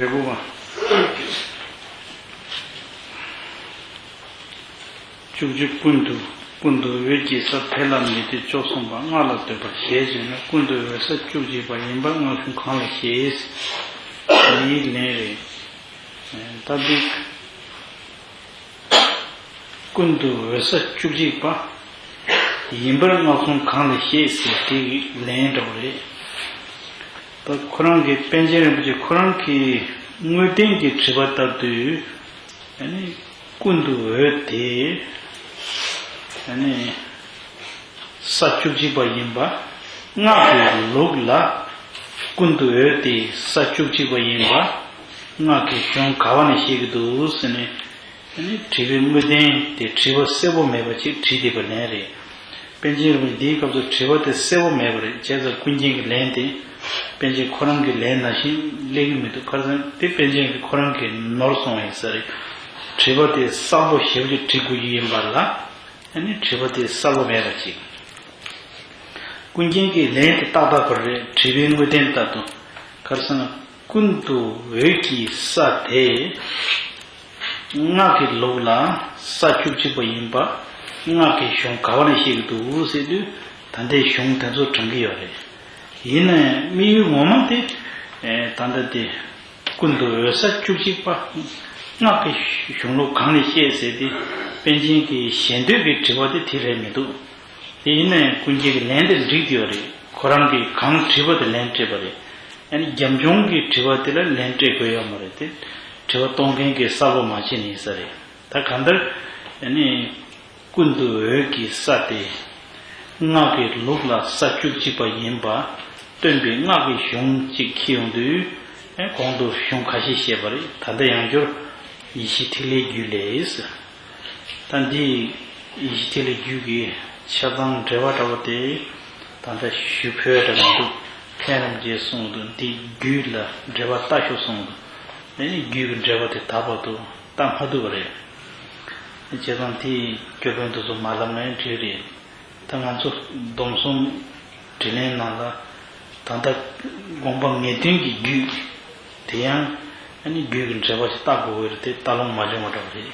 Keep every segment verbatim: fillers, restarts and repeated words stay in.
རེ་དགུ་པ། བཅུ་གཅིག་ཀུན་ཏུ། ཀུན་ཏུ་འོད་ཀྱི་ས་དེ་ལ་མི་ལྟོས་བཅོ་བརྒྱད་པ། སྔགས་ལ་ལྟོས་པར་བཞེད་ཅེ་ན། ཀུན་ཏུ་འོད་ས་བཅུ་གཅིག་པ་ཡིན་པར་སྔགས་གཞུང་གང་ལ་བཞེད། འདིའི་ལན་རེད། ད་འདི། ཀུན་ཏུ་འོད་ས་བཅུ་གཅིག་པ་ཡིན་པར་སྔགས་གཞུང་གང་ལ་བཞེད་ཟེར་དེའི་ལན་འདྲ་བོ་རེད། ད་ཁོ་རང་གི་པཎ་ཆེན་རིན་པོ་ཆེ་ཁོ་རང་གི་དངོས་བསྟན་གྱི་དྲི་བ་ལྟར་དུ། ཨ་ནི་ཀུན་ཏུ་འོད་དེ་ཨ་ནི་ས་བཅུ་གཅིག་པ་ཡིན་པ། སྔགས་ཀྱི་ལུགས་ལ་ཀུན་ཏུ་འོད་དེ་ས་བཅུ་གཅིག་པ་ཡིན་པ་སྔགས་ཀྱི་གཞུང་ག་བ་ནས་བཤད་ཀྱི་འདུག་ཟེར་ནས། ཨ་ནི་དྲི་བའི་དངོས་བསྟན་དེ་དྲི་བ་གསལ་པོ་མེད་པ་ཅིག་དྲིས་བསྡད་པ་ལན་རེད། པཎ་ཆེན་རིན་པོ་ཆེ་འདིའི་སྐབས་སུ་དྲི་བ་དེ་གསལ་པོ་མེད་པ་རེད། བྱས་ཙང་ཀུན་མཁྱེན་གྱི་ལན་དེ་པཎ་ཆེན་ཁོ་རང་གི་ལན་ནང་བཞིན་སླེབས་ཀྱི་མི་འདུག་ཁ་སང་དེ་པཎ་ཆེན་གྱི་ཁོ་རང་གི་ནོར་སོང་བ་ཡིན་ས་རེད། དྲི་བ་དེ་གསལ་པོ་ཞེ་པོ་ཅིག་དྲི་དགོས་ཀྱི་ཡིན་པ་ལ། ཨ་ནི་དྲི་བ་དེ་གསལ་པོ་མེད་པ་ཅིག་ཀུན་མཁྱེན་གྱི་ལན་དེ་ཏག་ཏག་པ་རེད། དྲི་བའི་དངོས་བསྟན་ལྟར་དུ། ག་རེ་ཟེར་ན། ཀུན་ཏུ་འོད་ཀྱི་ས་དེ། སྔགས་ཀྱི་ལུགས་ལ་ས་བཅུ་གཅིག་པ་ཡིན་པ་སྔགས་ཀྱི་གཞུང་ག་བ་ནས་བཤད་ཀྱི་འདུག་ཟེར་དུས། ད་ལྟའི་གཞུང་དེ་ཚོ་དྲངས་ཀྱི་ཡོད་རེད། ཡིན་ན་ཡང་དམིགས་ཡུལ་ངོ་མ་དེ། ཨེ། ད་ལྟ་དེ་ཀུན་ཏུ་འོད་ས་བཅུ་གཅིག་པ་སྔགས་ཀྱི་གཞུང་ལུགས་གང་ནས་བཤད་ཟེར་ཏེ་པཎ་ཆེན་གྱི་ཞེ་འདོད་ཀྱི་དྲི་བ་དེ་དེ་རེད་མི་འདུག་དེ་ཡིན་ན་ཡང་ཀུན་མཁྱེན་གྱི་ལན་དེ་འགྲིག་གི་ཡོད་རེད། ཁོ་རང་གིས་གང་དྲིས་པ་དེ་ལན་སྤྲད་པ་རེད། ཨ་ནི་རྒྱབ་ལྗོངས་ཀྱི་དྲི་བ་དེ་ལ་ལན་སྤྲད་དགོས་ཡོད་མ་རེད་དེ། དྲི་བ་གཏོང་མཁན་གྱིས་གསལ་པོ་མ་བྱས་ནས་ཡིན་ས་རེད། ད་གང་ལྟར་ཨ་ནི་ཀུན་ཏུ་འོད་ཀྱི་ས་དེ་སྔགས་ཀྱི་ལུགས་ལ་ས་བཅུ་གཅིག་པ་ཡིན་པ་སྟོན་པའི་སྔགས་ཀྱི་གཞུང་གཅིག་འཁྱེར་ཡོང་དུས། ཨེ། གོང་དུ་གཞུང་ཁ་ཤས་བཤད་པ་རེད། ད་ལྟ་ཡང་བསྐྱར་ཡེ་ཤེས་ཐིག་ལེའི་རྒྱུད་ལས། ད་འདི་ཡེ་ཤེས་ཐིག་ལེའི་རྒྱུད་ཀྱི་ཆ་ཚང་འགྲེལ་པ་འདྲ་བོ་དེ་ད་ལྟ་ཞུ་ཕོད་འདྲ་མི་འདུག་མཁན་རིན་པོ་ཆེས་གསུངས་འདུག་འདི་རྒྱུད་ལ་འགྲེལ་པ་ལྟ་ཤོག་གསུངས་འདུག་ཨ་ནི་རྒྱུད་ཀྱི་འགྲེལ་པ་དེ་ད་བར་དུ་ལྟ་མ་ཐུབ་པ་རེད། བྱས་ཙང་དེའི་སྐྱོར་དཔོན་དེ་ཚོ་མ་ལབ་ན་ཡང་འགྲིག་རེད། ད་ང་ཚོ་སྡོམ་གསུམ་དྲིས་ལན་ནང་ལ་ད་ལྟ་དགོངས་པ་ངེས་དོན་གྱི་རྒྱུད་དེ་ཡང་ཨ་ནི་རྒྱུད་ཀྱི་འགྲེལ་པ་ཞིག་བལྟ་དགོས་ཀྱི་རེད་དེ་ལྟ་ལོང་མ་བྱུང་བ་འདྲ་བ་རེད།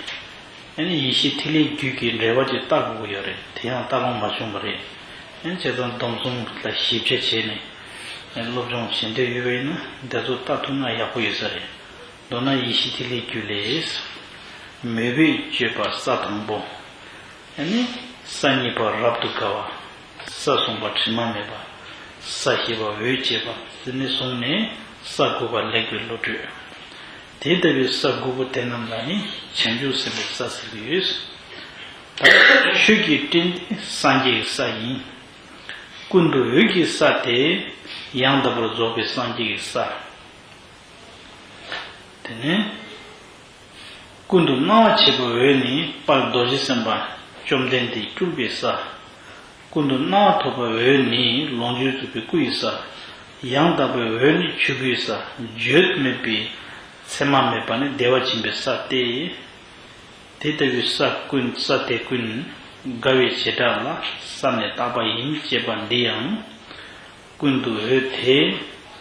ཨ་ནི་ཡེ་ཤེས་ཐིག་ལེའི་རྒྱུད་ཀྱི་འགྲེལ་པ་ཅིག་བལྟ་དགོས་ཀྱི་ཡོད་རེད། དེ་ཡང་བལྟ་ལོང་མ་བྱུང་བ་རེད། ཨ་ནི་བྱས་ཙང་སྡོམ་གསུམ་ལ་ཞིབ་ཆ་བྱས་ནས་སློབ་སྦྱོང་བྱེད་འདོད་ཡོད་པ་ཡིན་ན་འདི་ཚོ་བལྟ་ཐུབ་ན་ཡག་པོ་ཡོད་ས་རེད། མདོར་ན་ཡེ་ཤེས་ཐིག་ལེའི་རྒྱུད་ལས། མོས་པས་སྤྱོད་པ་ས་དང་པོ། ཨ་ནི་ས་གཉིས་པ་རབ་ཏུ་དགའ་བ། ས་གསུམ་པ་དྲི་མ་མེད་པ། ས་བཞི་པ་འོད་བྱེད་པ། དེ་ནས་བཟུང་ནས་ས་དགུ་པ་ལེགས་པའི་བློ་གྲོས། དེ་ལྟ་བུའི་ས་དགུ་པོ་དེ་རྣམས་ལ་ནི་བྱང་ཆུབ་སེམས་དཔའི་ས་ཟེར་གྱི་ཡོད། ད་ཆོས་ཀྱི་སྤྲིན་དེ་སངས་རྒྱས་ཀྱི་ས་ཡིན། ཀུན་ཏུ་འོད་ཀྱི་ས་དེ་ཡང་དག་པར་རྫོགས་པའི་སངས་རྒྱས་ཀྱི་ས། དེ་ནས། ཀུན་ཏུ་སྣང་བ་མཆེད་པའི་འོད་ནི་དཔལ་རྡོ་རྗེ་སེམས་དཔའ་བཅོམ་ལྡན་འདས་སྤྲུལ་པའི་ས། ཀུན་ཏུ་སྣང་བ་ཐོབ་པའི་འོད་ནི་ལོངས་སྤྱོད་རྫོགས་པའི་སྐུ་ཡི་ས། ཡང་དག་པའི་འོད་ནི་ཆོས་སྐུའི་ས། བརྗོད་མེད་པའི་མཚན་མ་མེད་པ་ནི་བདེ་བ་ཆེན་པོའི་ས་སྟེ། དེ་ལྟ་བུའི་ས་ཀུན་ས་དེ་ཀུན་དགའ་བའི་བྱེ་བྲག་ལ་བསམ་ནས་བཏགས་པ་ཡིན་ཅེས་པ་འདི་ཡང་། ཀུན་ཏུ་འོད་དེ་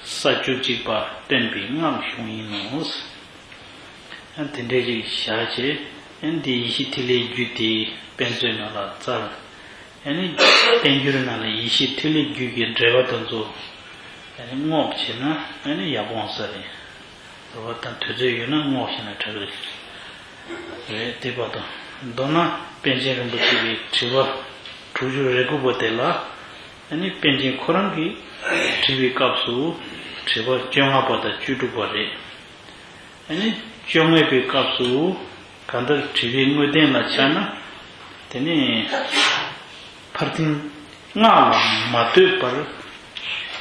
ས་བཅུ་གཅིག་པ་སྟོན་པའི་སྔགས་གཞུང་ཡིན་ནོ། ཡང་དེ་འདྲའི་ཅིག་བཞག་བྱས། ཡང་འདི་ཡེ་ཤེས་ཐིག་ལེའི་རྒྱུད་དེའི་དཔེ་མཛོད་ནང་ལ་བཙལ། ཡང་ནི་བསྟན་འགྱུར་ནང་ལ་ཡེ་ཤེས་ཐིག་ལེའི་རྒྱུད་ཀྱི་འགྲེལ་པ་དེ་ཚོ་ཡང་ནི་བསྔོགས་བྱས་ན་ཡང་ནི་ཡག་པོ་འོང་ས་རེད། རེད་བ། ད་དུས་ཚོད་ཡོད་ན་བསྔོགས་བྱས་ན་དྲག་གི་རེད། རེད་དེ་བར་དུ། མདོར་ན་པཎ་ཆེན་རིན་པོ་ཆེ་གི་དྲི་བ་དྲུག་ཅུ་རེ་དགུ་པོ་དེ་ལ། ཨ་ནི་པཎ་ཆེན་ཁོ་རང་གིས་དྲི་བའི་སྐབས་སུ་དྲི་བ་བཅོ་ལྔ་པ་དང་བཅུ་དྲུག་པ་རེད། ཨ་ནི་བཅོ་ལྔ་པའི་སྐབས་སུ་གང་ལྟར་དྲི་བའི་དངོས་བསྟན་ལ་ཆ་ན། དེ་ནི་ཕར་ཕྱིན་སྔགས་ལ་མ་ལྟོས་པར་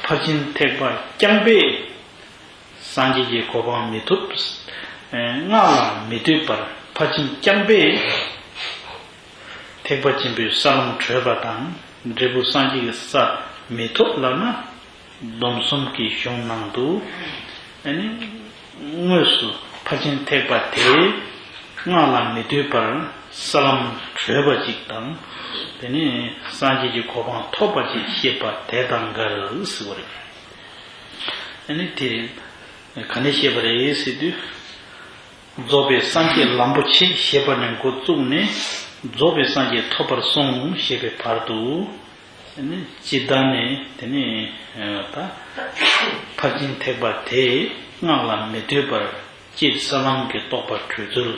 ཕར་ཕྱིན་ཐེག་པ་རྐྱང་པས། སངས་རྒྱས་ཀྱི་གོ་འཕང་མི་ཐོབ། སྔགས་ལ་མི་ལྟོས་པར་ཕར་ཕྱིན་རྐྱང་པས་ཐེག་པ་ཆེན་པོའི་ས་ལམ་བགྲོད་པ་དང་འབྲས་བུ་སངས་རྒྱས་ཀྱི་ས་མི་ཐོབ་ལབ་ན། སྡོམ་གསུམ་གྱི་གཞུང་ནང་དུ་ཨ་ནི་དངོས་སུ་ཕར་ཕྱིན་ཐེག་པ་དེ་སྔགས་ལ་མི་ལྟོས་པར་ས་ལམ་བགྲོད་པ་ཅིག་དང་། དེ་ནས་སངས་རྒྱས་ཀྱི་གོ་འཕང་ཐོབ་པ་ཅིག་བཤད་པ་དེ་དང་འགལ་ཟེར་བ་རེད། ཨ་ནི་དེ། ག་ནས་བཤད་པ་རེད་ཟེར་དུས། རྫོགས་པའི་སངས་རྒྱས་ལམ་པོ་ཆེ་ཞེས་པ་ནས་འགོ་བཙུགས་ནས། རྫོགས་པའི་སངས་རྒྱས་ཐོབ་པར་གསུངས་ཞེས་པའི་བར་དུ། དེ་ནས་སྤྱིར་བཏང་ནས་དེ་ནས་ད་ཕར་ཕྱིན་ཐེག་པ་དེ་སྔགས་ལ་མི་ལྟོས་པར་སྤྱིར་ས་ལམ་གྱི་རྟོགས་པ་གྲོལ་ཚུལ།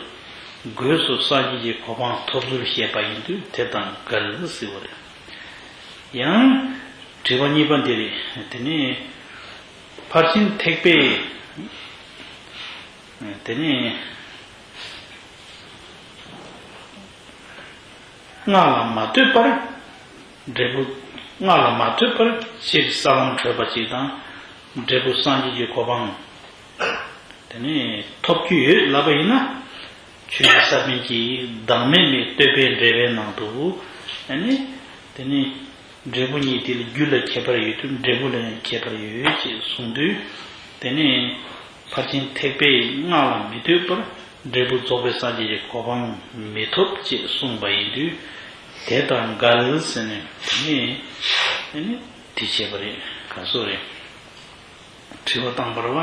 སྒོས་སུ་སངས་རྒྱས་ཀྱི་གོ་འཕང་ཐོབ་ཚུལ་བཤད་པ་ཡིན་དུས་དེ་དང་འགལ་ཟེར་བ་རེད། ཡང་དྲི་བ་གཉིས་པ་འདི་རེད། དེ་ནས་ཕར་ཕྱིན་ཐེག་པས་དེ་ནས་སྔགས་ལ་མ་ལྟོས་པར་འབྲས་བུ། སྔགས་ལ་མ་ལྟོས་པར་སྤྱིར་ས་ལམ་གྲོལ་བ་ཅིག་དང་། འབྲས་བུ་སངས་རྒྱས་ཀྱི་གོ་འཕང་དེ་ནས་ཐོབ་རྒྱུ་ཡོད་ལབ་པ་ཡིན་ན། ཆོས་རྗེ་ས་པཎ་གྱིས་བདག་མེད་མའི་བསྟོད་པའི་འགྲེལ་པའི་ནང་དུ། ཨ་ནི་དེ་ནི་འབྲས་བུ་གཉིས་དེ་ལ་རྒྱུ་ལ་ཁྱད་པར་ཡོད་དུས་འབྲས་བུ་ལ་ཡང་ཁྱད་པར་ཡོད་ཅེས་གསུངས་དུས། དེ་ནི་ཕར་ཕྱིན་ཐེག་པས་སྔགས་ལ་མི་ལྟོས་པར་འབྲས་བུ་རྫོགས་པའི་སངས་རྒྱས་ཀྱི་གོ་འཕང་མི་ཐོབ་ཅེས་གསུངས་པ་ཡིན་དུས། དེ་དང་འགལ་ཟེར་ནས་དེ་ནི་དེ་ནི་དེ་བྱས་པ་རེད། ག་སོ་རེད། དྲི་བ་བཏང་བ་རེད་བ།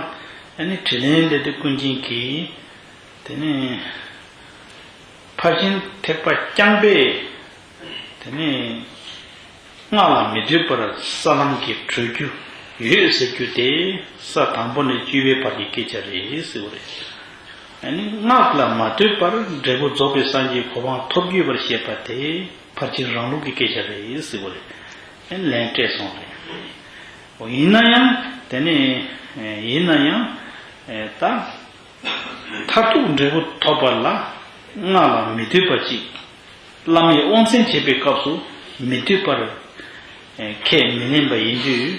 ཨ་ནི་དྲིས་ལན་འདི་དེ་ཀུན་མཁྱེན་གྱིས། དེ་ནས་ཕར་ཕྱིན་ཐེག་པ་རྐྱང་པས་དེ་ནས་སྔགས་ལ་མི་ལྟོས་པར་ས་ལམ་གྱི་གྲོལ་རྒྱུ་ཡོད་ཟེར་རྒྱུ་དེ་ས་དང་པོ་ནས་བཅུ་པའི་བར་གྱི་སྐད་ཆ་རེད་ཟེར་བ་རེད། ཨ་ནི་སྔགས་ལ་མ་ལྟོས་པར་འབྲས་བུ་རྫོགས་པའི་སངས་རྒྱས་གོ་འཕང་ཐོབ་རྒྱུ་ཡོད་པར་བཤད་པ་དེ་ཕར་ཕྱིན་རང་ལུགས་ཀྱི་སྐད་ཆ་རེད་ཟེར་བ་རེད། ཨ་ནི་ལན་སྤྲད་སོང་རེད། ཡིན་ན་ཡང་དེ་ནི་ཡིན་ན་ཡང་ད་མཐར་ཐུག་འབྲས་བུ་ཐོབ་པ་ལ་སྔགས་ལ་མི་ལྟོས་པ་ཅིག་བླ་མས་དབང་བཙན་བྱེད་པའི་སྐབས་སུ་མི་ལྟོས་པར་ཁས་མི་ལེན་པ་ཡིན་དུས།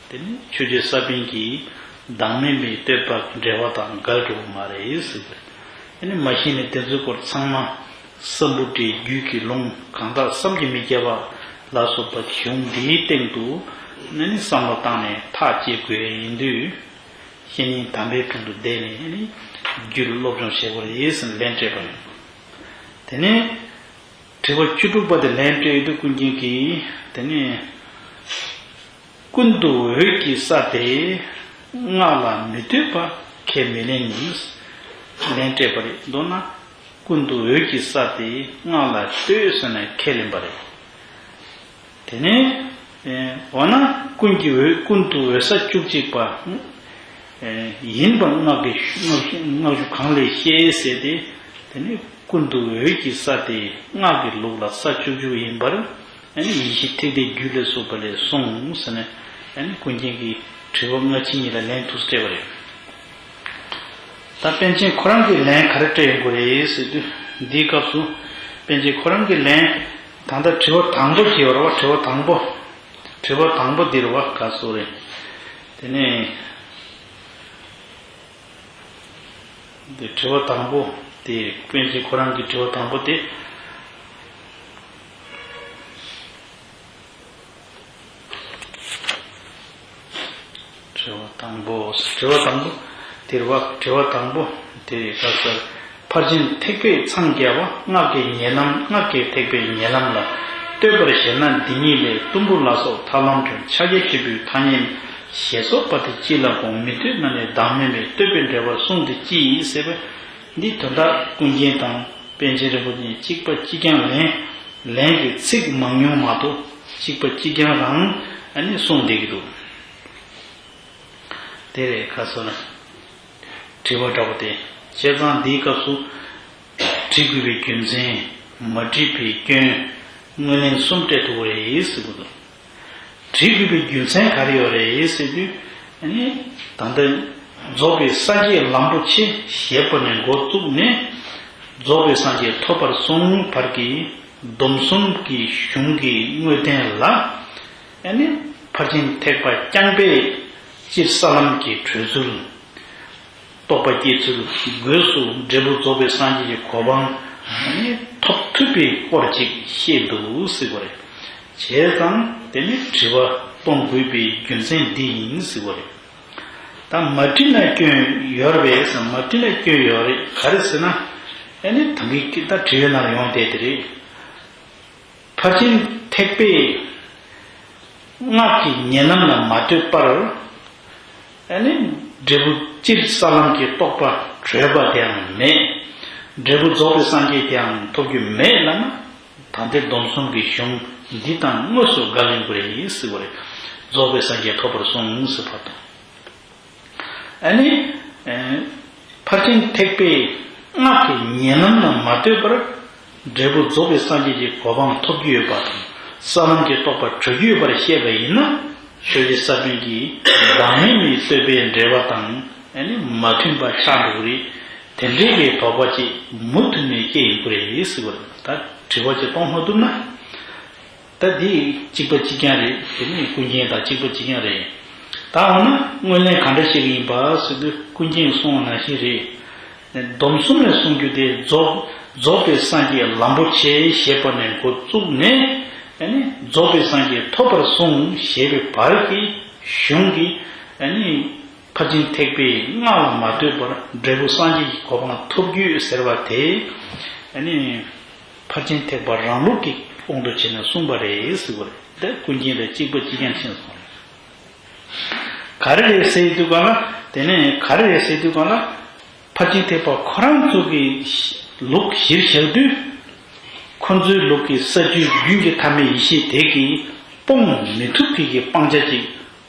དེ་ནི་ཆོས་རྗེ་ས་པཎ་གྱིས་བདག་མེད་མའི་བསྟོད་པ་འགྲེལ་པ་དང་འགལ་འགྲོ་གི་མ་རེད་ཟེར་བས། དེ་ནི་མ་གཞི་ནས་དེ་ཚོའི་སྐོར་ཚང་མ་སམ་བྷོ་ཊའི་རྒྱུད་ཀྱི་ལུང་གང་དག་བསམ་གྱིས་མི་ཁྱབ་པ་ལ་སོགས་པ་གཞུང་འདིའི་སྟེང་དུ་ནི་ནི་བསམ་བློ་བཏང་ནས་ཐག་བཅད་དགོས་ཡིན་དུས། བཤེས་གཉེན་དམ་པའི་དྲུང་དུ་བསྡད་ནས་ནི་རྒྱུད་སློབ་སྦྱོང་བྱེད་དགོས་རེད་ཟེར་ནས་ལན་སྤྲད་པ་ཡིན། དེ་ནས་དྲི་བ་བཅུ་དྲུག་པ་དེ་ལན་སྤྲད་ཡོད་དུས་ཀུན་མཁྱེན་གྱིས་དེ་ནས། ཀུན་ཏུ་འོད་ཀྱི་ས་དེ་སྔགས་ལ་མི་ལྟོས་པ་ཁས་མི་ལེན་ནི། ལན་སྤྲད་པ་རེད། མདོར་ན་ཀུན་ཏུ་འོད་ཀྱི་ས་དེ་སྔགས་ལ་ལྟོས་ཟེར་ནས་ཁས་ལེན་པ་རེད། དེ་ནས་འོ་ན་ཀུན་གྱི་འོད་ཀུན་ཏུ་འོད་ས་བཅུ་གཅིག་པ་ཡིན་པ་སྔགས་ཀྱི་སྔགས་སྔགས་གཞུང་གང་ལས་ཤེས་ཟེར་ཏེ། དེ་ནས་ཀུན་ཏུ་འོད་ཀྱི་ས་དེ་སྔགས་ཀྱི་ལུགས་ལ་ས་བཅུ་བཅུ་ཡིན་པར། ཨ་ནི་ཡེ་ཤེས་ཐེག་པའི་རྒྱུད་ལས་སོགས་པ་ལས་གསུངས་ཟེར་ནས། ཨ་ནི་ཀུན་མཁྱེན་གྱིས་དྲི་བ་སྔ་ཕྱི་གཉིས་ལ་ལན་ཐུགས་སུ་སྤྲད་པ་རེད། ད་པཎ་ཆེན་ཁོ་རང་གིས་ལན་ག་རེ་སྤྲད་ཡོང་གི་རེད་ཟེར་དུས། འདིའི་སྐབས་སུ་པཎ་ཆེན་ཁོ་རང་གིས་ལན། ད་ལྟ་དྲི་བ་དང་པོ་ཞིག་ཡོད་རེད་བ། དྲི་བ་དང་པོ། དྲི་བ་དང་པོ་འདི་རེད་བ། ག་སོ་རེད། དེ་ནས། འདི་དྲི་བ་དང་པོ་དེ་པཎ་ཆེན་ཁོ་རང་གི་དྲི་བ་དང་པོ་དེ། དྲི་བ་དང་པོ། དྲི་བ་དང་པོ་དེ་རེད་བ། དྲི་བ་དང་པོ་དེ་ག་ཟེར། ཕར་ཕྱིན་ཐེག་པའི་མཚམས་བརྒྱད་པ་སྔགས་ཀྱི་ཉེ་ལམ། སྔགས་ཀྱི་ཐེག་པའི་ཉེ་ལམ་ལ་ལྟོས་པར་བཞེད་ན། འདི་ཉིད་ལས་གཏུམ་པོ་ལ་སོགས་ཐར་ལམ་གྲོལ། ཕྱག་རྒྱ་ཆེན་པོའི་ཐ་སྙད་ཞེས་སོགས་པ་དེ་ཅི་ལ་དགོངས། མི་ལྟོས་ན་ནི་བདག་མེད་མའི་བསྟོད་པའི་འགྲེལ་པར་གསུངས་ཏེ་ཅི་ཡིན་ཟེར་བས། འདི་དོན་དག་ཀུན་མཁྱེན་དང་པཎ་ཆེན་རིན་པོ་ཆེ་གཅིག་པ་གཅིག་རྐྱང་ལན། ལན་གྱི་ཚིག་མང་ཉུང་མ་གཏོགས་གཅིག་པ་གཅིག་རྐྱང་རང་ཨ་ནི་གསུངས་བསྡད་ཀྱི་འདུག་དེ་རེད། ཁ་སོ་ན། དྲི་བ་འདྲ་པོ་དེ། བྱས་ཙང་འདིའི་སྐབས་སུ། དྲི་དགོས་པའི་རྒྱུ་མཚན། མ་དྲིས་པའི་སྐྱོན། དངོས་ལན་གསུམ་སྤྲད་ཐུབ་ཀྱི་རེད་ཟེར་གྱི་འདུག་དྲི་དགོས་པའི་རྒྱུ་མཚན་ག་རེ་ཡོད་རེད་ཟེར་དུས། ཨ་ནི་ད་ལྟ་རྫོགས་པའི་སངས་རྒྱས་ལམ་པོ་ཆེ་ཞེས་པ་ནས་འགོ་བཙུགས་ནས། རྫོགས་པའི་སངས་རྒྱས་ཐོབ་པར་གསུངས་བར་གྱི་སྡོམ་གསུམ་གྱི་གཞུང་གི་དངོས་བསྟན་ལ། ཨ་ནི་ཕར་ཕྱིན་ཐེག་པ་རྐྱང་པས་སྤྱིར་ས་ལམ་གྱི་གྲོལ་ཚུལ། རྟོགས་པ་སྐྱེ་ཚུལ། སྒོས་སུ་འབྲས་བུ་རྫོགས་པའི་སངས་རྒྱས་ཀྱི་གོ་འཕང་ཐོབ་ཐུབ་པའི་སྐོར་ཅིག་བཤད་འདུག་ཟེར་བ་རེད། བྱས་ཙང་དེ་ནི་དྲི་བ་གཏོང་དགོས་པའི་རྒྱུ་མཚན་འདི་ཡིན་ཟེར་བ་རེད། ད་མ་དྲིས་ན་སྐྱོན་ཡོད་རེད་ཟེར། མ་དྲིས་ན་སྐྱོན་ཡོད་རེད། ག་རེ་ཟེར་ན། ཨ་ནི་ད་གིན་ད་དྲི་བའི་ནང་ཡོང་བསྡད་དེ་རེད། ཕར་ཕྱིན་ཐེག་པས་སྔགས་ཀྱི་ཉེ་ལམ་ལ་མ་ལྟོས་པར། ཨ་ནི་འབྲས་བུ་ སྤྱིར་ས་ལམ་གྱི་རྟོགས་པ་གྲོལ་བ་དེའང་མེད། འབྲས་བུ་རྫོགས་པའི་སངས་རྒྱས་དེའང་ཐོབ་རྒྱུ་མེད་ལབ་ན། ད་ལྟའི་སྡོམ་གསུམ་གྱི་གཞུང་འདི་དང་དངོས་སུ་འགལ་ཡོང་གི་རེད་ཟེར་བ་རེད། རྫོགས་པའི་སངས་རྒྱས་ཐོབ་པར་གསུངས་ཟེར་བ་དང་། ཨ་ནི། ཨེ། ཕར་ཕྱིན་ཐེག་པའི་སྔགས་ཀྱི་ཉེ་ལམ་ལ་མ་ལྟོས་པར། འབྲས་བུ་རྫོགས་པའི་སངས་རྒྱས་ཀྱི་གོ་འཕང་ཐོབ་རྒྱུ་ཡོད་པ་དང་། ས་ལམ་གྱི་རྟོགས་པ་གྲོལ་རྒྱུ་ཡོད་པར་བཤད་པ་ཡིན་ན། ཆོས་རྗེ་ས་པཎ་གྱིས་བདག་མེད་མའི་བསྟོད་པའི་འགྲེལ་པ་དང་ཨ་ནི་མ་མཐུན་པ་ཆགས་འགྲོ་གི་རེད། དེ་འདྲའི་གི་དོགས་པ་ཅིག་མུ་མཐུད་ནས་སྐྱེ་ཡོང་གི་རེད་ཟེར་བ་རེད། ད་དྲི་བ་ཅིག་གཏོང་མ་ཐུབ་ན། ད་འདི་གཅིག་པ་གཅིག་རྐྱང་རེད། དེ་ནི་ཀུན་མཁྱེན་དང་གཅིག་པ་གཅིག་རྐྱང་རེད། ད་འོ་ན་དངོས་གནས་ག་འདྲ་བཤད་ཀྱི་ཡིན་པ་ཟེར་དུས་ཀུན་མཁྱེན་གསུངས་པ་ནང་བཞིན་རེད། སྡོམ་གསུམ་ནས་གསུང་རྒྱུ་དེ་རྫོགས་རྫོགས་པའི་སངས་རྒྱས་ལམ་པོ་ཆེ་ཞེས་པ་ནས་འགོ་བཙུགས་ནས་ཨ་ནི་རྫོགས་པའི་སངས་རྒྱས་ཐོབ་པར་གསུངས་ཞེས་པའི་བར་གྱི་གཞུང་གི་ཨ་ནི་ཕར་ཕྱིན་ཐེག་པའི་སྔགས་ལ་མ་ལྟོས་པར་འབྲས་བུ་སངས་རྒྱས་ཀྱི་གོ་འཕང་ཐོབ་རྒྱུ་ཟེར་བ་དེ་ཨ་ནི། ཕར་ཕྱིན་ཐེག་པ་རང་ལུགས་ཀྱི་དབང་དུ་བྱས་ནས་གསུངས་པ་རེད་ཟེར་བ་རེད། དེ་ཀུན་མཁྱེན་དང་གཅིག་པ་གཅིག་རྐྱང་ཕྱིན་སོང་། ག་རེ་རེད་ཟེར་དུས་གང་ལ། དེ་ནས་ག་རེ་རེད་ཟེར་དུས་གང་ལ། ཕར་ཕྱིན་ཐེག་པ་ཁོ་རང་ཚོ་གི་ལུགས་གཞིར་བཞག་དུས། ཁོ་ཚོའི་ལུགས་ཀྱི་ས་བཅུའི་རྒྱུན་གྱི་ཐ་མའི་ཡེ་ཤེས་དེ་གིས་སྤོང་མི་ཐུབ་མཁན་གྱི་སྤང་བྱ་ཅིག་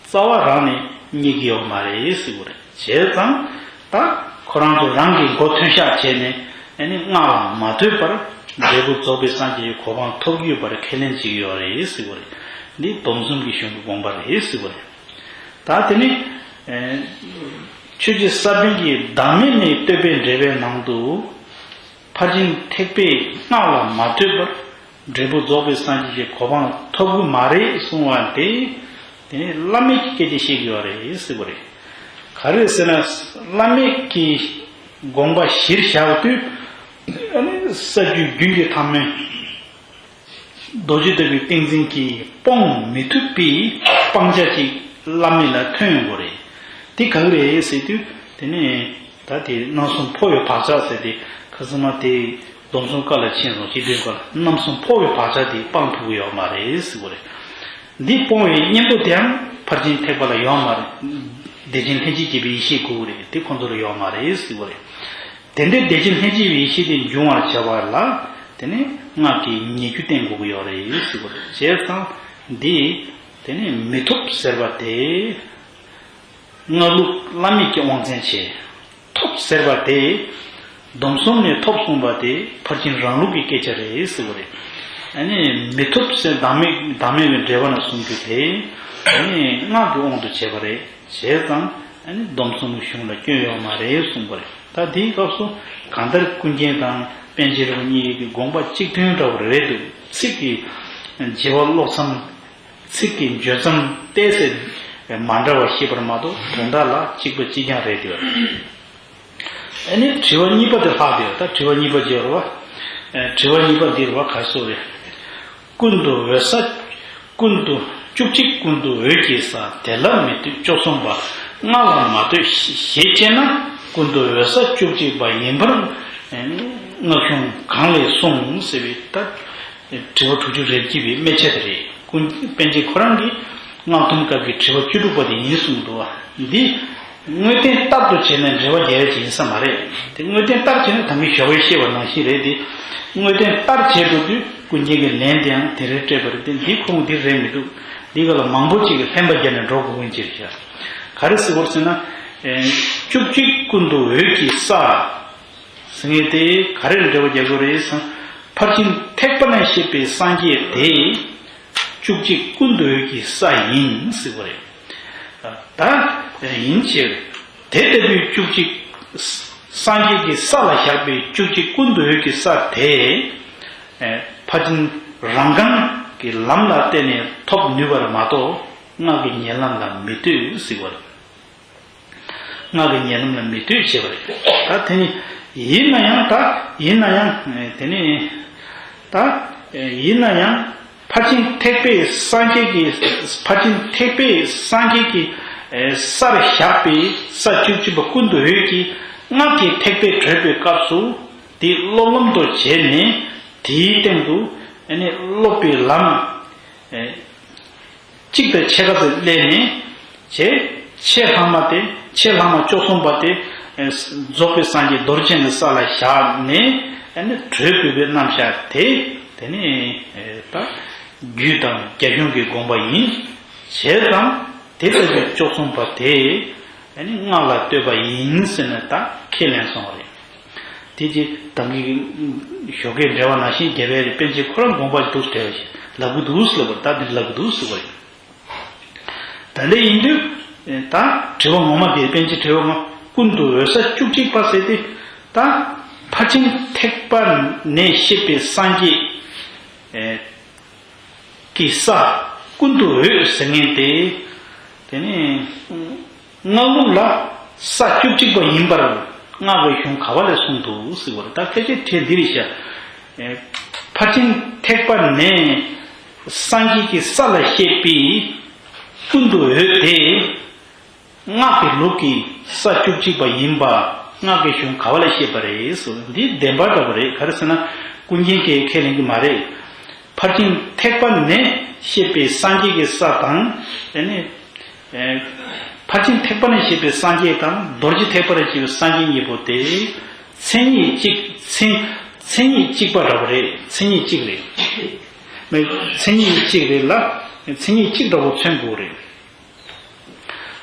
རྩ་བ་རང་ནས་རྙེད་ཀྱི་ཡོད་མ་རེད་ཟེར་བ་རེད། བྱས་ཙང་ད་ཁོ་རང་ཚོ་རང་གི་མགོ་ཐོན་བཤགས་བྱས་ནས་ཨ་ནི་སྔགས་ལ་མ་ལྟོས་པར་འབྲས་བུ་རྫོགས་པའི་སངས་རྒྱས་ཀྱི་གོ་འཕང་ཐོབ་ཀྱི་ཡོད་པར་ཁས་ལེན་བྱེད་ཀྱི་ཡོད་རེད་ཟེར་བ་རེད། འདི་སྡོམ་གསུམ་གྱི་གཞུང་གི་དགོངས་པ་རེད་ཟེར་བ་རེད། ད་དེ་ནི་ཆོས་རྗེ་ས་པཎ་གྱིས་བདག་མེད་མའི་བསྟོད་པའི་འགྲེལ་པའི་ནང་དུ། ཕར་ཕྱིན་ཐེག་པའི་སྔགས་ལ་མ་ལྟོས་པར་འབྲས་བུ་རྫོགས་པའི་སངས་རྒྱས་ཀྱི་གོ་འཕང་ཐོབ་ཀྱི་མ་རེད་གསུང་བ་དེ། དེ་ནི་བླ་མེད་ཀྱི་སྐད་ཆ་བཤད་ཀྱི་ཡོད་རེད་ཟེར་བ་རེད། ག་རེ་ཟེར་ན། བླ་མེད་ཀྱི་དགོངས་པ་གཞིར་བཞག་དུས། ས་བཅུའི་རྒྱུན་གྱི་ཐ་མའི། རྡོ་རྗེ་ལྟ་བུའི་ཏིང་འཛིན་གྱིས་སྤོང་མི་ཐུབ་པའི་སྤང་བྱ་ཅིག་བླ་མེད་ལ་ཐོན་ཡོང་གི་རེད། དེ་ག་གི་རེད་ཟེར་དུས་དེ་ནས་ད་དེ་རྣམ་གསུམ་འཕོ་བའི་བག་ཆགས་ཟེར་ཏེ་ཁ་སང་མ་དེ་སྡོམ་གསུམ་ཀ་ལ་ཕྱིན་སོང་སྤྱི་དོན་ཀ་ལ་རྣམ་གསུམ་འཕོ་བའི་བག་ཆགས་དེ་སྤང་ཐུབ་ཀྱི་ཡོད་མ་རེད་ཟེར་གི་རེད། འདི་སྤོང་བའི་གཉེན་པོ་དེའང་ཕར་ཕྱིན་ཐེག་པ་ལ་ཡོད་མ་རེད། བདེ་ཆེན་ལྷན་ཅིག་སྐྱེས་པའི་ཡེ་ཤེས་དགོས་ཀྱི་རེད། དེ་ཁོང་ཚོ་ལ་ཡོད་མ་རེད་ཟེར་གི་རེད། དེ་འདྲའི་བདེ་ཆེན་ལྷན་སྐྱེས་པའི་ཡེ་ཤེས་དེ་འབྱུང་བར་བྱ་བ་ལ་དེ་ནི་སྔགས་ཀྱི་ཉེ་རྒྱུ་བསྟེན་དགོས་ཀྱི་ཡོད་རེད་ཟེར་བ་རེད། བྱས་ཙང་འདི་དེ་ནི་མི་ཐུབ་ཟེར་བ་དེ་སྔགས་ལུགས་བླ་མེད་ཀྱི་དབང་བཙན་བྱས། ཐོབ་ཟེར་བ་དེ་སྡོམ་གསུམ་ནས་ཐོབ་གསུངས་པ་དེ་ཕར་ཕྱིན་རང་ལུགས་ཀྱི་སྐད་ཆ་རེད་ཟེར་བ་རེད། ཨ་ནི་མི་ཐུབ་ཟེར་བདག་མེད་བདག་མེད་པའི་འགྲེལ་པ་ན་གསུང་རྒྱུ་དེ་ཨ་ནི་སྔགས་ཀྱི་དབང་དུ་བྱས་པ་རེད། བྱས་ཙང་ཨ་ནི་སྡོམ་གསུམ་གྱི་གཞུང་ལ་སྐྱོན་ཡོད་མ་རེད་གསུངས་པ་རེད། ད་དེའི་སྐབས་སུ་གང་ལྟར་ཀུན་མཁྱེན་དང་པཎ་ཆེན་རིན་པོ་ཆེ་གཉིས་ཀྱི་དགོངས་པ་གཅིག་མཐུན་འདྲ་བོ་རེད་འདུག་ཚིག་གི་བརྗེ་བ་ཀློག་མཚམས་ཚིག་གི་བརྗོད་མཚམས་ཏོག་ཙམ་མ་འདྲ་བ་ཤེས་པར་མ་གཏོགས་དོན་དག་ལ་གཅིག་པ་གཅིག་རྐྱང་རེད་འདུག་ཨ་ནི་དྲི་བ་གཉིས་པ་དེ་ལྷག་དེ་ད་དྲི་བ་གཉིས་པ་བརྗོད་རོགས། དྲི་བ་གཉིས་པ་འདི་རུ་བ་ག་སོ་རེད། ཀུན་ཏུ་འོད་གསལ། ཀུན་ཏུ་བཅུ་གཅིག་ཀུན་ཏུ་འོད་ཀྱི་ས་དེ་ལ་མི་ལྟོས་བཅུ་གསུམ་པ། སྔགས་ལ་མ་ལྟོས་ཞེས་བྱས་ན་ཀུན་ཏུ་འོད་གསལ་བཅུ་གཅིག་པ་ཡིན་པར་སྔགས་གཞུང་གང་ལས་གསུངས་ཟེར་བའི་ད་དྲི་བ་དྲུག་ཅུ་རེ་གཅིག་པའི་སྨད་ཆ་དེ་རེད། ཀུན་པཎ་ཆེན་ཁོ་རང་གིས་སྔགས་ཐུན་སྐབས་ཀྱི་དྲི་བ་བཅུ་དྲུག་པ་དེ་ཡིན་གསུངས་འདུག་བ། འདི་དངོས་བསྟན་ལྟར་དུ་བྱས་ནས་འགྲེལ་པ་རྒྱག་ཡ་ཅིག་ཡིན་ས་མ་རེད། དེ་དངོས་བསྟན་ལྟར་བྱས་ན་ད་གིན་ཞོགས་པའི་བཤད་པ་ནང་བཞིན་རེད་དེ། དངོས་བསྟན་ལྟར་བྱས་འགྲོ་དུས་ཀུན་མཁྱེན་གྱི་ལན་དེའང་དེ་རེད་སྤྲད་པ་རེད་དེ། འདི་ཁུངས་འདི་རེད་མི་འདུག་འདི་ག་ལ་མང་པོ་ཅིག་གིས་ལྷན་པ་རྒྱག་ནས་འགྲོ་དགོས་ཀྱི་ཡིན་ཅེས་བཤད། ག་རེ་ཟེར་བ་ཟེར་ན། བཅུ་གཅིག་ཀུན་ཏུ་འོད་ཀྱི་ས། ཟེར་མཁན་དེ་ག་རེར་འགྲེལ་པ་རྒྱག་དགོས་རེད་ཟེར་ན། ཕར་ཕྱིན་ཐེག་པ་ནས་བཤད་པའི་སངས་རྒྱས་དེ། བཅུ་གཅིག་ཀུན་ཏུ་འོད་ཀྱི་ས་ཡིན་ཟེར་བ་རེད། ད་ཡིན་ཕྱིར། དེ་ལྟ་བུའི་བཅུ་གཅིག་སངས་རྒྱས་ཀྱི་ས་ལ་བཞག་པའི་བཅུ་གཅིག་ཀུན་ཏུ་འོད་ཀྱི་ས་དེ། ཕར་ཕྱིན་རང་གང་གི་ལམ་ལ་བརྟེན་ནས་ཐོབ་ནུས་པར་མ་གཏོགས་སྔགས་ཀྱི་ཉེ་ལམ་ལ་མི་ལྟོས་ཟེར་བ་རེད། སྔགས་ཀྱི་ཉེ་ལམ་ལ་མི་ལྟོས་བྱས་པ་རེད། ད་དེ་ནི་ཡིན་ན་ཡང་ད་ཡིན་ན་ཡང་དེ་ནི་ད་ཡིན་ན་ཡང་ཕར་ཕྱིན་ཐེག་པའི་སངས་རྒྱས་ཀྱི་ཕར་ཕྱིན་ཐེག་པའི་སངས་རྒྱས་ཀྱི་སར་བཞག་པའི་ས་བཅུ་གཅིག་པ་ཀུན་ཏུ་འོད་ཀྱི་སྔགས་ཀྱི་ཐེག་པས་གྲོལ་བའི་སྐབས་སུ་དེ་སློབ་ལམ་དུ་བྱས་ནས་དེའི་སྟེང་དུ་སློབ་པའི་ལམ། གཅིག་དང་ཕྱེད་ཀ་ཙམ་སླེབས་ནས་བྱས། ཆེས་ལྷག་མ་དེ་ཆེས་ལྷག་མ་བཅུ་གསུམ་པ་དེ་རྫོགས་པའི་སངས་རྒྱས་རྡོ་རྗེ་འཆང་གི་ས་ལ་བཞག་ནས་ཨ་ནི་དྲོད་བསྐུལ་བའི་རྣམ་གཞག་དེ་དེ་ནི་ད་རྒྱུད་དང་རྒྱ་གཞུང་གི་དགོངས་པ་ཡིན། བྱས་ཙང་དེ་ལྟ་བུའི་བཅུ་གསུམ་པ་དེ་ཨ་ནི་སྔགས་ལ་ལྟོས་པ་ཡིན་ཟེར་ནས་ད་ཁས་ལེན་སོང་བ་རེད། དེ་རྗེས་ད་གིན་ཞོགས་ཀས་འགྲེལ་བ་ནང་བཞིན་རྒྱལ་བའི་རིགས་པཎ་ཆེན་ཁོ་རང་དགོངས་པ་འདུག་དེ་ལབ་ཀྱི་འདུག་ཟེར་བ་ད་འདི་ལབ་ཀྱི་འདུག་ཟེར་བ་རེད། ད་འདི་ཡིན་དུས་ད་དྲི་བ་ངོ་མ་དེ་པཎ་ཆེན་དྲི་བ་ངོ་ཀུན་ཏུ་འོད་གསལ་བཅུ་གཅིག་པ་ཟེར་ཏེ་ད་ཕར་ཕྱིན་ཐེག་པ་ནས་བཤད་པའི་སངས་རྒྱས་ཀྱི་ས་ཀུན་ཏུ་འོད་ཟེར་མཁན་དེ་དེ་ནི་སྔགས་ལུགས་ལ་ས་བཅུ་གཅིག་པ་ཡིན་པར་སྔགས་ཀྱི་གཞུང་ག་བ་ལས་གསུངས་འདུག་ཟེར་བ་རེད། ད་སྐད་ཆ་དྲི་འདི་རེད་ཤག་ཕར་ཕྱིན་ཐེག་པ་ནས་སངས་རྒྱས་ཀྱི་ས་ལ་བཤད་པའི་ཀུན་ཏུ་འོད་དེ་སྔགས་ཀྱི་ལུགས་ཀྱི་ས་བཅུ་གཅིག་པ་ཡིན་པ་སྔགས་ཀྱི་གཞུང་ག་བ་ལ་བཤད་པ་རེད་ཟེར། འདི་བདེན་པ་འདྲ་པོ་རེད། ག་རེ་ཟེར་ན་ཀུན་མཁྱེན་གྱིས་ཁས་ལེན་གྱི་མ་རེད། ཕར་ཕྱིན་ཐེག་པ་ནས་བཤད་པའི་སངས་རྒྱས་ཀྱི་ས་དང་དེ་ནི་ཕར་ཕྱིན་ཐེག་པ་ནས་བཤད་པའི་སངས་རྒྱས་དང་རྡོ་རྗེ་ཐེག་པ་ནས་བཤད་པའི་སངས་རྒྱས་གཉིས་པོ་དེ་མཚན་ཉིད་གཅིག་མཚན་མཚན་ཉིད་གཅིག་པ་འདྲ་པོ་རེད། མཚན་ཉིད་གཅིག་རེད། མཚན་ཉིད་གཅིག་རེད་ལ་མཚན་ཉིད་གཅིག་འདྲ་པོ་མཚོན་དགོས་རེད།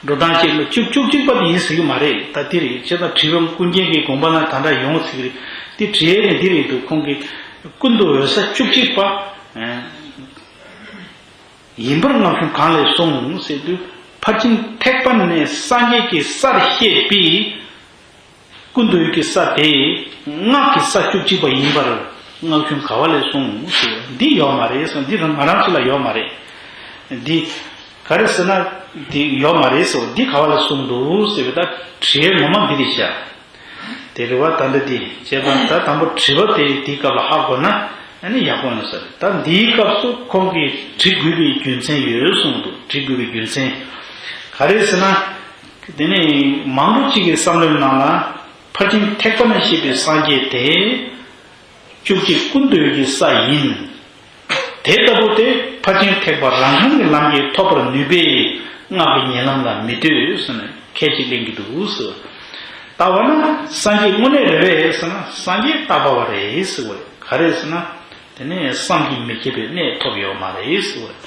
འགྲོ་སྟངས་གཅིག་ལ་བཅུ་བཅུ་གཅིག་པ་དེ་ཡིན་ཟེར་གྱི་མ་རེད། ད་དེ་རེད། བྱས་ཙང་དྲི་བ་ཀུན་མཁྱེན་གྱི་དགོངས་པ་ལ་ད་ལྟ་ཡོང་ཟེར་གྱི་རེད། དེ་དྲི་ཡས་ནི་འདི་རེད་འདུག་ཁོང་གིས་ཀུན་ཏུ་འོད་གསལ་བཅུ་གཅིག་པ་ཡིན་པར་སྔགས་གཞུང་གང་ལས་གསུངས་ཟེར་དུས་ཕར་ཕྱིན་ཐེག་པ་ནས་སངས་རྒྱས་ཀྱི་སར་བཤད་པའི་ཀུན་ཏུ་འོད་ཀྱི་ས་དེ་སྔགས་ཀྱི་ས་བཅུ་གཅིག་པ་ཡིན་པར་སྔགས་གཞུང་ག་བ་ལས་གསུངས་ཟེར། འདི་ཡོད་མ་རེད་ཟེར། འདི་རང་ང་རང་ཚོ་ལ་ཡོད་མ་རེད། འདི་ག་རེ་ཟེར་ན་འདི་ཡོད་མ་རེད་ཟེར། འདི་ག་བ་ལ་གསུངས་འདུག་ཟེར་བའི་ད་དྲི་བ་ངོ་མ་འདི་རེད་ཤག་དེ་རེད་བ། ད་འདི་འདི་བྱས་ཙང་ད་དང་པོ་དྲི་བ་དེ་འདིའི་སྐབས་ལ་ཧ་གོ་ན་ཨ་ནི་ཡག་པོ་ཡོང་ས་རེད། ད་འདིའི་སྐབས་སུ་ཁོང་གིས་དྲི་དགོས་པའི་རྒྱུ་མཚན་ཡོད་གསུངས་འདུག་དྲི་དགོས་པའི་རྒྱུ་མཚན་ག་རེ་ཟེར་ན། དེ་ནས་མང་པོ་གཅིག་གི་བསམ་བློའི་ནང་ལ་ཕར་ཕྱིན་ཐེག་པ་ནས་བཤད་པའི་སངས་རྒྱས་དེ་བཅུ་གཅིག་ཀུན་ཏུ་འོད་ཀྱི་ས་ཡིན། དེ་ལྟ་བུ་དེ་ཕར་ཕྱིན་ཐེག་པ་རང་རང་གི་ལམ་གྱིས་ཐོབ་པར་ནུས་པས་སྔགས་ཀྱི་ཉེ་ལམ་ལ་མི་ལྟོས་ཟེར་ནས་ཁས་ཅིག་ལེན་གྱི་འདུག་ཟེར། ད་འོ་ན་སངས་རྒྱས་དངོས་གནས་རེད་པས་ཟེར་ན་སངས་རྒྱས་རྟག་པ་བ་རེད་ཟེར་བ་རེད། ག་རེ་ཟེར་ན། དེ་ནས་བསམ་གྱིས་མི་ཁྱབ་པའི་གནས་ཐོབ་ཡོད་མ་རེད་ཟེར་བ་རེད།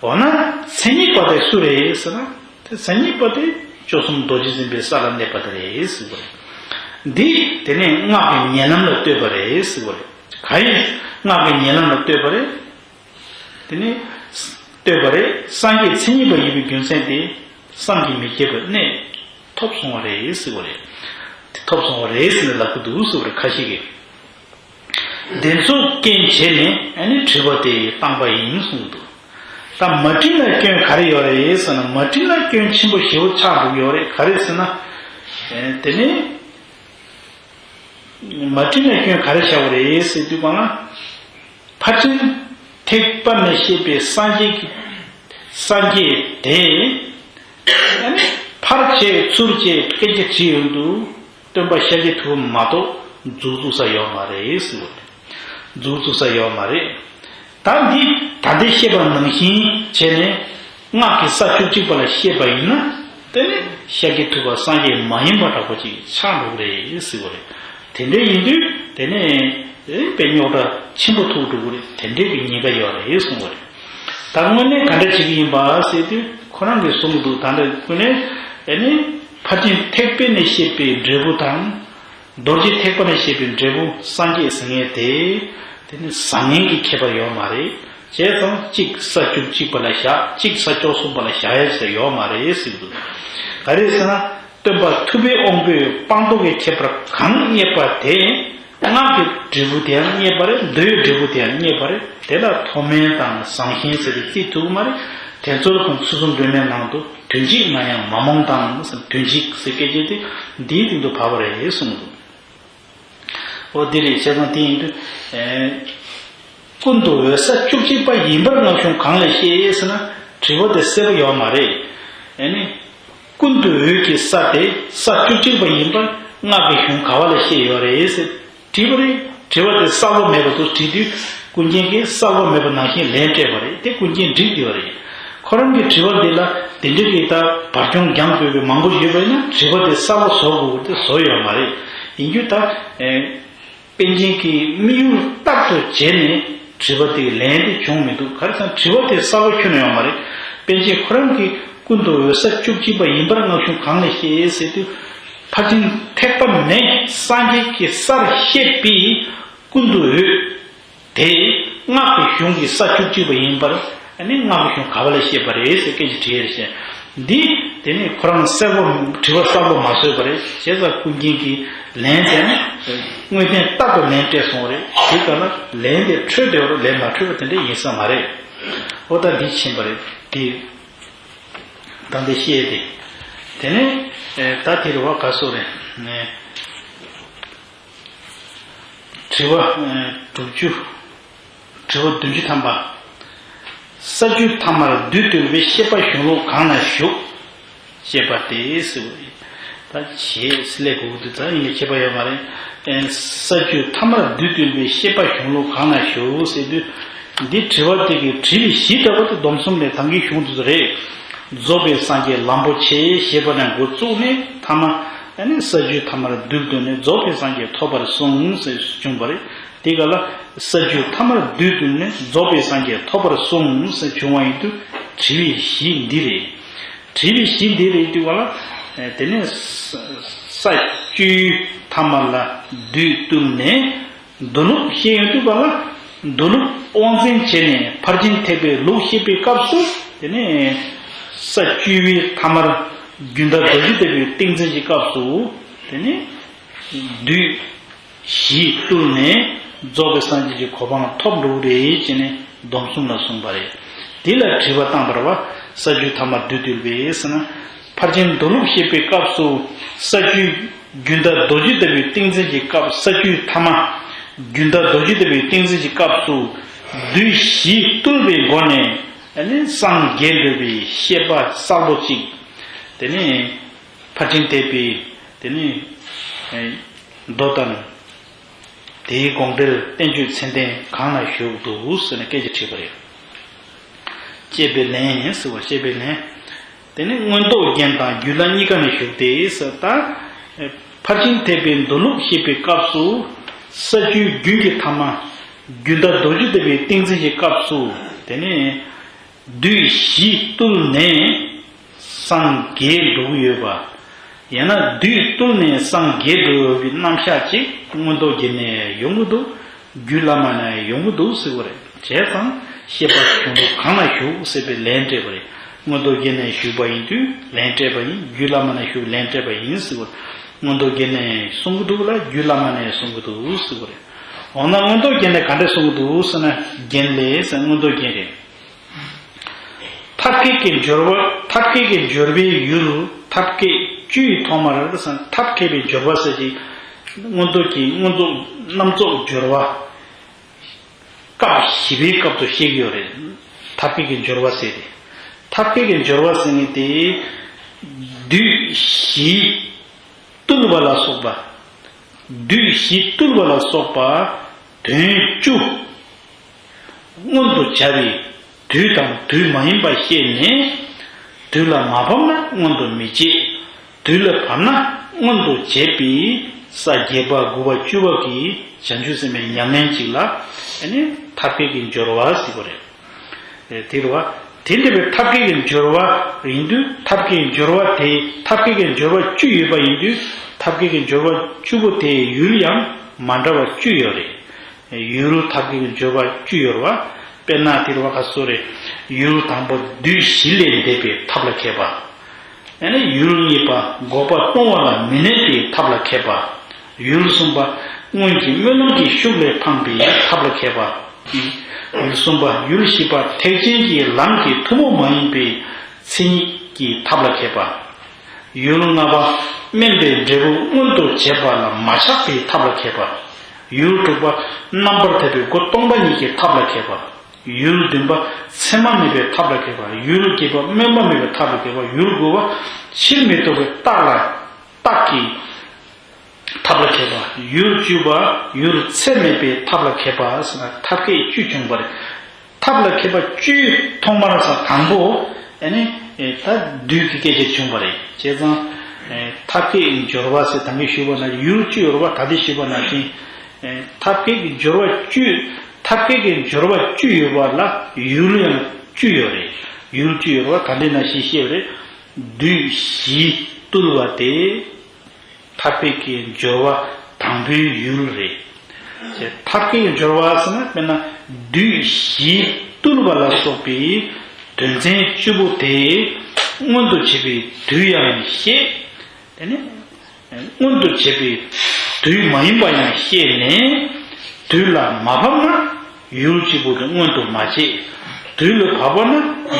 འོ་ན་མཚན་ཉིད་པ་དེ་སུ་རེད་ཟེར་ན། དེ་མཚན་ཉིད་པ་དེ་བཅུ་གསུམ་རྡོ་རྗེ་འཛིན་པའི་ས་ལ་གནས་པ་དེ་རེད་ཟེར་བ་རེད། འདི་དེ་ནས་སྔགས་ཀྱི་ཉེ་ལམ་ལ་ལྟོས་པ་རེད་ཟེར་བ་རེད། གང་ཡིན་སྔགས་ཀྱི་ཉེ་ལམ་ལ་ལྟོས་པ་རེད། དེ་ནས་ལྟོས་པ་རེད། སངས་རྒྱས་མཚན་ཉིད་པ་ཡིན་པའི་རྒྱུ་མཚན་དེ་བསམ་གྱིས་མི་ཁྱབ་པའི་གནས་ཐོབ་སོང་བ་རེད་ཟེར་བ་རེད། དེ་ཐོབ་སོང་བ་རེད་ཟེར་ནས་ལབ་ཀྱི་འདུག་ཟེར་བ་རེད་ཁ་ཤས་ཀྱིས། དེ་ཚོ་རྐྱེན་བྱས་ནས་ཨ་ནི་དྲི་བ་དེ་བཏང་པ་ཡིན་གསུངས་འདུག་ད་མ་དྲིས་ན་སྐྱོན་ག་རེ་ཡོད་རེད་ཟེར་ན་མ་དྲིས་ན་སྐྱོན་ཆེན་པོ་ཞེ་པོ་ཆགས་འགྲོ་གི་ཡོད་རེད། ག་རེ་ཟེར་ན། དེ་ནས་མ་དྲིས་ན་སྐྱོན་ག་རེ་ཆགས་པ་རེད་ཟེར་དུས་གང་ལ། ཕར་ཕྱིན་ཐེག་པ་ནས་བཤད་པའི་སངས་རྒྱས་ཀྱི་སངས་རྒྱས་དེ། ཕར་བྱས་ཚུར་བྱས་སྐད་ཆ་དྲིས་ཡོང་དུས། སྟོན་པ་ཤཱཀྱ་ཐུབ་པ་མ་གཏོགས་མཛུབ་བཙུགས་ས་ཡོད་མ་རེད་ཟེར་བ་རེད། མཛུབ་བཙུགས་ས་ཡོད་མ་རེད། ད་འདི་ད་ལྟའི་བཤད་པ་ནང་བཞིན་བྱས་ནས་སྔགས་ཀྱི་ས་བཅུ་གཅིག་པ་ལ་བཤད་པ་ཡིན་ན་དེ་ནི་ཤཱཀྱ་ཐུབ་པ་སངས་རྒྱས་མ་ཡིན་པ་འདྲ་པོ་ཅིག་ཆགས་འགྲོ་གི་རེད་ཟེར་བ་རེད། དེ་འདྲ་ཡིན་དུས་དེ་ནི་དཔེ་རྙོག་དྲ་ཆེན་པོ་ཐུག་འགྲོ་གི་རེད། དེ་འདྲའི་གི་ཉེན་ཁ་ཡོད་རེད་གསུངས་པ་རེད། ད་དངོས་གནས་ག་འདྲ་བྱེད་ཀྱི་ཡིན་པ་ཟེར་དུས་ཁོ་རང་གིས་གསུངས་འདུག་ད་ལྟ་དངོས་གནས་ཨ་ནི་ཕར་ཕྱིན་ཐེག་པ་ནས་བཤད་པའི་འབྲས་བུ་དང་། རྡོ་རྗེ་ཐེག་པ་ནས་བཤད་པའི་འབྲས་བུ་སངས་རྒྱས་ཟེར་མཁན་དེ། དེ་ནི་བཟང་ངན་གྱི་ཁྱད་པར་ཡོད་མ་རེད། བྱས་ཙང་གཅིག་ས་བཅུ་གཅིག་པ་ལ་བཞག་གཅིག་ས་བཅུ་གསུམ་པ་ལ་བཞག་ཡ་ཟེར་ཡོད་མ་རེད་ཟེར་གྱི་འདུག་ག་རེ་ཟེར་ན་སྟོན་པ་ཐུབ་པའི་དབང་པོས་སྤངས་རྟོགས་ཀྱི་ཁྱད་པར་གང་རྙེད་པ་དེ་སྔགས་ཀྱི་འབྲས་བུ་དེ་ཡང་རྙེད་པ་རེད། མདོའི་འབྲས་བུ་དེ་ཡང་རྙེད་པ་རེད། དེ་ལ་མཐོ་དམན་དང་བཟང་ཞན་ཟེར་ཏེ་བརྩི་ཐུབ་ཀྱི་མ་རེད། དེ་ཚོར་ཁོང་ཚུལ་གསུམ་སྒྲོན་མེའི་ནང་དུ་དོན་གཅིག་ན་ཡང་མ་རྨོངས་དང་དོན་གཅིག་ཟེར་སྐད་ཆ་དེ་འདིའི་སྟེང་དུ་བབས་པ་རེད་གསུངས་འདུག་འོ་འདི་རེད། བྱས་ཙང་དེ་ཡིན་དུས། ཀུན་ཏུ་འོད་གསལ་བཅུ་གཅིག་པ་ཡིན་པར་སྔགས་གཞུང་གང་ལས་བཤད་ཟེར་ན་དྲི་བ་དེ་གསལ་པོ་ཡོད་མ་རེད། ཨ་ནི། ཀུན་ཏུ་འོད་ཀྱི་ས་དེ་ས་བཅུ་གཅིག་པ་ཡིན་པར་སྔགས་ཀྱི་གཞུང་ག་བ་ལ་བཤད་ཡོད་རེད་ཟེར་དྲིས་པ་རེད། དྲི་བ་དེ་གསལ་པོ་མེད་པ་དུ་དྲིས་དུས་ཀུན་མཁྱེན་གྱིས་གསལ་པོ་མེད་པ་ནང་བཞིན་ལན་སྤྲད་པ་རེད། དེ་ཀུན་མཁྱེན་འགྲིག་བསྡད་པ་རེད། ཁོ་རང་གི་དྲི་བ་འདི་ལ་དེ་འདྲ་གི་ད་བར་སྐྱོང་རྒྱག་དགོས་པའི་མང་པོ་ཡོད་པ་ཡིན་ན། དྲི་བ་དེ་གསར་པ་བཟོ་དགོས་ཀྱི་དེ་བཟོ་ཡོད་མ་རེད། ཡིན་རྒྱུ་ད་ཨེ། པཎ་ཆེན་གྱི་དམིགས་ཡུལ་ལྟར་དུ་བྱས་ནས་དྲི་བ་དེའི་ལན་དེ་བྱུང་མི་འདུག་ག་རེ་ཟེར་ན་དྲི་བ་དེ་གསར་པ་ཁྱོན་ནས་ཡོད་མ་རེད། པཎ་ཆེན་ཁོ་རང་གིས་ཀུན་ཏུ་འོད་གསལ་བཅུ་གཅིག་པ་ཡིན་པར་སྔགས་གཞུང་གང་ལས་ཤེས་ཟེར་དུས། ཕར་ཕྱིན་ཐེག་པ་ནས་སངས་རྒྱས་ཀྱི་སར་བཤད་པའི་ཀུན་ཏུ་འོད་དེ་སྔགས་ཀྱི་གཞུང་གི་ས་བཅུ་གཅིག་པ་ཡིན་པར། ཨ་ནི་སྔགས་ཀྱི་གཞུང་ག་པ་ལ་བཤད་པ་རེད་ཟེར་སྐད་ཆ་དྲིས་ཡོད་རེད་ཤག་འདི་དེ་ནི་ཁོ་རང་གསལ་པོ་དྲི་བ་གསལ་པོ་མ་བཟོས་པ་རེད། བྱས་ཙང་ཀུན་མཁྱེན་གྱིས་ལན་བསྟན་ནས་དངོས་བསྟན་ལྟར་དུ་ལན་སྤྲད་སོང་རེད། དེ་ག་ལ་ལན་དེ་འཕྲོད་བསྡད་པ་རེད། ལན་མ་འཕྲོད་པ་དེ་འདྲ་ཡིན་ས་མ་རེད། འོ་ད་འདི་ཕྱིན་པ་རེད། དེ་ད་འདི་བཤད་དེ། དེ་ནས་ད་དེ་རེད་བ། ག་སོ་རེད། དྲི་བ་དྲུག་ཅུ། དྲི་བ་བདུན་ཅུ་ཐམ་པ། ས་བཅུའི་ཐ་མར་བདུད་བཏུལ་བའི་ཤེས་པ་གཞུང་ལུགས་གང་ན་བཞུགས། ཅེས་པ་སྟེ་ཟེར་བ་ཡིན། ད་བྱས་སླེབས་དགོས་ཀྱི་འདུག་ད་ཡིན་ནའི་ཁྱད་པར་ཡོད་མ་རེད། ས་བཅུའི་ཐ་མར་བདུད་བཏུལ་བའི་ཤེས་པ་གཞུང་ལུགས་གང་ན་བཞུགས་ཟེར་དུས། འདི་དྲི་བ་དེ་གི་དྲི་བའི་གཞི་འདྲ་བོ་དེ་སྡོམ་གསུམ་ལས་ད་གིན་གཞུང་དེ་ཚོ་རེད། རྫོགས་པའི་སངས་རྒྱས་ལམ་པོ་ཆེ་ཞེས་པ་ནས་འགོ་བཙུགས་ནས་ཐ་མ། ཨ་ནི་ས་བཅུའི་ཐ་མར་བདུད་བཏུལ་ནས་རྫོགས་པའི་སངས་རྒྱས་ཐོབ་པར་གསུངས་ཟེར་བྱུང་བ་རེད། དེ་ག་ལ་ས་བཅུའི་ཐ་མར་བདུད་བཏུལ་ནས་རྫོགས་པའི་སངས་རྒྱས་ཐོབ་པར་གསུངས་ཟེར་བྱུང་བ་ཡིན་དུས། དྲི་བའི་གཞི་འདི་རེད། དྲི་བའི་གཞི་འདི་རེད་དུས་ག་ལ། དེ་ནས་ས་བཅུའི་ཐ་མ་ལ་བདུད་བཏུལ་ནས། མདོ་ལུགས་བཤད་ཡོང་དུས་ག་ལ། མདོ་ལུགས་དབང་བཙན་བྱས་ནས་ཕར་ཕྱིན་ཐེག་པའི་ལུགས་བཤད་པའི་སྐབས་སུ། དེ་ནས་ས་བཅུ་པའི་ཐ་མར་རྒྱུན་མཐའ་རྡོ་རྗེ་ལྟ་བུའི་ཏིང་འཛིན་གྱི་སྐབས་སུ། དེ་ནས་བདུད་བཞི་བཏུལ་ནས་རྫོགས་པའི་སངས་རྒྱས་ཀྱི་གོ་འཕང་ཐོབ་འགྲོ་གི་རེད་ཅེས་ནས་སྡོམ་གསུམ་ལ་གསུངས་པ་རེད། དེ་ལ་དྲི་བ་བཏང་བར་བ། ས་བཅུའི་ཐ་མར་བདུད་བཏུལ་བས་ཟེར་ན། ཕར་ཕྱིན་མདོ་ལུགས་བཤད་པའི་སྐབས་སུ། ས་བཅུའི་རྒྱུན་མཐའ་རྡོ་རྗེ་ལྟ་བུའི་ཏིང་འཛིན་གྱི་སྐབས། ས་བཅུའི་ཐ་མ་རྒྱུན་མཐའ་རྡོ་རྗེ་ལྟ་བུའི་ཏིང་འཛིན་གྱི་སྐབས་སུ། བདུད་བཞི་བཏུལ་བའི་སྒོ་ནས། ཨ་ནི་སངས་རྒྱས་འགྲུབ་པའི་ཤེས་པ་གསལ་པོ་གཅིག་དེ་ནས་ཕར་ཕྱིན་ཐེག་པའི། དེ་ནས་མདོ་དང་། དེའི་དགོངས་འགྲེལ་བསྟན་བཅོས་ཚད་ལྡན་གང་ན་བཞུགས་འདུག་ཟེར་ནས་སྐད་ཆ་དྲིས་པ་རེད། ཅེས་པའི་ལན་ཟེར་བ། ཅེས་པའི་ལན། དེ་ནི་མངོན་རྟོགས་རྒྱན་དང་རྒྱུད་བླ་གཉིས་ཀ་ནས་བཞུགས་ཏེ་ཟེར། ད་ཕར་ཕྱིན་ཐེག་པའི་མདོ་ལུགས་བཤད་པའི་སྐབས་སུ། ས་བཅུའི་རྒྱུན་གྱི་ཐ་མ་རྒྱུན་མཐའ་རྡོ་རྗེ་ལྟ་བུའི་ཏིང་འཛིན་གྱི་སྐབས་སུ། དེ་ནི་བདུད་བཞི་བཏུལ་ནས་སངས་རྒྱས་འགྲོ་གི་ཡོད་པ། ཡང་ན་བདུད་བཏུལ་ནས་སངས་རྒྱས་འགྲོ་བའི་རྣམ་གཞག་ཅིག་མངོན་རྟོགས་རྒྱན་ནས་ཡོང་གི་འདུག་རྒྱུད་བླ་མ་ནས་ཡོང་གི་འདུག་ཟེར་བ་རེད། བྱས་ཙང་ཤེས་པ་གཞུང་ལུགས་གང་ན་བཞུགས་ཟེར་བའི་ལན་སྤྲད་པ་རེད། མངོན་རྟོགས་རྒྱན་ནས་བཞུགས་པ་ཡིན་དུས་ལན་སྤྲད་པ་ཡིན། རྒྱུད་བླ་མ་ནས་བཞུགས་ལན་སྤྲད་པ་ཡིན་ཟེར་བ། མངོན་རྟོགས་རྒྱན་ནས་གསུང་གི་འདུག་ལ། རྒྱུད་བླ་མ་ནས་གསུང་གི་འདུག་ཟེར་བ་རེད། འོ་ན་མངོན་རྟོགས་རྒྱན་ནས་ག་འདྲ་གསུང་གི་འདུག་ཟེར་ན། རྒྱན་ལས་ཟེར་མངོན་རྟོགས་རྒྱན་རེད། ཐབས་མཁས་ཀྱི་སྦྱོར་བ། ཐབས་མཁས་ཀྱི་སྦྱོར་བའི་ཡུལ། ཐབས་མཁས་བཅུའི་ཐོག་མར་ཟེར། ཐབས་མཁས་པའི་སྦྱོར་བ་ཟེར་གྱི། མངོན་རྟོགས་ཀྱི་མངོན་རྟོགས་རྣམ་རྫོགས་སྦྱོར་བ། སྐབས་བཞི་པའི་སྐབས་སུ་བཤད་ཀྱི་ཡོད་རེད། ཐབས་མཁས་ཀྱི་སྦྱོར་བ་ཟེར་ཏེ། ཐབས་མཁས་ཀྱི་སྦྱོར་བ་ཟེར་ནི་དེ། བདུད་བཞི་བཏུལ་བ་ལ་སོགས་པ། བདུད་བཞི་བཏུལ་བ་ལ་སོགས་པ་དོན་བཅུ། མངོན་དུ་བྱ་བའི་དུས་དང་དུས་མ་ཡིན་པ་ཤེས་ནས། དུས་ལ་མ་བབ་ན་མངོན་དུ་མི་བྱེད། དུས་ལ་བབ་ན་མངོན་དུ་བྱེད་པའི་ས་བརྒྱད་པ་དགུ་པ་བཅུ་པ་གི་བྱང་ཆུབ་སེམས་དཔའི་ཉམས་ལེན་ཅིག་ལ། ཨ་ནི་ཐབས་མཁས་ཀྱི་སྦྱོར་བ་ཟེར་བ་རེད། དེ་རུ་བ། དེ་འདྲ་བའི་ཐབས་མཁས་ཀྱི་སྦྱོར་བ་ཡིན་དུས། ཐབས་མཁས་ཀྱི་སྦྱོར་བ་དེ། ཐབས་མཁས་ཀྱི་སྦྱོར་བ་བཅུ་ཡོད་པ་ཡིན་དུས། ཐབས་མཁས་ཀྱི་སྦྱོར་བ་བཅུ་པོ་དེའི་ཡུལ་ཡང་མ་འདྲ་བ་བཅུ་ཡོད་རེད། ཡུལ་ཐབས་མཁས་ཀྱི་སྦྱོར་བ་བཅུ་ཡོད་རེད་བ། དཔེར་ན་དེ་རུ་བ་ག་སོ་རེད། ཡུལ་དང་པོ་བདུད་བཞི་ལས་འདས་པའི་ཐབས་ལ་མཁས་པ། ཨ་ནི་ཡུལ་གཉིས་པ་འགོག་པ་སྤོང་བ་ལ་མི་གནས་པའི་ཐབས་ལ་མཁས་པ། ཡུལ་གསུམ་པ་སྔོན་གྱི་སྨོན་ལམ་གྱི་ཤུགས་ལས་འཕངས་པའི་ཐབས་ལ་མཁས་པ། ཡུལ་གསུམ་པ་ཡུལ་བཞི་པ་ཐེག་ཆེན་གྱི་ལམ་གྱི་ཐུན་མོང་མ་ཡིན་པའི་མཚན་ཉིད་ཀྱི་ཐབས་ལ་མཁས་པ། ཡུལ་ལྔ་པ་དམན་པའི་འབྲས་བུ་མངོན་དུ་བྱེད་པ་ལ་མ་ཆགས་པའི་ཐབས་ལ་མཁས་པ། ཡུལ་དྲུག་པ་རྣམ་པར་དག་པའི་སྒོ་སྟོང་པ་ཉིད་ཀྱི་ཐབས་ལ་མཁས་པ། ཡུལ་བདུན་པ་མཚན་མ་མེད་པའི་ཐབས་ལ་མཁས་པ། ཡུལ་བརྒྱད་པ་དམན་པ་མེད་པའི་ཐབས་ལ་མཁས་པ། ཡུལ་དགུ་པ་ཕྱིར་མི་ལྡོག་པའི་རྟགས་ལ་རྟགས་ཀྱི་ཐབས་ལ་མཁས་པ། ཡུལ་བཅུ་པ་ཡུལ་ཚད་མེད་པའི་ཐབས་ལ་མཁས་པ་ཟེར་ན་ཐབས་མཁས་བཅུ་བྱུང་བ་རེད། ཐབས་ལ་མཁས་པ་བཅུའི་ཐོག་མར་ས་དང་པོ། ཨ་ནི་ད་བདུད་ཀྱི་སྐད་ཆ་བྱུང་བ་རེད། བྱས་ཙང་ཐབས་མཁས་ཀྱི་འབྱོར་བ་ཟེར་ད་གིན་ཞུས་པ་ན་ཡུལ་བཅུ་ཡོད་རེད་པ། ད་ལྟ་ཞུས་པ་ནང་བཞིན་ཐབས་མཁས་ཀྱི་འབྱོར་བ་བཅུ། ཐབས་མཁས་ཀྱི་འབྱོར་བ་བཅུ་ཡོད་པ་ལ་ཡུལ་ཡང་བཅུ་ཡོད་རེད། ཡུལ་བཅུ་ཡོད་རེད་པ། ད་ལྟ་ནང་བཞིན་བཤད་པ་རེད། བདུད་བཞིས་བཏུལ་བ་དེ། ཐབས་མཁས་ཀྱི་འབྱོར་བ་དང་པོའི་ཡུལ་རེད། ཐབས་མཁས་ཀྱི་འབྱོར་བ་ཟེར་ན་དཔེར་ན་བདུད་བཞིས་བཏུལ་བ་ལ་སོགས་པའི་དོན་ཚན་བཅུ་པོ་དེ་མངོན་དུ་བྱེད་པའི་དུས་ཡང་ཤེས། དེ་ནས་མངོན་དུ་བྱེད་པའི་དུས་མ་ཡིན་པ་ཡང་ཤེས་ནས་དུས་ལ་མ་བབས་ན། ཡུལ་གཅིག་པུ་དེ་མངོན་དུ་མ་བྱས། དུས་ལ་བབ་པ་ན་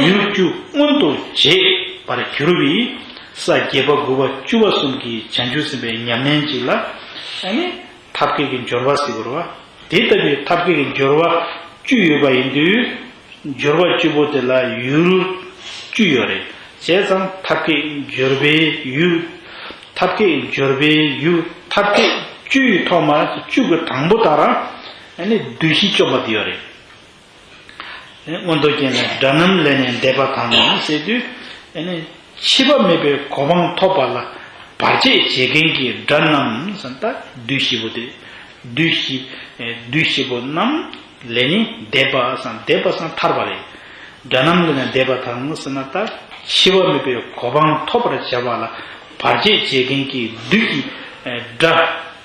ཡུལ་བཅུ་མངོན་དུ་བྱེད་པར་འགྱུར་བས། ས་བརྒྱད་པ་དགུ་པ་བཅུ་པ་གསུམ་གྱིས་བྱང་ཆུབ་སེམས་དཔའི་ཉམས་ལེན་གཅིག་ལ་ཨ་ནི་ཐབས་མཁས་ཀྱི་འབྱོར་བ་ཟེར་དགོས་རེད་པ། དེ་ལྟ་བུའི་ཐབས་མཁས་ཀྱི་འབྱོར་བ་བཅུ་ཡོད་པ་ཡིན་དུས། འབྱོར་བ་བཅུ་པོ་དེ་ལ་ཡུལ་བཅུ་ཡོད་རེད། བྱས་ཙང་ཐབས་མཁས་འབྱོར་པའི་ཡུལ། ཐབས་མཁས་འབྱོར་པའི་ཡུལ་ཐབས་མཁས་བཅུ་ཡི་ཐོག་མ་བཅུ་གི་དང་པོ་ལྟར་ཨ་ནི་བདུད་བཞི་བཅོམ་པ་དེ་ཡོད་རེད། མངོན་རྟོགས་རྒྱན་ནས་དགྲ་རྣམས་ལས་ནི་འདས་པ་དང་ཟེར་དུས་ཨ་ནི་འཆི་བ་མེད་པའི་གོ་འཕང་ཐོབ་པ་ལ་བར་ཆད་བྱེད་མཁན་གྱི་དགྲ་རྣམས་ཟེར་ན་ད་བདུད་བཞི་པོ་དེ། བདུད་བཞི། བདུད་བཞི་པོ་རྣམས་ལས་ནི་འདས་པ་ཟེར་ན་འདས་པ་ཟེར་ན་ཐར་པ་རེད། དགྲ་རྣམས་ལས་ནི་འདས་པ་དང་ཟེར་ན་ད་འཆི་བ་མེད་པའི་གོ་འཕང་ཐོབ་པར་བྱ་བ་ལ་བར་ཆད་བྱེད་མཁན་གྱི་བདུད་ཀྱི་དགྲ་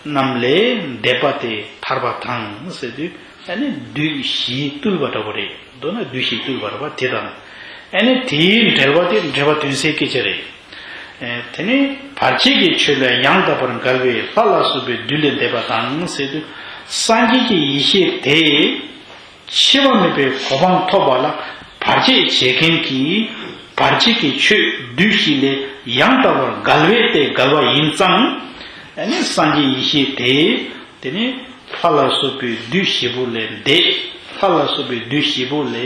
རྣམས་ལས་འདས་པ་དེ་ཐར་པ་དང་ཟེར་དུས་ཨ་ནི་བདུད་བཞིས་བཏུལ་བ་འདྲ་པོ་རེད། མདོར་ན་བདུད་བཞིས་བཏུལ་བ་འདྲ་པོ་དེ་དང་། ཨ་ནི་དེའི་འགྲེལ་པ་དེ་འགྲེལ་པ་དོན་གསལ་སྐད་ཆ་རེད། དེ་ནས་བར་ཆད་ཀྱི་ཆོས་ལས་ཡང་དག་པར་འགལ་བའི་ལྷ་ལ་སོགས་པའི་བདུད་ལས་འདས་པ་དང་ཟེར་དུས། སངས་རྒྱས་ཀྱི་ཡེ་ཤེས་དེ་འཆི་བ་མེད་པའི་གོ་འཕང་ཐོབ་པ་ལ་བར་ཆད་བྱེད་མཁན་གྱི་བར་ཆད་ཀྱི་ཆོས་བདུད་བཞི་ལས་ཡང་དག་པར་འགལ་བས་ཏེ་འགལ་བ་ཡིན་ཙང་། ཨ་ནི་སངས་རྒྱས་ཡེ་ཤེས་དེ་དེ་ནི་ལྷ་ལ་སོགས་པའི་བདུད་བཞི་པོ་ལས་འདས། ལྷ་ལ་སོགས་པའི་བདུད་བཞི་པོ་ལས་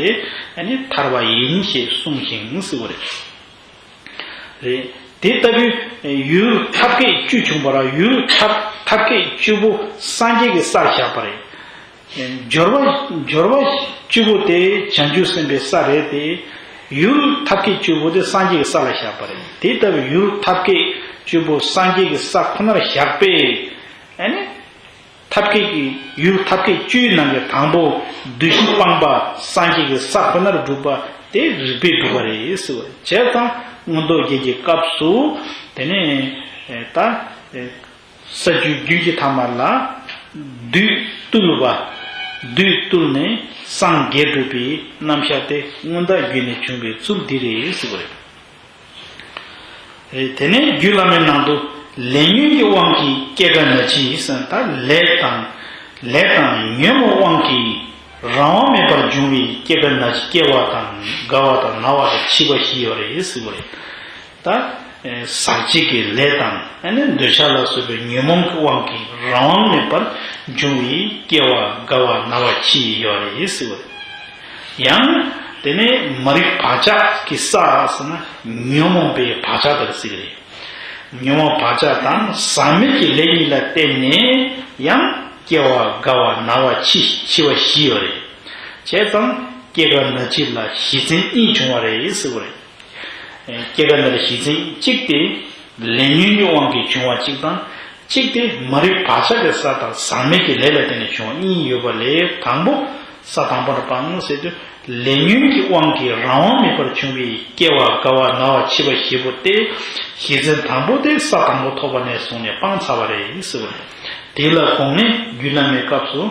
ཨ་ནི་ཐར་བ་ཡིན་ཞེས་གསུངས་ཤིང་གསོལ་བ་རེད། རེད། དེ་ལྟ་བུའི་ཡུལ་ཐབས་མཁས་བཅུ་བྱུང་བ་ར་ཡུལ་ཐབས་ཐབས་མཁས་བཅུ་པོ་སངས་རྒྱས་ཀྱི་སར་བཞག་པ་རེད། འབྱོར་བ་འབྱོར་བ་བཅུ་པོ་དེ་བྱང་ཆུབ་སེམས་དཔའི་ས་རེད་དེ། ཡུལ་ཐབས་མཁས་བཅུ་པོ་དེ་སངས་རྒྱས་ཀྱི་ས་ལ་བཞག་པ་རེད། དེ་ལྟ་བུའི་ཡུལ་ཐབས་མཁས་བཅུ་པོ་སངས་རྒྱས་ཀྱི་ས་ཁོ་ནར་བཞག་པས། ཨ་ནི། ཐབས་མཁས་ཀྱི་ཡུལ་ཐབས་མཁས་བཅུའི་ནང་གི་དང་པོ་བདུད་བཞི་སྤངས་པ་སངས་རྒྱས་ཀྱི་ས་ཁོ་ནར་གྲུབ་པ་དེ་རིགས་པས་གྲུབ་པ་རེད་ཟེར་བ་བྱས་ཙང་མངོན་རྟོགས་རྒྱན་གྱི་སྐབས་སུ་དེ་ནས་ད་ས་བཅུའི་རྒྱུད་ཀྱི་ཐ་མ་ལ་བདུད་བཏུལ་བ། བདུད་བཏུལ་ནས་སངས་རྒྱས་གྲུབ་པའི་རྣམ་གཞག་དེ་མངོན་རྟོགས་རྒྱན་ནས་བྱུང་བའི་ཚུལ་འདི་རེད་ཟེར་བ་རེད། དེ་ནས་རྒྱུད་བླ་མའི་ནང་དུ་ལས་ཉོན་གྱི་དབང་གིས་སྐྱེ་རྒ་ན་འཆི་ཟེར་ད་ལས་དང་ལས་དང་ཉོན་མོངས་དབང་གིས་རང་དབང་མེད་པར་འབྱུང་བའི་སྐྱེ་རྒ་ན་འཆི་སྐྱེ་བ་དང་རྒ་བ་དང་ན་བ་དང་འཆི་བ་བཞི་ཡོད་རེད་ཟེར་བ་རེད། ད་ཟག་བཅས་ཀྱི་ལས་དང་ཨ་ནི་འདོད་ཆགས་ལ་སོགས་པའི་ཉོན་མོངས་ཀྱི་དབང་གིས་རང་དབང་མེད་པར་འབྱུང་བའི་སྐྱེ་བ་རྒ་བ་ན་བ་འཆི་ཡོད་རེད་ཟེར་བ་རེད། ཡང་དེ་ནས་མ་རིག་བག་ཆགས་ཀྱི་ས་ཟེར་ན་ཉོན་མོངས་པའི་བག་ཆགས་དེ་ཟེར་གི་རེད། ཉོན་མོངས་བག་ཆགས་དང་ཟག་མེད་ཀྱི་ལས་གཉིས་ལ་བརྟེན་ནས་ཡང་སྐྱེ་བ་རྒ་བ་ན་བ་འཆི་འཆི་བ་བཞི་ཡོད་རེད། བྱས་ཙང་སྐྱེ་རྒ་ན་འཆི་ལ་གཞི་མཚན་གཉིས་བྱུང་བ་རེད་ཟེར་བ་རེད། སྐྱེ་རྒ་ན་འཆིའི་གཞི་མཚན་གཅིག་དེ། ལས་ཉོན་གྱི་དབང་གིས་བྱུང་བ་གཅིག་དང་། གཅིག་དེ་མ་རིག་བག་ཆགས་ཀྱི་ས་དང་ཟག་མེད་ཀྱི་ལས་ལ་བརྟེན་ནས་བྱུང་བ་གཉིས་ཡོད་པ་ལས་དང་པོ་ས་དང་པོར་སྤངས་ཟེར་དུས་ལས་ཉོན་གྱི་དབང་གིས་རང་དབང་མེད་པར་བྱུང་བའི་སྐྱེ་བ་རྒ་བ་ན་བ་འཆི་བ་བཞི་པོ་སྟེ། གཞི་མཚན་དང་པོ་དེ་ས་དང་པོ་ཐོབ་པ་ནས་བཟུང་ནས་སྤངས་ཚར་བ་རེད་ཟེར་བ་རེད། དེ་ལ་དགོངས་ནས་རྒྱུད་བླ་མའི་སྐབས་སུ།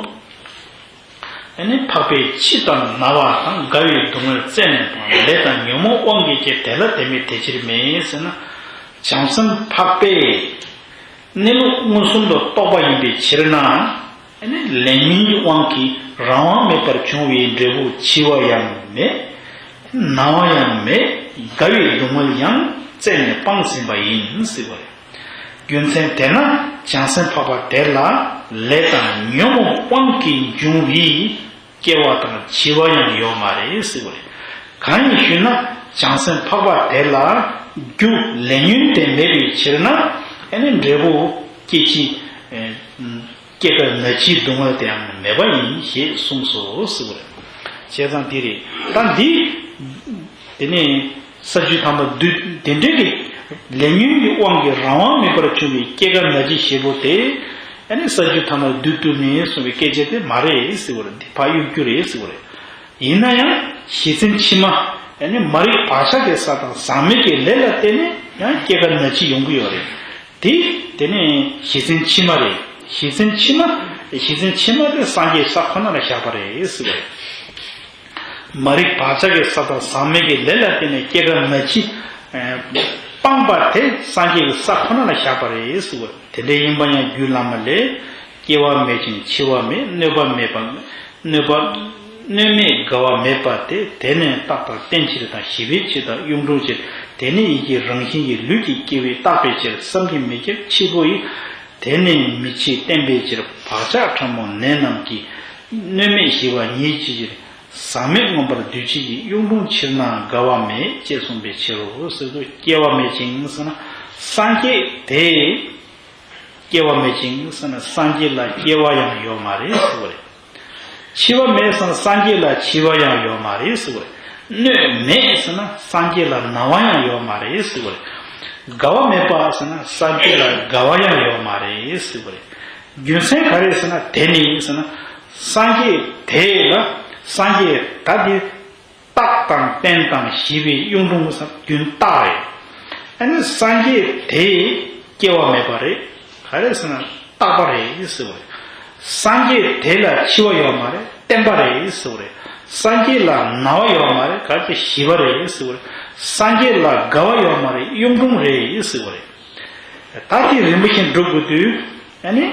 ཨ་ནི་འཕགས་པས་འཆི་དང་ན་བ་དང་རྒ་བའི་སྡུག་བསྔལ་རྩད་ནས་སྤངས། ལས་དང་ཉོན་མོངས་དབང་གིས་སྐྱེ་དེ་ལ་དེ་མེད་དེ་ཕྱིར་མེད་ཟེར་ན། བྱང་སེམས་འཕགས་པས་གནས་ལུགས་མངོན་སུམ་དུ་རྟོགས་པ་ཡིན་པའི་ཕྱིར་ན། ཨ་ནི་ལས་ཉོན་གྱི་དབང་གིས་རང་དབང་མེད་པར་བྱུང་བའི་འབྲས་བུ་འཆི་བ་ཡང་མེད། ན་བ་ཡང་མེད། རྒ་བའི་སྡུག་བསྔལ་ཡང་རྩད་ནས་སྤངས་ཟིན་པ་ཡིན་ཟེར་བ་རེད། རྒྱུ་མཚན་དེས་ན་བྱང་སེམས་འཕགས་པ་དེ་ལ་ལས་དང་ཉོན་མོངས་དབང་གིས་འབྱུང་བའི་སྐྱེ་བ་དང་འཆི་བ་ཡང་ཡོད་མ་རེད་ཟེར་བ་རེད། གང་ཡིན་ཞུས་ན་བྱང་སེམས་འཕགས་པ་དེ་ལ་རྒྱུ་ལས་ཉོན་དེ་མེད་པའི་ཕྱིར་ན་ཨ་ནི་འབྲས་བུ་སྐྱེ་འཆི། སྐྱེ་རྒ་ན་འཆིའི་སྡུག་བསྔལ་དེའང་མེད་པ་ཡིན་ཞེས་གསུངས་སོ་ཟེར་བ་རེད། བྱས་ཙང་འདི་རེད། ད་འདི། དེ་ནས་ ས་བཅུ་ཐ་མ་བསྡུས་དེ་འདྲའི་གི་ལས་ཉོན་གྱི་དབང་གིས་རང་དབང་མེད་པར་བྱུང་བའི་སྐྱེ་རྒ་ན་འཆི་ཞེ་པོ་དེ། ཨ་ནི་ས་བཅུ་ཐ་མ་བསྡུས་བཏུབ་མིན་གསུངས་པའི་སྐད་ཆ་དེ་མ་རེད་ཟེར་བ་རེད། འདི་ཕར་གཡུག་རྒྱུ་རེད་ཟེར་བ་རེད། ཡིན་ན་ཡང་། ཞེ་ཚན་ཕྱི་མ། ཨ་ནི་མ་རིག་བག་ཆགས་ཀྱི་ས་དང་ཟག་མེད་ཀྱི་ལས་ལ་བརྟེན་ནས་ཡང་སྐྱེ་རྒ་ན་འཆི་ཡོང་གི་ཡོད་རེད། དེ། དེ་ནི་ཞེ་ཚན་ཕྱི་མ་རེད། ཞེ་ཚན་ཕྱི་མ། ཞེ་ཚན་ཕྱི་མ་དེ་སངས་རྒྱས་ས་ཁོ་ན་ལ་བཞག་པ་རེད་ཟེར་བ་རེད། མ་རིག་བག་ཆགས་ཀྱི་ས་དང་ཟག་མེད་ཀྱི་ལས་ལ་བརྟེན་ནས་སྐྱེ་རྒ་ན་འཆི་སྤངས་པ་དེ་སངས་རྒྱས་ཀྱི་ས་ཁོ་ན་ལ་བཞག་པ་རེད་ཟེར་བ། དེ་འདྲ་ཡིན་པ་ཡང་རྒྱུད་བླ་མ་ལས། སྐྱེ་བ་མེད་ཅིང་འཆི་བ་མེད། གནོད་པ་མེད་པ། གནོད་པ། གནོད་མེད་རྒ་བ་མེད་པ་སྟེ། དེ་ནི་རྟག་པར་བརྟན་ཕྱིར་དང་། ཞི་བའི་ཕྱིར་དང་གཡུང་དྲུང་ཕྱིར། དེ་ནི་ཡིད་ཀྱི་རང་བཞིན་གྱི་ལུས་ཀྱིས་སྐྱེ་བས་རྟག་པའི་ཕྱིར། བསམ་གྱིས་མི་ཁྱབ་འཆི་འཕོ་ཡི། དེ་ནི་མི་འཆི་བརྟན་པའི་ཕྱིར། བག་ཆགས་ཕྲ་མོ་ནད་རྣམས་ཀྱིས། གནོད་མེད་ཞི་བ་ཉིད་ཀྱི་ཕྱིར། ཟག་མེད་མངོན་པར་འདུ་བྱེད་ཀྱི། གཡུང་དྲུང་ཕྱིར་ན་རྒ་བ་མེད། ཅེས་གསུངས་པའི་ཕྱིར་རོ། ཟེར་དུས་སྐྱེ་བ་མེད་ཅིང་ཟེར་ན་སངས་རྒྱས་དེ། སྐྱེ་བ་མེད་ཅིང་ཟེར་ན་སངས་རྒྱས་ལ་སྐྱེ་བ་ཡང་ཡོད་མ་རེད་ཟེར་བ་རེད། འཆི་བ་མེད་ཟེར་ན་སངས་རྒྱས་ལ་འཆི་བ་ཡང་ཡོད་མ་རེད་ཟེར་བ་རེད། གནོད་མེད་ཟེར་ན་སངས་རྒྱས་ལ་ན་བ་ཡང་ཡོད་མ་རེད་ཟེར་བ་རེད། རྒ་བ་མེད་པ་ཟེར་ན་སངས་རྒྱས་ལ་རྒ་བ་ཡང་ཡོད་མ་རེད་ཟེར་བ་རེད། རྒྱུ་མཚན་ག་རེ་ཟེར་ན་དེ་ནི་ཟེར་ན། སངས་རྒྱས་དེ་ལ། སངས་རྒྱས་ད་དེ། རྟག་དང་བརྟན་དང་ཞི་བའི་གཡུང་དྲུང་ཟེར་རྒྱུན་རྟག་རེད། ཨ་ནི་སངས་རྒྱས་དེ་སྐྱེ་བ་མེད་པ་རེད། ག་རེ་ཟེར་ན་རྟག་པ་རེད་ཟེར་བ་རེད། སངས་རྒྱས་དེ་ལ་འཆི་བ་ཡོད་མ་རེད། བརྟན་པ་རེད་ཟེར་བ་རེད། སངས་རྒྱས་ལ་ན་བ་ཡོད་མ་རེད། ག་རེ་ཞི་བ་རེད་ཟེར་བ་རེད། སངས་རྒྱས་ལ་རྒ་བ་ཡོད་མ་རེད། གཡུང་དྲུང་རེད་ཟེར་བ་རེད། ད་དེ་རིམ་པ་བཞིན་སྒྲུབ་དགོས་དུས་ཨ་ནི།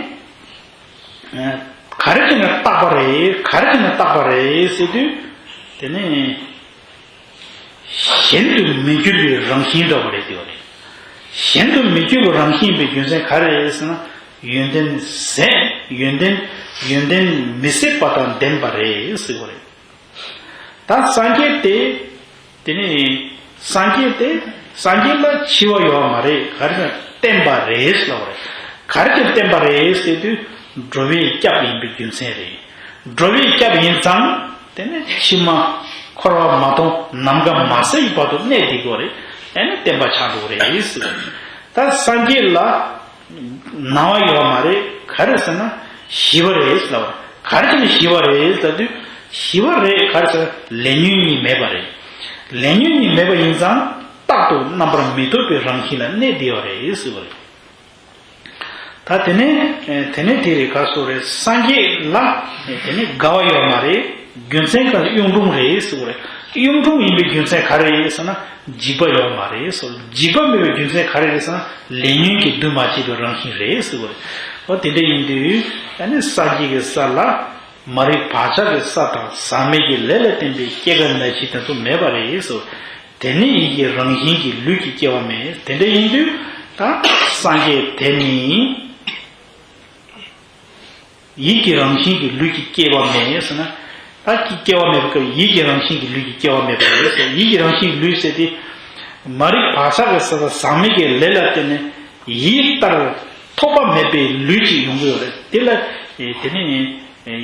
ག་རེ་བྱས་ན་རྟག་པ་རེད། ག་རེ་བྱས་ན་རྟག་པ་རེད་ཟེར་དུས། དེ་ནི། གཞན་དུ་མི་འགྱུར་བའི་རང་བཞིན་འདྲ་བ་རེད་དེ་བ་རེད། གཞན་དུ་མི་འགྱུར་བའི་རང་བཞིན་པའི་རྒྱུ་མཚན་ག་རེ་རེད་ཟེར་ན། ཡོན་ཏན་ཟད། ཡོན་ཏན། ཡོན་ཏན་མི་ཟད་པ་དང་ལྡན་པ་རེད་ཟེར་བ་རེད། ད་སངས་རྒྱས་དེ། དེ་ནི་སངས་རྒྱས་དེ་སངས་རྒྱས་ལ་འཆི་བ་ཡོད་མ་རེད། ག་རེ་ཟེར་ན་བརྟན་པ་རེད་ལབ་པ་རེད། ག་རེ་བྱས་བརྟན་པ་རེད་ཟེར་དུས་འགྲོ་བའི་སྐྱབས་ཡིན་པའི་རྒྱུ་མཚན་རེད། འགྲོ་བའི་སྐྱབས་ཡིན་ཙང་དེ་ནི་ཕྱི་མ་འཁོར་བ་མ་སྟོངས་ནམ་མཁའ་མ་ཟད་ཀྱི་བར་དུ་གནས་བསྡད་དགོས་རེད། ཨ་ནི་བརྟན་པ་ཆགས་འགྲོ་གི་རེད་ཟེར། ད་སངས་རྒྱས་ལ། ན་བ་ཡོད་མ་རེད། ག་རེ་ཟེར་ན་ཞི་བ་རེད་ལབ། ག་རེ་བྱས་ནས་ཞི་བ་རེད་ཟེར་དུས། ཞི་བ་རེད་ག་རེ་ཟེར་ན་ལས་ཉོན་གཉིས་མེད་པ་རེད། ལས་ཉོན་གཉིས་མེད་པ་ཡིན་ཙང་རྟག་ཏུ་རྣམ་པར་མི་རྟོག་པའི་རང་བཞིན་ལ་གནས་བསྡད་པ་རེད་ཟེར་བ་རེད། ད་དེ་ནས་དེ་ནས་དེ་རེད་ག་སོ་རེད། སངས་རྒྱས་ལ་དེ་ནས་རྒ་བ་ཡོད་མ་རེད། རྒྱུ་མཚན་ག་གཡུང་དྲུང་རེད་ཟེར་བ་རེད། གཡུང་དྲུང་ཡིན་པའི་རྒྱུ་མཚན་ག་རེ་རེད་ཟེར་ན། འཇིགས་པ་ཡོད་མ་རེད་ཟེར། འཇིགས་པ་མེད་པའི་རྒྱུ་མཚན་ག་རེ་རེད་ཟེར་ན། ལས་ཉོན་གྱིས་འདུལ་མ་བྱས་པའི་རང་བཞིན་རེད་ཟེར་བ་རེད། འོ་དེ་འདྲ་ཡིན་དུས་ཨ་ནི་སངས་རྒྱས་ཀྱི་ས་ལ་མ་རིག་བག་ཆགས་ཀྱི་ས་དང་ཟག་མེད་ཀྱི་ལས་ལ་བརྟེན་པའི་སྐྱེ་རྒ་ན་འཆི་དེ་ཚོ་མེད་པ་རེད་ཟེར། དེ་ནི་ཡིད་ཀྱི་རང་བཞིན་གྱི་ལུས་ཀྱི་སྐྱེ་བ་མེད། དེ་འདྲ་ཡིན་དུས་ད་སངས་རྒྱས་དེ་ནི། ཡིད་ཀྱི་རང་བཞིན་གྱི་ལུས་ཀྱི་སྐྱེ་བ་མེད་ཟེར་ན། ད་ཀྱི་སྐྱེ་བ་མེད་པའི་སྐབས་ཡིད་ཀྱི་རང་བཞིན་གྱི་ལུས་ཀྱི་སྐྱེ་བ་མེད་པ་རེད་ཟེར། ཡིད་ཀྱི་རང་བཞིན་གྱི་ལུས་ཟེར་ཏེ། མ་རིག་བག་ཆགས་ཀྱི་ས་དང་ཟག་མེད་ཀྱི་ལས་ལ་བརྟེན་ནས་ཡིད་ལྟར་ཐོགས་པ་མེད་པའི་ལུས་ཅིག་ཡོང་གི་ཡོད་རེད། དེ་ལ་དེ་ནི་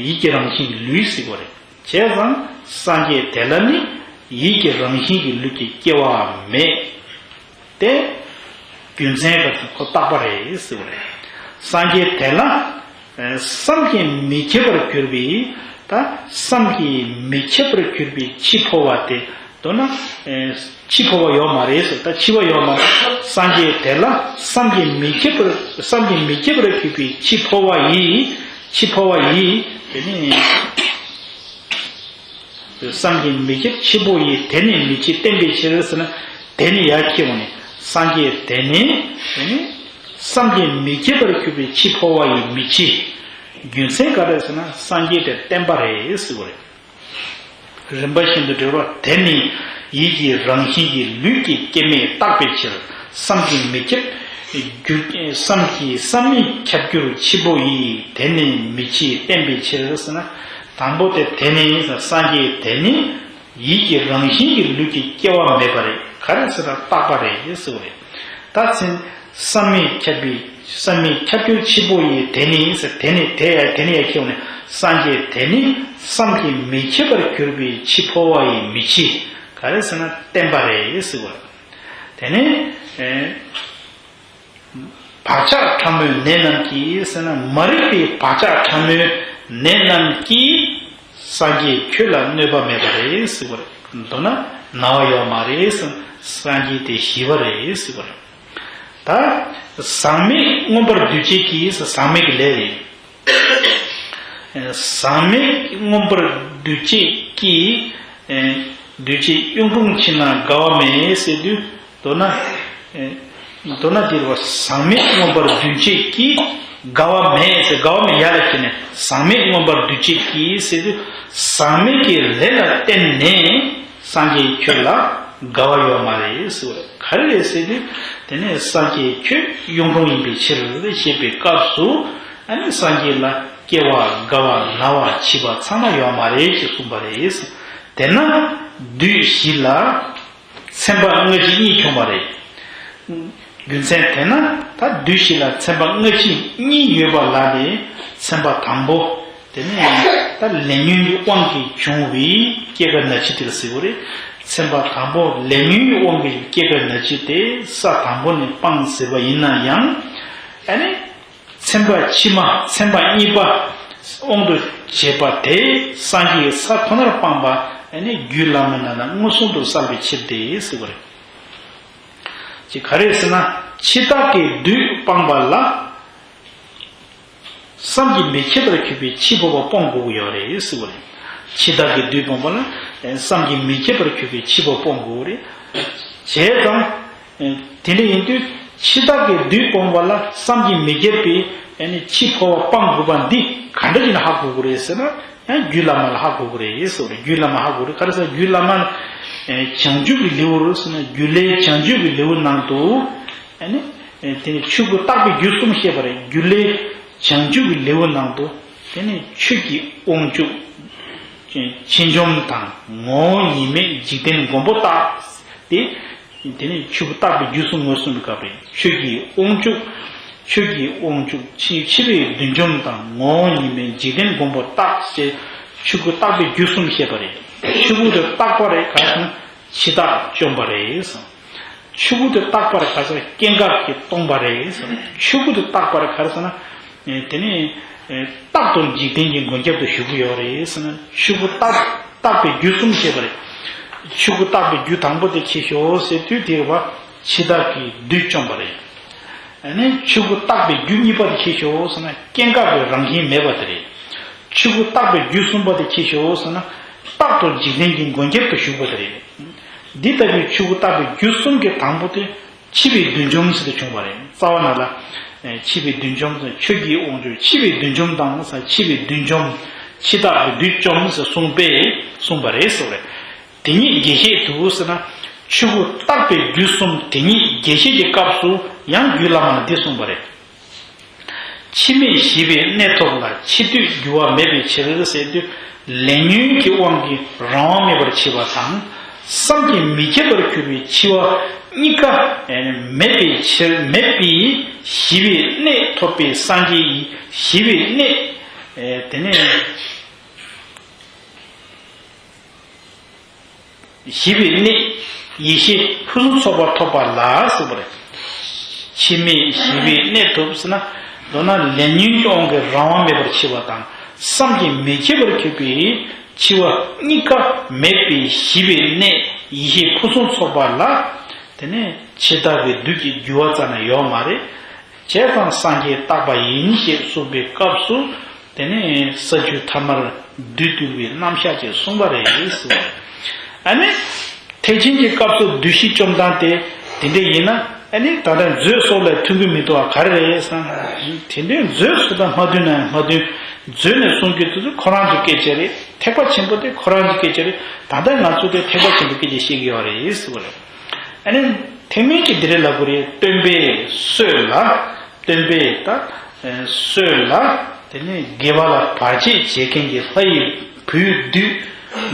ཡིད་ཀྱི་རང་བཞིན་གྱི་ལུས་ཟེར་བ་རེད། བྱས་ཙང་སངས་རྒྱས་དེ་ལ་ནི་ཡིད་ཀྱི་རང་བཞིན་གྱི་ལུས་ཀྱི་སྐྱེ་བ་མེད། དེ། རྒྱུ་མཚན་ག་ཚོད་ཁོ་རྟག་པ་རེད་ཟེར་བ་རེད། སངས་རྒྱས་དེ་ལ། བསམ་གྱིས་མི་ཁྱབ་པར་གྱུར་པའི། ད་བསམ་གྱིས་མི་ཁྱབ་པར་གྱུར་པའི་འཆི་འཕོ་བ་དེ། མདོར་ན། འཆི་འཕོ་བ་ཡོད་མ་རེད་ཟེར། ད་འཆི་བ་ཡོད་མ་རེད། སངས་རྒྱས་དེ་ལ་བསམ་གྱིས་མི་ཁྱབ་པར་བསམ་གྱིས་མི་ཁྱབ་པར་གྱུར་པའི་འཆི་འཕོ་བ་ཡི། འཆི་འཕོ་བ་ཡི། དེ་ནི། བསམ་གྱིས་མི་ཁྱབ་འཆི་འཕོ་ཡི། དེ་ནི་མི་འཆི་བརྟན་པའི་ཕྱིར་ཟེར་ན། དེ་ནི་ཡར་ཁྱེར་འོང་ནས་སངས་རྒྱས་དེ་ནི། དེ་ནི་བསམ་གྱིས་མི་ཁྱབ་པར་གྱུར་པའི་འཆི་འཕོ་བ་ཡི་མི་འཆི། རྒྱུ་མཚན་ག་རེ་ཟེར་ན་སངས་རྒྱས་དེ་བརྟན་པ་རེད་ཟེར་བ་རེད། རིམ་པ་བཞིན་དུ་འགྲེལ་བ། དེ་ནི་ཡིད་ཀྱི་རང་བཞིན་གྱི་ལུས་ཀྱི་སྐྱེ་མེད་རྟག་པའི་ཕྱིར། བསམ་གྱིས་མི་ཁྱབ་འགྱུར། བསམ་གྱིས་བསམ་མི་ཁྱབ་འགྱུར་འཆི་འཕོ་ཡི། དེ་ནི་མི་འཆི་བརྟན་པའི་ཕྱིར་ཟེར་ན། དང་པོ་དེ་དེ་ནི་སངས་རྒྱས་དེ་ནི་ཡིད་ཀྱི་རང་བཞིན་གྱི་ལུས་ཀྱི་སྐྱེ་བ་མེད་པ་རེད། ག་རེ་ཟེར་ན་རྟག་པ་རེད་ཟེར་བ་རེད། ད་ཚིན་བསམ་མི་ཁྱབ་པའི་བསམ་མི་ཁྱབ་འགྱུར་འཆི་འཕོ་ཡི། དེ་ནི་ཟེར་དེ་ནི་དེ་ཡ་དེ་ནི་ཡ་ཁྱེར་འོང་ནས་སངས་རྒྱས་དེ་ནི་བསམ་གྱིས་མི་ཁྱབ་པར་གྱུར་པའི་འཆི་འཕོ་བ་ཡི་མི་འཆི། ག་རེ་ཟེར་ན་བརྟན་པ་རེད་ཟེར་བ་རེད། དེ་ནས་ཨེ། བག་ཆགས་ཕྲ་མོའི་ནད་རྣམས་ཀྱིས་ཟེར་ན། མ་རིག་པའི་བག་ཆགས་ཕྲ་མོའི་ནད་རྣམས་ཀྱིས་སངས་རྒྱས་ཁྱོད་ལ་གནོད་པ་མེད་པ་རེད་ཟེར་བ་རེད། མདོར་ན་ན་བ་ཡོད་མ་རེད་ཟེར། སངས་རྒྱས་དེ་ཞི་བ་རེད་ཟེར་བ་རེད། ད་ཟག་མེད་མངོན་པར་འདུ་བྱེད་ཀྱིས་ཟེར། ཟག་མེད་ཀྱི་ལས་རེད། ཟག་མེད་མངོན་པར་འདུ་བྱེད་ཀྱིས། འདུ་བྱེད་གཡུང་དྲུང་ཕྱིན་ན་འགལ་བ་མེད་ཟེར་དུས། མདོར་ན། མདོར་ན་འདིར་བ་ཟག་མེད་མངོན་པར་འདུ་བྱེད་ཀྱིས་འགལ་བ་མེད་ཟེར། འགལ་བ་མེད་ཡ་ལ་བྱས་ནས་ཟག་མེད་མངོན་པར་འདུ་བྱེད་ཀྱིས་ཟེར་དུས། ཟག་མེད་ཀྱི་ལས་ལ་བརྟེན་ནས་སངས་རྒྱས་ཁྱོད་ལ་འགལ་བ་ཡོད་མ་རེད་ཟེར་བ་རེད། ག་རེ་རེད་ཟེར་དུས། དེ་ནས་སངས་རྒྱས་ཁྱོད་གཡུང་དྲུང་ཡིན་པའི་ཕྱིར་ཞེས་པའི་སྐབས་སུ། ཨ་ནི་སངས་རྒྱས་ལ་སྐྱེ་བ་རྒ་བ་ན་བ་འཆི་བ་ཚང་མ་ཡོད་མ་རེད་ཅེས་གསུངས་པ་རེད། དེས་ན་བདུད་བཞི་ལ་ཚན་པ་སྔ་ཕྱི་གཉིས་བྱུང་བ་རེད། རྒྱུ་མཚན་དེས་ན་ད་བདུད་བཞི་ལ་ཚན་པ་སྔ་ཕྱི་གཉིས་ཡོད་པ་ལ་ནི། ཚན་པ་དང་པོ་དེ་ནི་ད་ལས་ཉོན་གྱི་དབང་གིས་བྱུང་བའི་སྐྱེ་རྒ་ན་འཆི་དེ་ལ་ཟེར་བ་རེད། ཚན་པ་དང་པོ་ལས་ཉོན་གྱི་དབང་གིས་སྐྱེ་རྒ་ན་འཆི་དེ་ས་དང་པོ་ནས་སྤངས་ཟེར་བ་ཡིན་ན་ཡང་། ཨ་ནི། ཚན་པ་ཕྱི་མ་ཚན་པ་གཉིས་པ་དབང་དུ་བྱས་པ་དེ་སངས་རྒྱས་ཀྱི་ས་ཁོ་ནར་སྤངས་པ། ཨ་ནི་རྒྱུད་བླ་མའི་ནང་ན་མངོན་སུམ་དུ་གསལ་བའི་ཕྱིར་ཏེ་ཟེར་བ་རེད། ཅིག་ག་རེ་ཟེར་ན། འཆི་བདག་གི་བདུད་སྤངས་པ་ལ། བསམ་གྱིས་མི་ཁྱབ་པར་གྱུར་པའི་འཆི་འཕོ་བ་སྤོང་དགོས་ཀྱི་ཡོད་རེད་ཟེར་བ་རེད། འཆི་བདག་གི་བདུད་སྤངས་པ་ལ། བསམ་གྱིས་མི་ཁྱབ་པར་གྱུར་པའི་འཆི་འཕོ་བ་སྤོང་དགོས་རེད། བྱས་ཙང་། དེ་འདྲ་ཡིན་དུས་འཆི་བདག་གི་བདུད་སྤོང་བ་ལ་བསམ་གྱིས་མི་ཁྱབ་པའི། ཨ་ནི་འཆི་འཕོ་བ་སྤང་དགོས་པ་འདི་ག་འདྲ་ཞིག་ན་ཧ་གོ་དགོས་རེད་ཟེར་ན། ཡང་རྒྱུད་བླ་མ་ལ་ཧ་གོ་དགོས་རེད་ཟེར་བ་རེད། རྒྱུད་བླ་མ་ཧ་གོ་དགོས་རེད། ག་རེ་ཟེར། རྒྱུད་བླ་མ་ལ། བྱང་ཆུབ་ཀྱི་ལེའུ་རུ་ཟེར་ན། རྒྱུད་བླའི་བྱང་ཆུབ་ཀྱི་ལེའུ་ནང་དུ། ཨ་ནི། དེ་ནི་ཆོས་སྐུ་བརྟག་པའི་རྒྱུད་གསུམ་བཤད་པ་རེད། རྒྱུད་བླའི་བྱང་ཆུབ་ཀྱི་ལེའུ་ནང་དུ། དེ་ནི་ཆོས་ཀྱི་དབང་ཕྱུག་ཆེ་འཇོམས་དང་། ངོ་བོ་ཉིད་མེད་འཇིག་རྟེན་མགོན་པོ་རྟག་སྟེ། དེ་ནས་ཆོས་སྐུ་བརྟག་པའི་རྒྱུད་གསུམ་ངོས་བཟུང་བའི་སྐབས་རེད། ཆོས་ཀྱི་དབང་ཕྱུག་ཆོས་ཀྱི་དབང་ཕྱུག་ཕྱི་ཕྱི་བའི་བདུད་འཇོམས་དང་། ངོ་བོ་ཉིད་མེད་འཇིག་རྟེན་མགོན་པོ་རྟག་ཅེས་ཆོས་སྐུ་བརྟག་པའི་རྒྱུད་གསུམ་བཤད་པ་རེད། ཆོས་སྐུ་དེ་བརྟག་པ་རེད། ག་རེ་ཟེར་ན། འཆི་བདག་བཅོམ་པ་རེད་གསུངས། ཆོས་སྐུ་དེ་བརྟག་པ་རེད། ག་རེ་ཟེར་ན། སྐྱེ་འགག་གིས་སྟོང་པ་རེད་གསུངས། ཆོས་སྐུ་དེ་བརྟག་པ་རེད། ག་རེ་ཟེར་ན། དེ་ནས་རྟག་ཏུ་འཇིག་རྟེན་གྱི་མགོན་སྐྱབས་སུ་བཞུགས་ཀྱི་ཡོད་རེད་ཟེར་ན། ཆོས་སྐུ་བརྟག་བརྟག་པའི་རྒྱུད་གསུམ་བཤད་པ་རེད། ཆོས་སྐུ་བརྟག་པའི་རྒྱུད་དང་པོ་དེ་ཅི་ཞིག་ཟེར་དུས། དེ་རེད་བ། འཆི་བདག་གི་བདུད་བཅོམ་པ་རེད། ཨ་ནི་ཆོས་སྐུ་བརྟག་པའི་རྒྱུད་གཉིས་པ་དེ་ཅི་ཞིག་ཟེར་ན། སྐྱེ་འགག་གི་རང་བཞིན་མེད་པ་དེ་རེད། ཆོས་སྐུ་བརྟག་པའི་རྒྱུད་གསུམ་པ་དེ་ཅི་ཞིག་ཟེར་ན། རྟག་ཏུ་འཇིག་རྟེན་གྱི་མགོན་སྐྱབས་སུ་བཞུགས་པ་དེ་རེད། འདི་ལྟ་བུའི་ཆོས་སྐུ་བརྟག་པའི་རྒྱུད་གསུམ་གྱི་དང་པོ་དེ། འཆི་བའི་བདུད་འཇོམས་ཟེར་དུ་བྱུང་བ་རེད། རྩ་བ་ནས་ལ། ཨེ། འཆི་བའི་བདུད་འཇོམས་ཟེར། ཆོས་ཀྱི་དབང་ཕྱུག་འཆི་བའི་བདུད་འཇོམས་དང་ཟེར། འཆི་བའི་བདུད་འཇོམས། འཆི་བདག་གི་བདུད་བཅོམ་ཟེར་གསུངས་པས་གསུངས་པ་རེད་ཟེར་བ་རེད། དེ་ཉིད་རྒྱས་བཤད་དུ་ཟེར་ན། ཆོས་སྐུ་བརྟག་པའི་རྒྱུད་གསུམ་དེ་ཉིད་རྒྱས་བཤད་ཀྱི་སྐབས་སུ་ཡང་རྒྱུད་བླ་མ་ལ་འདི་གསུངས་པ་རེད། འཆི་མེད་ཞི་བའི་གནས་ཐོབ་ལ། འཆི་དུས་འགྱུར་བ་མེད་པའི་ཕྱིར་ཟེར་དུས། ལས་ཉོན་གྱི་དབང་གིས་རང་དབང་མེད་པར་འཆི་བ་དང་། བསམ་གྱིས་མི་ཁྱབ་པར་གྱུར་པའི་འཆི་བ་གཉིས་ཀ་མེད་པའི་ཕྱིར། མེད་པའི་ཞི་བའི་གནས་ཐོབ་པའི་སངས་རྒྱས་ཀྱི་ཞི་བའི་གནས། དེ་ནས། ཞི་བའི་གནས། ཡེ་ཤེས་ཕུན་སུམ་ཚོགས་པ་ཐོབ་པ་ལ་ཟེར་བ་རེད། འཆི་མེད་ཞི་བའི་གནས་ཐོབ་ཟེར་ན། མདོར་ན་ལས་ཉོན་གྱི་དབང་གིས་རང་དབང་མེད་པར་འཆི་བ་དང་། བསམ་གྱིས་མི་ཁྱབ་པར་གྱུར་པའི་འཆི་བ་གཉིས་ཀ་མེད་པའི་ཞི་བའི་གནས། ཡེ་ཤེས་ཕུན་སུམ་ཚོགས་པ་ལ། དེ་ནས་འཆི་བདག་གི་བདུད་ཀྱི་འགྱུར་བ་རྩ་ནས་ཡོད་མ་རེད། བྱས་ཙང་སངས་རྒྱས་རྟག་པ་ཡིན་ཞེས་གསུངས་པའི་སྐབས་སུ། དེ་ནས་ས་བཅུ་ཐ་མར་བདུད་འདུལ་བའི་རྣམ་གཞག་ཅེས་གསུངས་པ་རེད་ཟེར། ཨ་ནི། ཐེག་ཆེན་གྱི་སྐབས་སུ་བདུད་བཞི་བཅོམ་སྟངས་དེ་དེ་འདྲ་ཡིན་ན། ཨ་ནི་ད་ལྟ་མཛོད་སོགས་ལས་མཐུན་གྱི་མི་འདུག་པ་ག་རེ་རེད་བསམ། དེ་འདྲའི་མཛོད་སོགས་དང་མ་མཐུན་ན་ཡང་མ་མཐུན། མཛོད་ནས་གསུང་གི་དུས་སུ་ཁོ་རང་གི་སྐད་ཆ་རེད། ཐེག་པ་ཆེན་པོ་དེ་ཁོ་རང་གི་སྐད་ཆ་རེད། ད་ལྟ་ང་ཚོ་དེ་ཐེག་པ་ཆེན་པོའི་སྐད་ཆ་བཤད་ཀྱི་ཡོད་རེད་ཟེར་བ་རེད། ཨ་ནི་ཐེག་དམན་གྱི་འདི་རེད་ལབ་དགོས་རེད། སྟོན་པས་སྲོད་ལ། སྟོན་པས་ད་སྲོད་ལ། དེ་ནས་དགེ་བ་ལ་བར་ཆད་བྱེད་མཁན་གྱི་ལྷ་ཡི་བུའི་བདུད།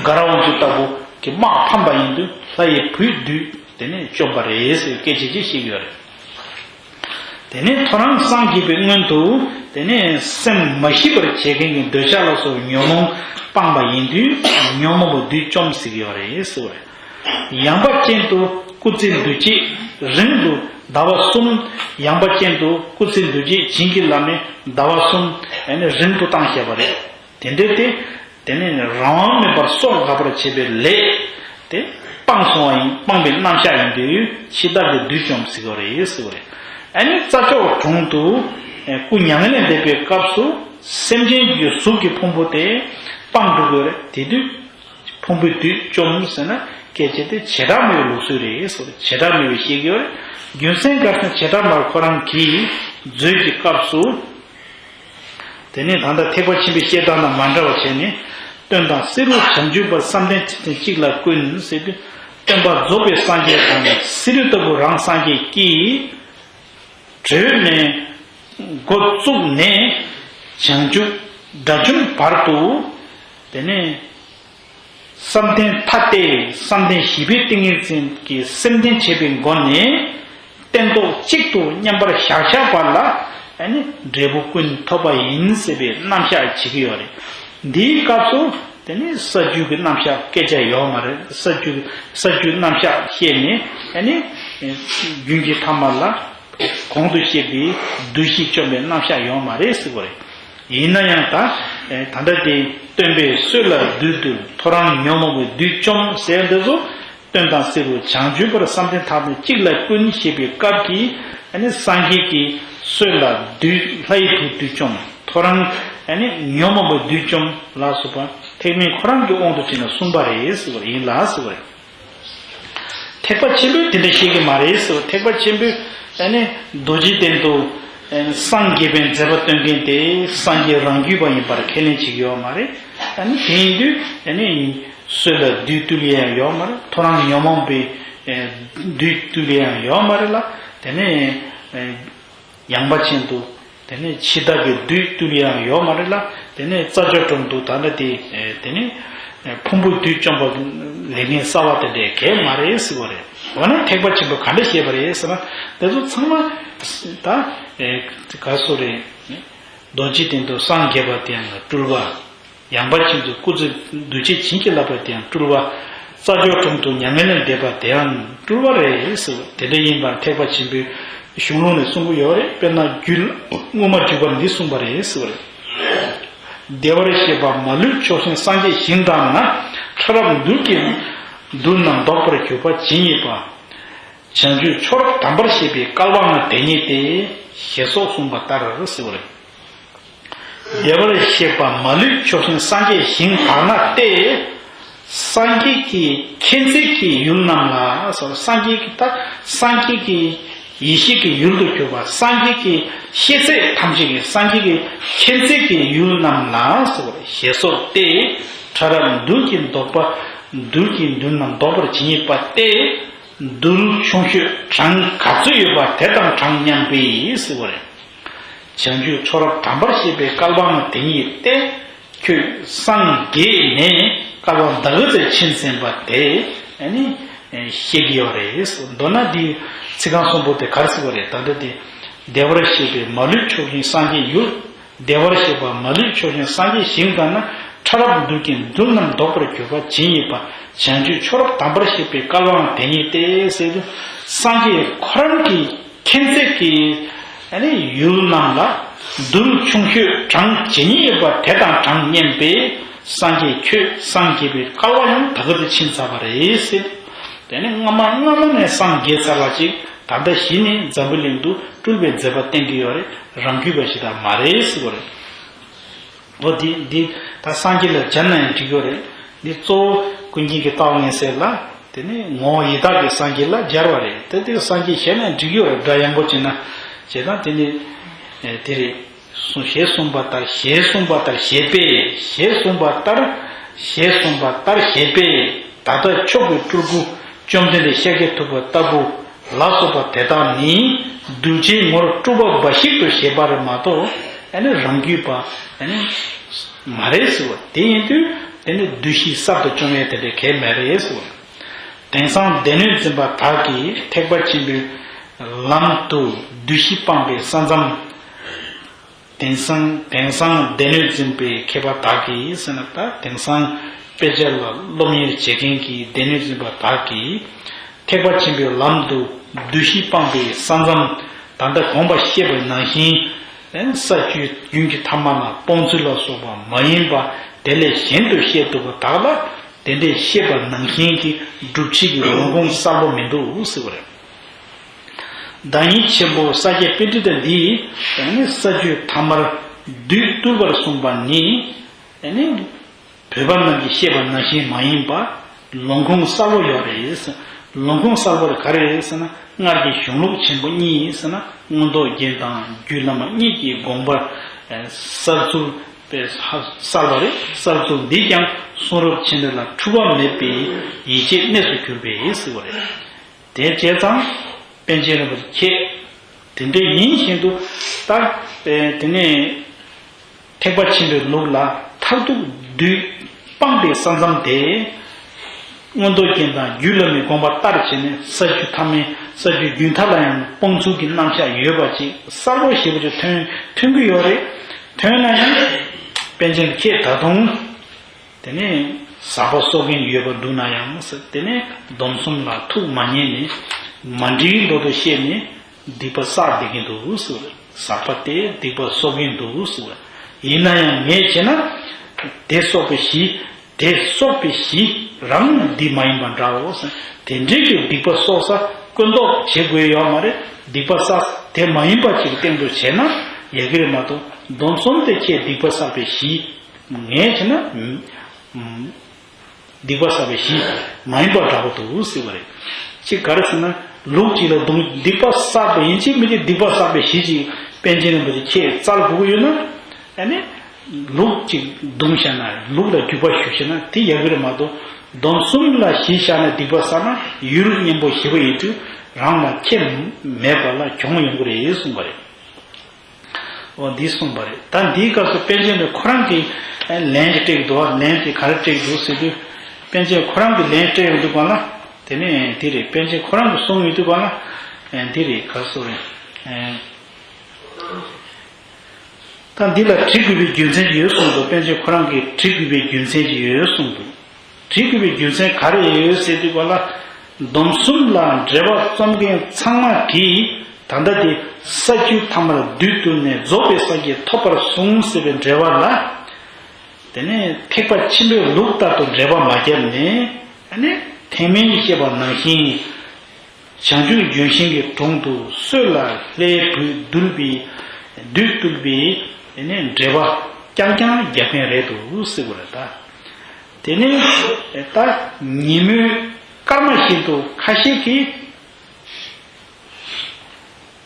དགའ་རབ་དབང་ཕྱུག་ལྟ་བུ་གི་དམག་ཕམ་པ་ཡིན་དུས་ལྷ་ཡི་བུའི་བདུད་དེ་ནས་བཅོམ་པ་རེད་ཟེར་བའི་སྐད་ཆ་ཅིག་བཤད་ཀྱི་ཡོད་རེད། དེ་ནས་ཐོ་རངས་སངས་རྒྱས་པའི་སྔོན་དུ། དེ་ནས་སེམས་མ་ཞི་བར་བྱེད་མཁན་གྱི་འདོད་ཆགས་ལ་སོགས་པའི་ཉོན་མོངས་སྤངས་པ་ཡིན་དུས་ཉོན་མོངས་པ་བདུད་བཅོམ་ཟེར་གྱི་ཡོད་རེད་ཟེར་བ་རེད། ཡངས་པ་ཅན་དུ་སྐུ་ཚེ་འདུ་བྱེད་རིང་དུ་ཟླ་བ་གསུམ། ཡངས་པ་ཅན་དུ་སྐུ་ཚེ་འདུ་བྱེད་བྱིན་གྱིས་བརླབས་ནས་ཟླ་བ་གསུམ་ཨ་ནི་རིང་དུ་བཏང་བཞག་པ་རེད། དེ་འདྲའི་དེ། དེ་ནས་རང་དབང་མེད་པར་སྲོག་འགག་པར་བྱེད་པའི་ལས་དེ་སྤངས་སོང་བ་ཡིན། སྤངས་པའི་རྣམ་གཞག་ཡིན་དུས་འཆི་བདག་གི་བདུད་བཅོམ་ཟེར་གྱི་རེད་ཟེར་གྱི་རེད། ཨ་ནི་རྩྭ་མཆོག་གྲོང་དུ་སྐུ་མྱ་ངན་ལས་འདས་པའི་སྐབས་སུ་སེམས་ཅན་གྱི་གཟུགས་ཀྱི་ཕུང་པོ་དེ་སྤངས་འགྲོ་གི་རེད། དེ་དུས་ཕུང་པོའི་བདུད་བཅོམ་ཟེར་ན་སྐད་ཆ་དེ་བྱེ་བྲག་སྨྲ་བའི་ལུགས་སྲོལ་རེད་ཟེར་གྱི་རེད། བྱེ་བྲག་སྨྲ་བས་བཤད་ཀྱི་ཡོད་རེད། རྒྱུ་མཚན་ག་རེ་ཟེར་ན་བྱེ་བྲག་སྨྲ་བ་ཁོ་རང་གིས་མཛོད་ཀྱི་སྐབས་སུ། དེ་ནས་ད་ལྟ་ཐེག་པ་ཆེན་པོའི་བཤད་སྟངས་དང་མ་འདྲ་བ་བྱས་ནས། སྟོན་དང་བསེ་རུ་བྱང་ཆུབ་པར་བསམ་གཏན་ཐེག་ཆེན་གཅིག་ལ་བསྐུལ་ཟེར་དུས། སྟོན་པ་རྫོགས་པའི་སངས་རྒྱས་དང་བསེ་རུ་ལྟ་བུ་རང་སངས་རྒྱས་ཀྱིས། གྲོལ་ནས་འགོ་བཙུགས་ནས་བྱང་ཆུབ་དགྲ་བཅོམ་བར་དུ། དེ་ནས། བསམ་གཏན་ཐ་དད། བསམ་གཏན་བཞི་པའི་ཏིང་ངེ་འཛིན་གྱི་སེམས་ལྡན་བྱེད་པའི་སྒོ་ནས་སྟན་ཐོག་གཅིག་ཏུ་མཉམ་པར་བཞག་བཞག་པ་ལ་ཨ་ནི་འབྲས་བུ་ཀུན་ཐོབ་པ་ཡིན་ཟེར་བའི་རྣམ་གཞག་བྱེད་ཀྱི་ཡོད་རེད། འདིའི་སྐབས་སུ་དེ་ནི་ས་བཅུ་གི་རྣམ་གཞག་སྐད་ཆ་ཡོད་མ་རེད། ས་བཅུ་ས་བཅུའི་རྣམ་གཞག་བཤད་ནས་ཨ་ནི་རྒྱུན་གྱི་ཐ་མ་ལ། གོང་དུ་བཤད་པའི་བདུད་བཞི་བཅོམ་པའི་རྣམ་གཞག་ཡོད་མ་རེད་ཟེར་བ་རེད། ཡིན་ན་ཡང་ད། ད་ལྟ་དེ་སྟོན་པས་སྲོད་ལ་བདུད་བཏུལ། ཐོ་རངས་ཉོན་མོངས་པའི་བདུད་བཅོམ་ཟེར་འདི་ཚོ། སྟོན་དང་བསེ་རུ་བྱང་ཆུབ་པར་བསམ་གཏན་ཐམས་ཅད་གཅིག་ལ་བསྐུལ་ཞེས་པའི་སྐབས་ཀྱི་ཨ་ནི་སངས་རྒྱས་ཀྱིས་སྲོད་ལ་བདུད་ལྷའི་བུ་བདུད་བཅོམ། ཐོ་རངས་ཨ་ནི་ཉོན་མོངས་པའི་བདུད་བཅོམ་ལ་སོགས་པ་ཐེག་དམན་ཁོ་རང་གི་དབང་དུ་བྱས་ནས་གསུངས་པ་རེད་ཟེར་བ་ཡིན་ལ་ཟེར་བ་རེད། ཐེག་པ་ཆེན་པོས་དེ་འདྲ་བཤད་ཀྱི་མ་རེད་ཟེར། ཐེག་པ་ཆེན་པོས་ཨ་ནི་རྡོ་རྗེ་གདན་དུ་ཨ་ནི་སངས་རྒྱས་པའི་མཛད་པ་སྟོན་མཁན་དེ་སངས་རྒྱས་རང་རྒྱུད་པ་ཡིན་པར་ཁས་ལེན་བྱེད་ཀྱི་ཡོད་མ་རེད། ཨ་ནི་དེ་ཡིན་དུས་ཨ་ནི་སྲོད་ལ་བདུད་བཏུལ་ཡས་ཡང་ཡོད་མ་རེད། ཐོ་རངས་ཉོན་མོངས་པའི་ཨ་བདུད་བཏུལ་ཡས་ཡང་ཡོད་མ་རེད་ལ། དེ་ནས་ཨ། ཡངས་པ་ཅན་དུ། དེ་ནས་འཆི་བདག་གི་བདུད་བཏུལ་ཡང་ཡོད་མ་རེད་ལ། དེ་ནས་རྩྭ་མཆོག་གྲོང་དུ་ད་ལྟ་དེ། དེ་ནས་ཕུང་པོའི་བདུད་བཅོམ་པ་ལས་ངན་གསར་བ་དེ་འདྲའི་གལ་མ་རེད་ཟེར་བ་རེད། འོ་ན་ཐེག་པ་ཆེན་པོ་ག་འདྲ་བཤད་པ་རེད་ཟེར་ན། དེ་ཚོ་ཚང་མ་ད་ག་སུ་རེད། རྡོ་རྗེ་གདན་དུ་སངས་རྒྱས་པ་དེ་ཡང་སྤྲུལ་པ། ཡངས་པ་ཅན་དུ་སྐུ་ཚེ་འདུ་བྱེད་བྱིན་གྱིས་བརླབས་པ་དེ་ཡང་སྤྲུལ་པ། རྩྭ་མཆོག་གྲོང་དུ་མྱ་ངན་ལས་འདས་པ་དེ་ཡང་སྤྲུལ་པ་རེད་ཟེར། དེ་འདྲ་ཡིན་པར་ཐེག་པ་ཆེན་པོའི་གཞུང་ལུགས་ནས་གསུང་གི་ཡོད་རེད། དཔེར་ན་རྒྱུད་སྔོན་མ་འཇུག་པར་འདི་གསུངས་པ་རེད་ཟེར་བ་རེད། བདེ་བར་གཤེགས་པ་མ་ལུས་མཆོག་བཞིན་སངས་རྒྱས་ཞིང་དག་ན། ཕྲ་རབ་རྡུལ་གྱིས་རྡུལ་རྣམས་ལྡོག་པར་གྱུར་པ་ཇི་སྙེད་པ། བྱང་ཆུབ་མཆོག་རབ་དམ་པར་གཤེགས་པའི་བསྐལ་པའང་དེ་སྙེད་དེ། ཞེས་སོགས་གསུངས་པ་ལྟར་ཟེར་བ་རེད། བདེ་བར་གཤེགས་པ་མ་ལུས་མཆོག་བཞིན་སངས་རྒྱས་ཞིང་དག་ན་སྟེ། སངས་རྒྱས་ཀྱི་མཁྱེན་བརྩེ་གི་ཡུལ་རྣམས་ལ་ཟེར། སངས་རྒྱས་ཀྱི་ད་སངས་རྒྱས་ཀྱི་ཡེ་ཤེས་ཀྱི་ཡུལ་དུ་གྱུར་པ། སངས་རྒྱས་ཀྱི་ཤེས་ཚད་ཐམས་ཅད་ཀྱི་སངས་རྒྱས་ཀྱི་མཁྱེན་བརྩེ་གི་ཡུལ་རྣམས་ལ་ཟེར། ཞེས་སོགས་ཏེ། ཕྲ་རབ་རྡུལ་གྱིས་ལྡོག་པ། རྡུལ་གྱིས་རྡུལ་རྣམས་ལྡོག་པར་ཇི་སྙེད་པ་སྟེ། རྡུལ་ཆུང་ཤོས་གྲངས་ག་ཚོད་ཡོད་པ་དེ་དང་གྲངས་མཉམ་པའི་ཟེར་བ་རེད། བྱང་ཆུབ་མཆོག་རབ་དམ་པར་གཤེགས་པའི་བསྐལ་པའང་དེ་ཉིད་དེ། ཁྱོད་སངས་རྒྱས་ནས་བསྐལ་པ་ཟླ་གི་ཚེ་ཕྱིན་ཟིན་པ་དེ་ཨ་ནི་བཤད་ཀྱི་ཡོད་རེད། མདོར་ན་འདི་ཚིག་རྐང་གསུམ་པོ་དེ་ག་རེ་ཟེར་བ་རེད། ད་ལྟ་དེ་བདེ་བར་གཤེགས་པའི་མ་ལུས་མཆོག་བཞིན་སངས་རྒྱས་ཡུལ། བདེ་བར་གཤེགས་པ་མ་ལུས་མཆོག་བཞིན་སངས་རྒྱས་ཞིང་དག་ན། ཕྲ་རབ་རྡུལ་གྱིས་རྡུལ་རྣམས་ལྡོག་པར་གྱུར་པ་ཇི་སྙེད་པ། བྱང་ཆུབ་མཆོག་རབ་དམ་པར་གཤེགས་པའི་བསྐལ་པའང་དེ་ཉིད་དེ་ཟེར་དུས། སངས་རྒྱས་ཁོ་རང་གི་མཁྱེན་བརྩེ་གི་ཨ་ནི་ཡུལ་རྣམས་ལ་རྡུལ་ཆུང་ཤོས་གྲངས་ཇི་སྙེད་ཡོད་པ་དེ་དང་གྲངས་མཉམ་པའི་སངས་རྒྱས་ཁྱོད་སངས་རྒྱས་པའི་བསྐལ་པ་ཡང་ད་ག་དུ་ཕྱིན་ཚར་བ་རེད་ཟེར། དེ་ནི་སྔ་མ་སྔ་མ་ནས་སངས་རྒྱས་ཚར་བ་ཅིག་ད་ལྟ་གཞི་ནས་འཛམ་བུ་གླིང་དུ་སྤྲུལ་པའི་མཛད་པ་བསྟན་གྱི་ཡོད་རེད། རང་རྒྱུད་པ་ཞིག་ད་མ་རེད་ཟེར་བ་རེད། འོ་འདི་འདི་ད་སངས་རྒྱས་ལ་སྦྱར་ན་ཡང་འགྲིག་གི་རེད། འདི་གཙོ་བོ་ཀུན་མཁྱེན་གྱི་རྟགས་མངོན་གསལ་ལ། དེ་ནི་ངོ་བོ་ཡི་དྭགས་ཀྱི་སངས་རྒྱས་ལ་སྦྱར་བ་རེད། དེ་དེ་སངས་རྒྱས་ཞེས་ན་འགྲིག་གི་རེད། སྒྲ་ཡངས་པོ་བྱས་ན། བྱས་ན་དེ་ནི་ཨེ་དེ་རེད། གསུངས་ཞེས་གསུངས་པ་ལྟར། ཞེས་གསུངས་པ་ལྟར་ཞེས་པས། ཞེས་གསུངས་པ་ལྟར། ཞེས་གསུངས་པ་ལྟར་ཞེས་པས། ད་ལྟ་མཆོག་གི་སྤྲུལ་སྐུ་བཅོམ་ལྡན་འདས་ཤཱཀྱ་ཐུབ་པ་ལྟ་བུ་ལ་སོགས་པ་དེ་དག་ནི་གདུལ་བྱའི་ངོར་སྤྲུལ་པ་འབའ་ཞིག་ཏུ་བཞེད་པ་རེད་མ་གཏོགས། ཨ་ནི་རང་རྒྱུད་པ་ཨ་ནི་མ་རེད་ཟེར་བ། དེ་ཡིན་དུས་དེ་ནི་བདུད་བཞི་གསར་དུ་བཅོམ་ཡས་དེ་འདྲའི་གལ་མེད་རེད་ཟེར་བ། དེང་སང་སྡེ་སྣོད་འཛིན་པ་དག་གིས་ཐེག་པ་ཆེན་པོའི་ལམ་དུ་བདུད་བཞི་སྤངས་པའི་ས་མཚམས། དེང་སང་དེང་སང་སྡེ་སྣོད་འཛིན་པའི་མཁས་པ་དག་གིས་ཟེར་ན། ད་དེང་སང་ དཔེ་ཆ་ལ་སློབ་གཉེར་བྱེད་མཁན་གྱི་སྡེ་སྣོད་འཛིན་པ་དག་གིས་ཐེག་པ་ཆེན་པོའི་ལམ་དུ་བདུད་བཞི་སྤངས་པའི་ས་མཚམས་ད་ལྟ་གོང་པ་བཤད་པ་ནང་བཞིན་ས་བཅུའི་རྒྱུན་གྱི་ཐ་མ་ལ་སྤོང་ཚུལ་ལ་སོགས་པ་མ་ཡིན་པ་དེ་ལས་གཞན་དུ་བཤད་འདུག་པ་དག་ལ། དེ་འདྲའི་བཤད་པ་ནང་བཞིན་གྱི་སྒྲུབ་བྱེད་ཀྱི་ལོང་ཁུངས་གསལ་པོ་མི་འདུག་ཟེར་བ་རེད། བདག་ཉིད་ཆེན་པོ་ས་སྐྱ་པཎྜི་ཏ་འདིས་ནི་ས་བཅུའི་ཐ་མར་བདུད་བཏུལ་བར་གསུངས་པ་ནི་ནི་བོད་པ་རྣམས་ཀྱིས་བཤད་པ་ནང་བཞིན་མ་ཡིན་པ་ལོང་ཁུངས་གསལ་པོ་ཡོད་རེད། ལོང་ཁུངས་གསལ་པོ་རེད་ག་རེ་རེད་ཟེར་ན། སྔར་གྱི་གཞུང་ལུགས་ཆེན་པོ་གཉིས་ཟེར་ན། མངོན་རྟོགས་རྒྱན་དང་རྒྱུད་བླ་མ་གཉིས་ཀྱི་དགོངས་པར་གསལ་ཚུལ་དཔེ་གསལ་བ་རེད། གསལ་ཚུལ་འདིས་ཀྱང་གསུང་རབ་ཆེན་རེ་ལ་འཁྲུལ་བ་མེད་པའི་ཡིད་ཆེས་གནས་སུ་གྱུར་པས་ཟེར་བ་རེད། དེ་བྱས་ཙང་པཎ་ཆེན་རིན་པོ་ཆེ་ཁྱེད་དེ་འདྲ་ཡིན་བཞིན་དུ་ད་དེ་ནས་ཐེག་པ་ཆེན་པོའི་ལུགས་ལ་མཐར་ཐུག་བདུད་སྤངས་པའི་ས་མཚམས་དེ། མངོན་རྟོགས་རྒྱན་དང་རྒྱུད་བླ་མའི་དགོངས་པ་ལྟར་བྱས་ནས་ས་བཅུ་ཐ་མའི་ས་བཅུའི་རྒྱུན་མཐའ་ལ་ཡང་སྤོང་ཚུལ་གྱི་རྣམ་གཞག་ཡོད་པ་ཅིག་གསལ་པོ་ཞེ་པོ་ཅིག་ཐོན་ཐོན་གྱི་ཡོད་རེད། ཐོན་ན་ཡང་པཎ་ཆེན་ཁྱེད་ད་དུང་དེ་ནས་ཟག་པ་གསོག་མཁན་ཡོད་པ་འདུག་ན་ཡང་ཟེར། དེ་ནས་སྡོམ་གསུམ་ལ་ཐུགས་མ་མཉེས་ནས་མ་འགྲིག་མདོག་མདོག་བཤད་ནས། སྡིག་པ་བསགས་བསྡད་ཀྱི་འདུག་ཟེར་བ། ཟག་པ་དེ་སྡིག་པ་གསོག་གིན་འདུག་ཟེར་བ། ཡིན་ན་ཡང་ངས་བྱས་ན། དེ་གསོག་པའི་གཞི། དེ་གསོག་པའི་གཞི་རང་འདི་མ་ཡིན་པ་འདྲའོ་ཟེར། དེ་འདྲའི་གི་སྡིག་པ་གསོག་ས་བཀོད་འདོགས་བྱེད་དགོས་ཡོད་མ་རེད། སྡིག་པ་བསགས་དེ་མ་ཡིན་པ་ཅིག་སྟེང་དུ་བྱས་ན་ཡག་གི་རེད་མ་གཏོགས། སྡོམ་གསུམ་དེ་ཁྱེད་སྡིག་པ་བསགས་པའི་གཞི། ངས་བྱས་ན། སྡིག་པ་བསགས་པའི་གཞི་མ་ཡིན་པ་འདྲ་པོ་འདུག་ཟེར་བ་རེད། ཅིག་ག་རེ་ཟེར་ན། ལུགས་གཅིག་ལ་སྡོམ་སྡིག་པ་བསགས་པ་ཡིན་གཅིག་མིན་གཅིག་སྡིག་པ་བསགས་པའི་གཞི་ཅིག་པཎ་ཆེན་རིན་པོ་ཆེ་ཁྱེད་བཙལ་དགོས་ཀྱི་ཡོད་ན། ཨ་ནི། ལུགས་གཅིག་བསྡོམས་བཞག་ན་ལུགས་ལ་འཇུག་པ་ཞུས་བྱས་ན་དེ་ཡག་གི་རེད་མ་གཏོགས། སྡོམ་གསུམ་ལ་གཞི་བཞག་ནས་སྡིག་པ་བསགས་ན་ཡུལ་གཉེན་པོ་ཞི་བ་ཡིན་དུས་རང་ལ་ཁྱད་མེད་པ་ལ་གྱོང་ཡོང་གི་རེད་གསུངས་པ་རེད། འོ་འདི་གསུངས་པ་རེད། ད་འདིའི་སྐབས་སུ་པཎ་ཆེན་ནས་ཁོ་རང་གི་ལན་ཞིག་སྤྲད་འདུག་ལན་དེ་ག་རེ་སྤྲད་འདུག་ཟེར་དུས། པཎ་ཆེན་ཁོ་རང་གི་ལན་སྤྲད་ཡོང་དུས་གང་ལ། དེ་ནས་འདི་རེད། པཎ་ཆེན་ཁོ་རང་གི་གསུང་ཡོང་དུས་གང་ལ། འདི་རེད་ག་སོ་རེད། ད་འདི་ལ་བྲི་དགོས་པའི་རྒྱུ་མཚན་ཅིག་ཡོད་གསུངས་འདུག་པཎ་ཆེན་ཁོ་རང་གིས་བྲི་དགོས་པའི་རྒྱུ་མཚན་ཅིག་ཡོད་གསུངས་འདུག་བྲི་དགོས་པའི་རྒྱུ་མཚན་ག་རེ་ཡོད་ཟེར་དུས་ག་ལ། སྡོམ་གསུམ་ལ་འགྲེལ་པ་རྩོམ་མཁན་ཚང་མ་གིས་ད་ལྟ་དེ་ས་བཅུའི་ཐ་མར་བདུད་བཏུལ་ནས་རྫོགས་པའི་སངས་རྒྱས་ཐོབ་པར་གསུངས་ཟེར་བའི་འགྲེལ་པ་ལ། དེ་ནས་ཐེག་པ་ཆེན་པོའི་ལུགས་ལྟར་དུ་འགྲེལ་པ་མ་བརྒྱབ་ནས། ཨ་ནི་ཐེག་དམན་གྱིས་བཤད་པ་ནང་བཞིན། བྱང་ཆུབ་ལྗོན་ཤིང་གི་དྲུང་དུ་སྲོད་ལ་ལྷའི་བུས་བཏུལ་བའི་བདུད་བཏུལ་བའི་དེ་ནས་འགྲེལ་པ་རྐྱང་རྐྱང་རྒྱབ་མཁན་རེད་འདུག་ཟེར་བ་རེད་ད། དེ་ནས་ད་ཉིན་མོའི་སྐར་མ་བཞིན་དུ་ཁ་ཤས་ཀྱིས།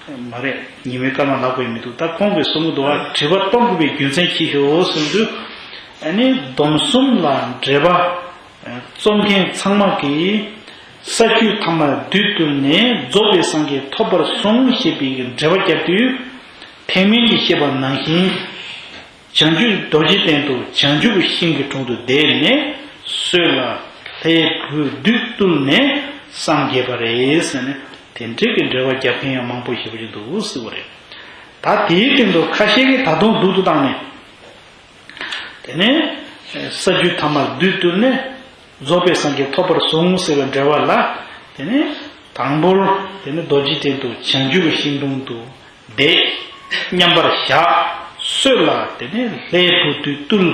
མ་རེད། ཉིན་མོའི་སྐར་མ་ལབ་དགོས་མི་འདུག་ད་ཁོང་གིས་གསུང་གི་འདུག་བ། དྲི་བ་གཏོང་དགོས་པའི་རྒྱུ་མཚན་ཅི་ཞིག་གསུངས་དུས། ཨ་ནི་སྡོམ་གསུམ་ལ་འགྲེལ་པ་རྩོམ་མཁན་ཚང་མ་གིས་ས་བཅུའི་ཐ་མར་བདུད་བཏུལ་ནས་རྫོགས་པའི་སངས་རྒྱས་ཐོབ་པར་གསུངས་ཞེས་པའི་འགྲེལ་པ་བརྒྱབ་དུས། ཐེག་དམན་གྱིས་བཤད་པ་ནང་བཞིན། བྱང་ཆུབ་རྡོ་རྗེ་གདན་དུ་བྱང་ཆུབ་ཤིང་གི་དྲུང་དུ་བསྡད་ནས་སྲོད་ལ་ལྷའི་བུས་བདུད་བཏུལ་ནས་སངས་རྒྱས་པ་རེད་ཟེར་ནས་དེ་འདྲའི་གི་འགྲེལ་པ་རྒྱབ་མཁན་ཡང་མང་པོ་ཞེ་པོ་ཅིག་འདུག་ཟེར་བ་རེད། ད་དེའི་སྟེང་དུ་ཁ་ཤས་ཀྱིས་ད་དུང་སྡུག་ཏུ་བཏང་ནས། དེ་ནས་ས་བཅུའི་ཐ་མར་བདུད་བཏུལ་ནས་རྫོགས་པའི་སངས་རྒྱས་ཐོབ་པར་གསུངས་ཟེར་བའི་འགྲེལ་པ་ལ། དེ་ནས་དང་པོར་དེ་ནས་རྡོ་རྗེ་གདན་དུ་བྱང་ཆུབ་ཤིང་དྲུང་དུ། བསྡད། མཉམ་པར་བཞག་སྲོད་ལ་དེ་ནས་ལྷའི་བུས་བཏུལ།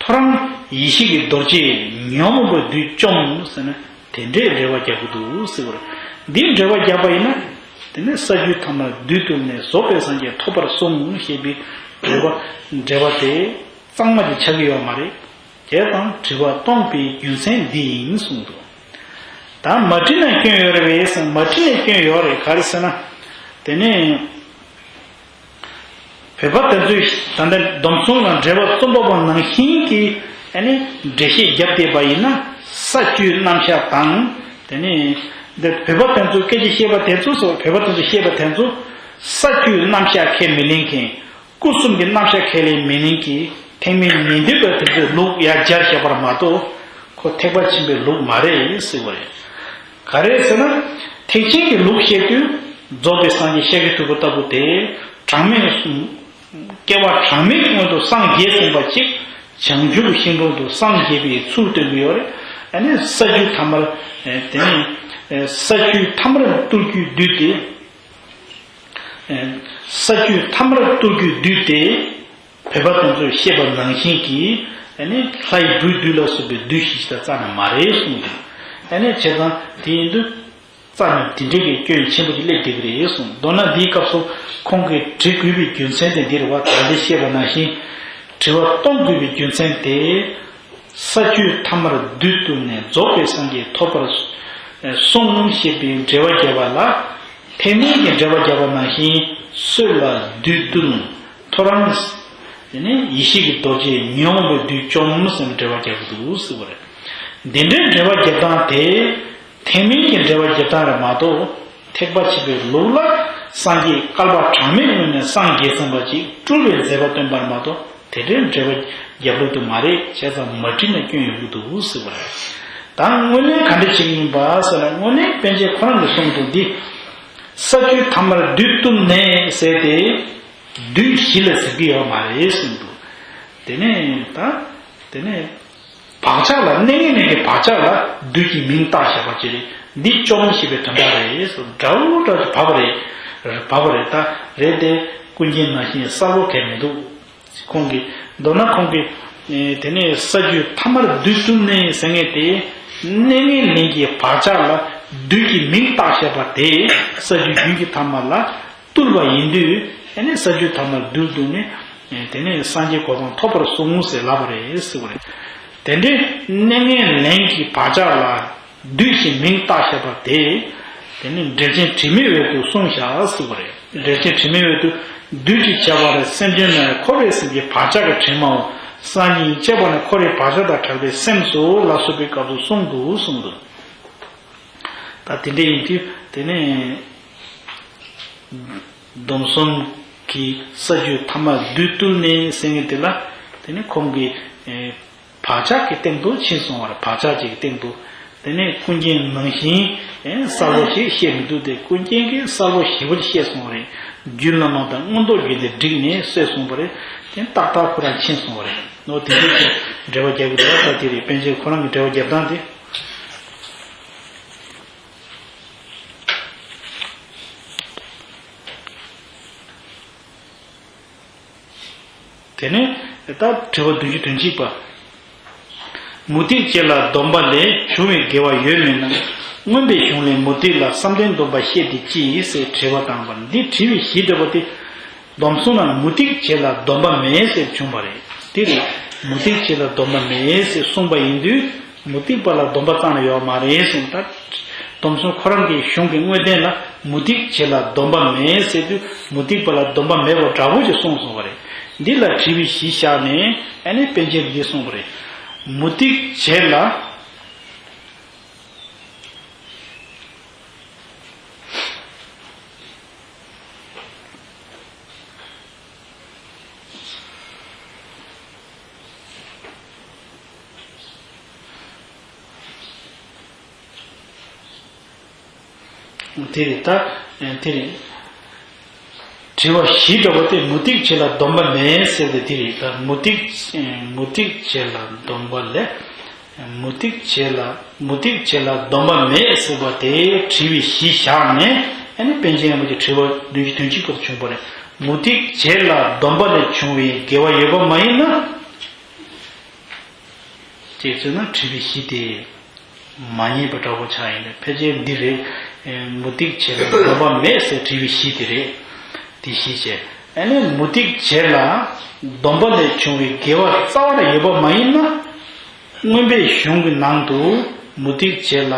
ཐོ་རངས་ཡེ་ཤེས་ཀྱི་རྡོ་རྗེས་ཉོན་མོངས་པའི་བདུད་བཅོམ་ཟེར་ན་དེ་འདྲའི་འགྲེལ་པ་རྒྱག་གི་འདུག་ཟེར་བར། འདིའི་འགྲེལ་པ་རྒྱག་པ་ཡིན་ན། དེ་ནས་ས་བཅུའི་ཐ་མར་བདུད་བཏུལ་ནས་རྫོགས་པའི་སངས་རྒྱས་ཐོབ་པར་གསུངས་ཞེས་པའི་འགྲེལ་པ་འགྲེལ་པ་དེ་གཙང་མ་དེ་ཆགས་ཀྱི་ཡོད་མ་རེད། དེ་དང་དྲི་བ་གཏོང་པའི་རྒྱུ་མཚན་འདི་ཡིན་གསུངས་འདུག་ད་མ་བྲིས་ན་སྐྱོན་ཡོད་རེད་པས་ཟེར། མ་བྲིས་ན་སྐྱོན་ཡོད་རེད། ག་རེ་ཟེར་ན། དེ་ནས་བོད་པ་དེ་ཚོས་ད་ལྟ་སྡོམ་གསུམ་ལ་འགྲེལ་པ་རྩོམ་པ་པོ་ནང་བཞིན་གྱི་ཨ་ནི་འགྲེལ་བཤད་བརྒྱབ་བསྡད་པ་ཡིན་ན་ས་བཅུའི་རྣམ་གཞག་དང་། དེ་ནས་འདི་བོད་པ་དེ་ཚོ་སྐད་ཆ་བཤད་པ་དེ་ཚོ་སོགས་བོད་པ་དེ་ཚོ་བཤད་པ་དེ་ཚོ་ས་བཅུའི་རྣམ་གཞག་ཁས་མི་ལེན་མཁན། སྐུ་གསུམ་གྱི་རྣམ་གཞག་ཁས་ལེན་མི་ལེན་གྱི་ཐེག་དམན་ཉན་ཐོས་པ་དེ་ཚོའི་ལུགས་ཡར་སྦྱར་བཞག་པ་མ་གཏོགས་ཁོ་ཐེག་པ་ཆེན་པོའི་ལུགས་མ་རེད་ཟེར་བ་རེད། ག་རེ་ཟེར་ན། ཐེག་ཆེན་གྱི་ལུགས་བཤད་དུས་རྫོགས་པའི་སངས་རྒྱས་ཤཱཀྱ་ཐུབ་པ་ལྟ་བུ་དེ་གྲངས་མེད་གསུམ། སྐྱེ་བ་གྲངས་མེད་སྔོན་དུ་སངས་རྒྱས་ཟིན་པ་གཅིག་བྱང་ཆུབ་ཤིང་དྲུང་དུ་སངས་རྒྱས་པའི་ཚུལ་སྟོན་གྱི་ཡོད་རེད། ཨ་ནི་ས་བཅུ་ཐ་མར། དེ་ནས་ས་བཅུ་ཐ་མར་གཏོར་རྒྱུའི་བདུད་དེ། ས་བཅུ་ཐ་མར་གཏོར་རྒྱུའི་བདུད་དེ། བོད་པ་དེ་ཚོས་བཤད་པ་ནང་བཞིན་གྱི། ཨ་ནི་ལྷའི་བུའི་བདུད་ལ་སོགས་པའི་བདུད་བཞི་ཞིག་དང་རྩ་ནས་མ་རེད་གསུངས་འདུག་ཨ་ནི་བྱས་ཙང་དེ་ཡིན་དུས། རྩ་ནས་དེ་འདྲའི་གི་སྐྱོན་ཆེན་པོ་ཅིག་སླེབས་བསྡད་ཀྱི་རེད་གསུངས། མདོར་ན་འདིའི་སྐབས་སུ་ཁོང་གིས་དྲི་དགོས་པའི་རྒྱུ་མཚན་དེ་འདི་རེད་བ། ད་འདི་བཤད་པ་ནང་བཞིན་དྲི་བ་གཏོང་དགོས་པའི་རྒྱུ་མཚན་དེ། ས་བཅུ་ཐ་མར་བདུད་བཏུལ་ནས་རྫོགས་པའི་སངས་རྒྱས་ཐོབ་པར་གསུངས་ཞེས་པའི་འགྲེལ་པ་བརྒྱབ་པ་ལ། ཐེག་དམན་གྱི་འགྲེལ་པ་བརྒྱབ་པ་ནང་བཞིན་སྲོད་ལ་བདུད་བཏུལ། ཐོ་རངས། དེ་ནས་ཡེ་ཤེས་ཀྱི་རྡོ་རྗེས་ཉོན་མོངས་པའི་བདུད་བཅོམ་ཟེར་ནས་འགྲེལ་པ་བརྒྱབ་ཀྱི་འདུག་ཟེར་བ་རེད། འདི་འདྲའི་འགྲེལ་པ་བརྒྱབ་སྟངས་དེ། ཐེག་དམན་གྱི་འགྲེལ་པ་བརྒྱབ་སྟངས་རེད་མ་གཏོགས། ཐེག་པ་ཆེན་པོའི་ལུགས་ལ་སངས་རྒྱས་བསྐལ་པ་གྲངས་མེད་སྔོན་ནས་སངས་རྒྱས་ཟིན་པ་ཅིག་སྤྲུལ་པའི་མཛད་པ་སྟོན་པ་རེད་མ་གཏོགས། དེ་འདྲའི་འགྲེལ་པ་རྒྱབ་ལུགས་དུ་མ་རེད། བྱས་ཙང་མ་བྲིས་ན་སྐྱོན་ཡོང་གི་འདུག་ཟེར་བ་རེད། ད་དངོས་གནས་ག་འདྲ་བྱེད་ཀྱི་ཡིན་པ་ཟེར་ན། དངོས་གནས་པཎ་ཆེན་ཁོ་རང་གིས་གསུངས་འདུག་འདི། ས་བཅུ་ཐ་མར་བདུད་བཏུལ་ནས་ཟེར་ཏེ། བདུད་བཞི་ལ་ཟེར་གྱི་ཡོད་མ་རེད་གསུངས་འདུག་དེ་ནས་ད། དེ་ནས། བག་ཆགས་ལ། གནས་ངན་ལེན་གྱི་བག་ཆགས་ལ་བདུད་ཀྱི་མིང་བཏགས་བཞག་པ་ཅིག་རེད། འདི་བཅོམ་ཞེས་པའི་དོན་དག་རེད་ཟེར། འདྲ་བོ་འདྲ་བོ་བབས་པ་རེད། བབས་པ་རེད། ད་རེད་དེ། ཀུན་མཁྱེན་ནང་བཞིན་གསལ་པོ་གང་མི་འདུག་ཁོང་གིས། མདོར་ན་ཁོང་གིས། ཨེ། དེ་ནས་ས་བཅུ་ཐ་མར་བདུད་བཏུལ་ནས་ཟེར་མཁན་དེ། གནས་ངན་ལེན་གྱི་བག་ཆགས་ལ་བདུད་ཀྱི་མིང་བཏགས་བཞག་པ་དེ། ས་བཅུ་རྒྱུན་གྱི་ཐ་མ་ལ། བཏུལ་བ་ཡིན་དུས། དེ་ནས་ས་བཅུ་ཐ་མར་བདུད་བཏུལ་ནས། དེ་ནས་སངས་རྒྱས་གོ་འཕང་ཐོབ་པར་གསུངས་ཟེར་ལབ་པ་རེད་ཟེར་བ་རེད། དེ་འདྲའི་གནས་ངན་ལེན་གྱི་བག་ཆགས་ལ་བདུད་ཅེས་མིང་བཏགས་བཞག་པ་དེ། དེ་ནི་འགྲེལ་ཆེན་དྲི་མེད་འོད་དུ་གསུངས་བཞག་ཟེར་བ་རེད། འགྲེལ་ཆེན་དྲི་མེད་འོད་དུ། བདུད་ཅེས་བྱ་བ་རེ། སེམས་ཅན་ན་ཡང་འཁོར་བའི་སེམས་ཀྱི་བག་ཆགས་ཀྱི་དྲི་མའོ། སང་ཉིན་གཅེས་པ་ནི་འཁོར་བའི་བག་ཆགས་དང་བྲལ་བའི་སེམས་སོ་ལ་སོགས་པའི་སྐབས་སུ་གསུངས་འདུག་གསུངས་འདུག་ད་དེ་འདྲ་ཡིན་དུས་དེ་ནས་སྡོམ་གསུམ་གྱི་ས་བཅུ་ཐ་མ་བདུད་བཏུལ་ནས་ཟེར་མཁན་དེ་ལ། དེ་ནས་ཁོང་གིས་ཨེ་བག་ཆགས་ཀྱི་སྟེང་དུ་ཕྱིན་སོང་བ་རེད། བག་ཆགས་ཀྱི་སྟེང་དུ། དེ་ནས་ཀུན་མཁྱེན་ནང་བཞིན་ཨེ་གསལ་པོ་ཞིག་བཤད་མི་འདུག་དེ་ཀུན་མཁྱེན་གྱིས་གསལ་པོ་ཞེ་པོ་བཤད་སོང་བ་རེད། རྒྱུད་བླ་མ་དང་མངོན་རྟོགས་རྒྱུད་སྡེ་བསྒྲིགས་ནས་གསལ་སོང་བ་རེད། དེ་ཏག་ཏག་ཁོ་རང་ཕྱིན་སོང་བ་རེད། ནོ་དེ་འདྲའི་འགྲེལ་པ་རྒྱག་གི་འདུག་ད་དེ་རེད། པཎ་ཆེན་ཁོ་རང་གི་འགྲེལ་པ་རྒྱབ་སྟངས་དེ། དེ་ནས་ད་དྲི་བ་བདུན་ཅུ་དོན་གཅིག་པ། མུ་སྟེགས་བྱེད་ལ་སྡོམ་པ་ལས་བྱུང་བའི་དགེ་བ་ཡོད་མིན་ན། མངོན་པའི་གཞུང་ལས་མུ་སྟེགས་ལ་བསམ་གཏན་སྡོམ་པ་བཤད་དེ་ཅི་ཟེར་དྲི་བ་བཏང་བ། འདི་དྲི་བའི་གཞི་འདྲ་བོ་དེ། སྡོམ་གསུམ་ན་མུ་སྟེགས་བྱེད་ལ་སྡོམ་པ་མེད་ཟེར་བྱུང་བ་རེད། དེ་རེད། མུ་སྟེགས་བྱེད་ལ་སྡོམ་པ་མེད་ཟེར་གསུངས་པ་ཡིན་དུས། མུ་སྟེགས་པ་ལ་སྡོམ་པ་རྩ་ནས་ཡོད་མ་རེད་གསུངས། ད་སྡོམ་གསུམ་ཁོ་རང་གི་གཞུང་གི་དངོས་བསྟན་ལ་མུ་སྟེགས་བྱེད་ལ་སྡོམ་པ་མེད་ཟེར་དུས། མུ་སྟེགས་པ་ལ་སྡོམ་པ་མེད་པ་འདྲ་བོ་ཅིག་གསུངས་སོང་བ་རེད། འདི་ལ་དྲི་བའི་གཞི་བཞག་ནས་ཨ་ནི་པཎ་ཆེན་འདིས་གསུངས་པ་རེད། མུ་སྟེགས་བྱེད་ལ། དེ་རེད་ད། དེ་རེད། དྲི་བ་བཞི་འདྲ་བོ་དེ་མུ་སྟེགས་བྱེད་ལ་སྡོམ་པ་མེད་ཟེར་ཏེ་དེ་རེད་ད། མུ་སྟེགས་མུ་སྟེགས་བྱེད་ལ་སྡོམ་པ་ལས། མུ་སྟེགས་བྱེད་ལ་མུ་སྟེགས་བྱེད་ལ་སྡོམ་པ་མེད་ཟེར་བ་དེ་དྲི་བའི་གཞི་བཞག་ནས། ཨ་ནི་པཎ་ཆེན་དབྱངས་པ་གྱི་དྲི་བ་བདུན་ཅུ་དོན་གཅིག་པ་དེ་བྱུང་བ་རེད། མུ་སྟེགས་བྱེད་ལ་སྡོམ་པ་ལས་བྱུང་བའི་དགེ་བ་ཡོད་པ་མ་ཡིན་ན། ཅེས་བརྗོད་ན་དྲི་བའི་གཞི་དེ་མ་རྙེད་པ་འདྲ་བོ་ཆགས་ཡིན་ནས། ཕལ་ཆེར་འདི་རེད། མུ་སྟེགས་བྱེད་ལ་སྡོམ་པ་མེད་ཟེར་དྲི་བའི་གཞི་དེ་རེད། དེ་གཞི་བྱས། ཨ་ནི་མུ་སྟེགས་བྱེད་ལ་སྡོམ་པ་ལས་བྱུང་བའི་དགེ་བ་རྩ་བ་ནས་ཡོད་པ་མ་ཡིན་ན། མངོན་པའི་གཞུང་གི་ནང་དུ་མུ་སྟེགས་བྱེད་ལ་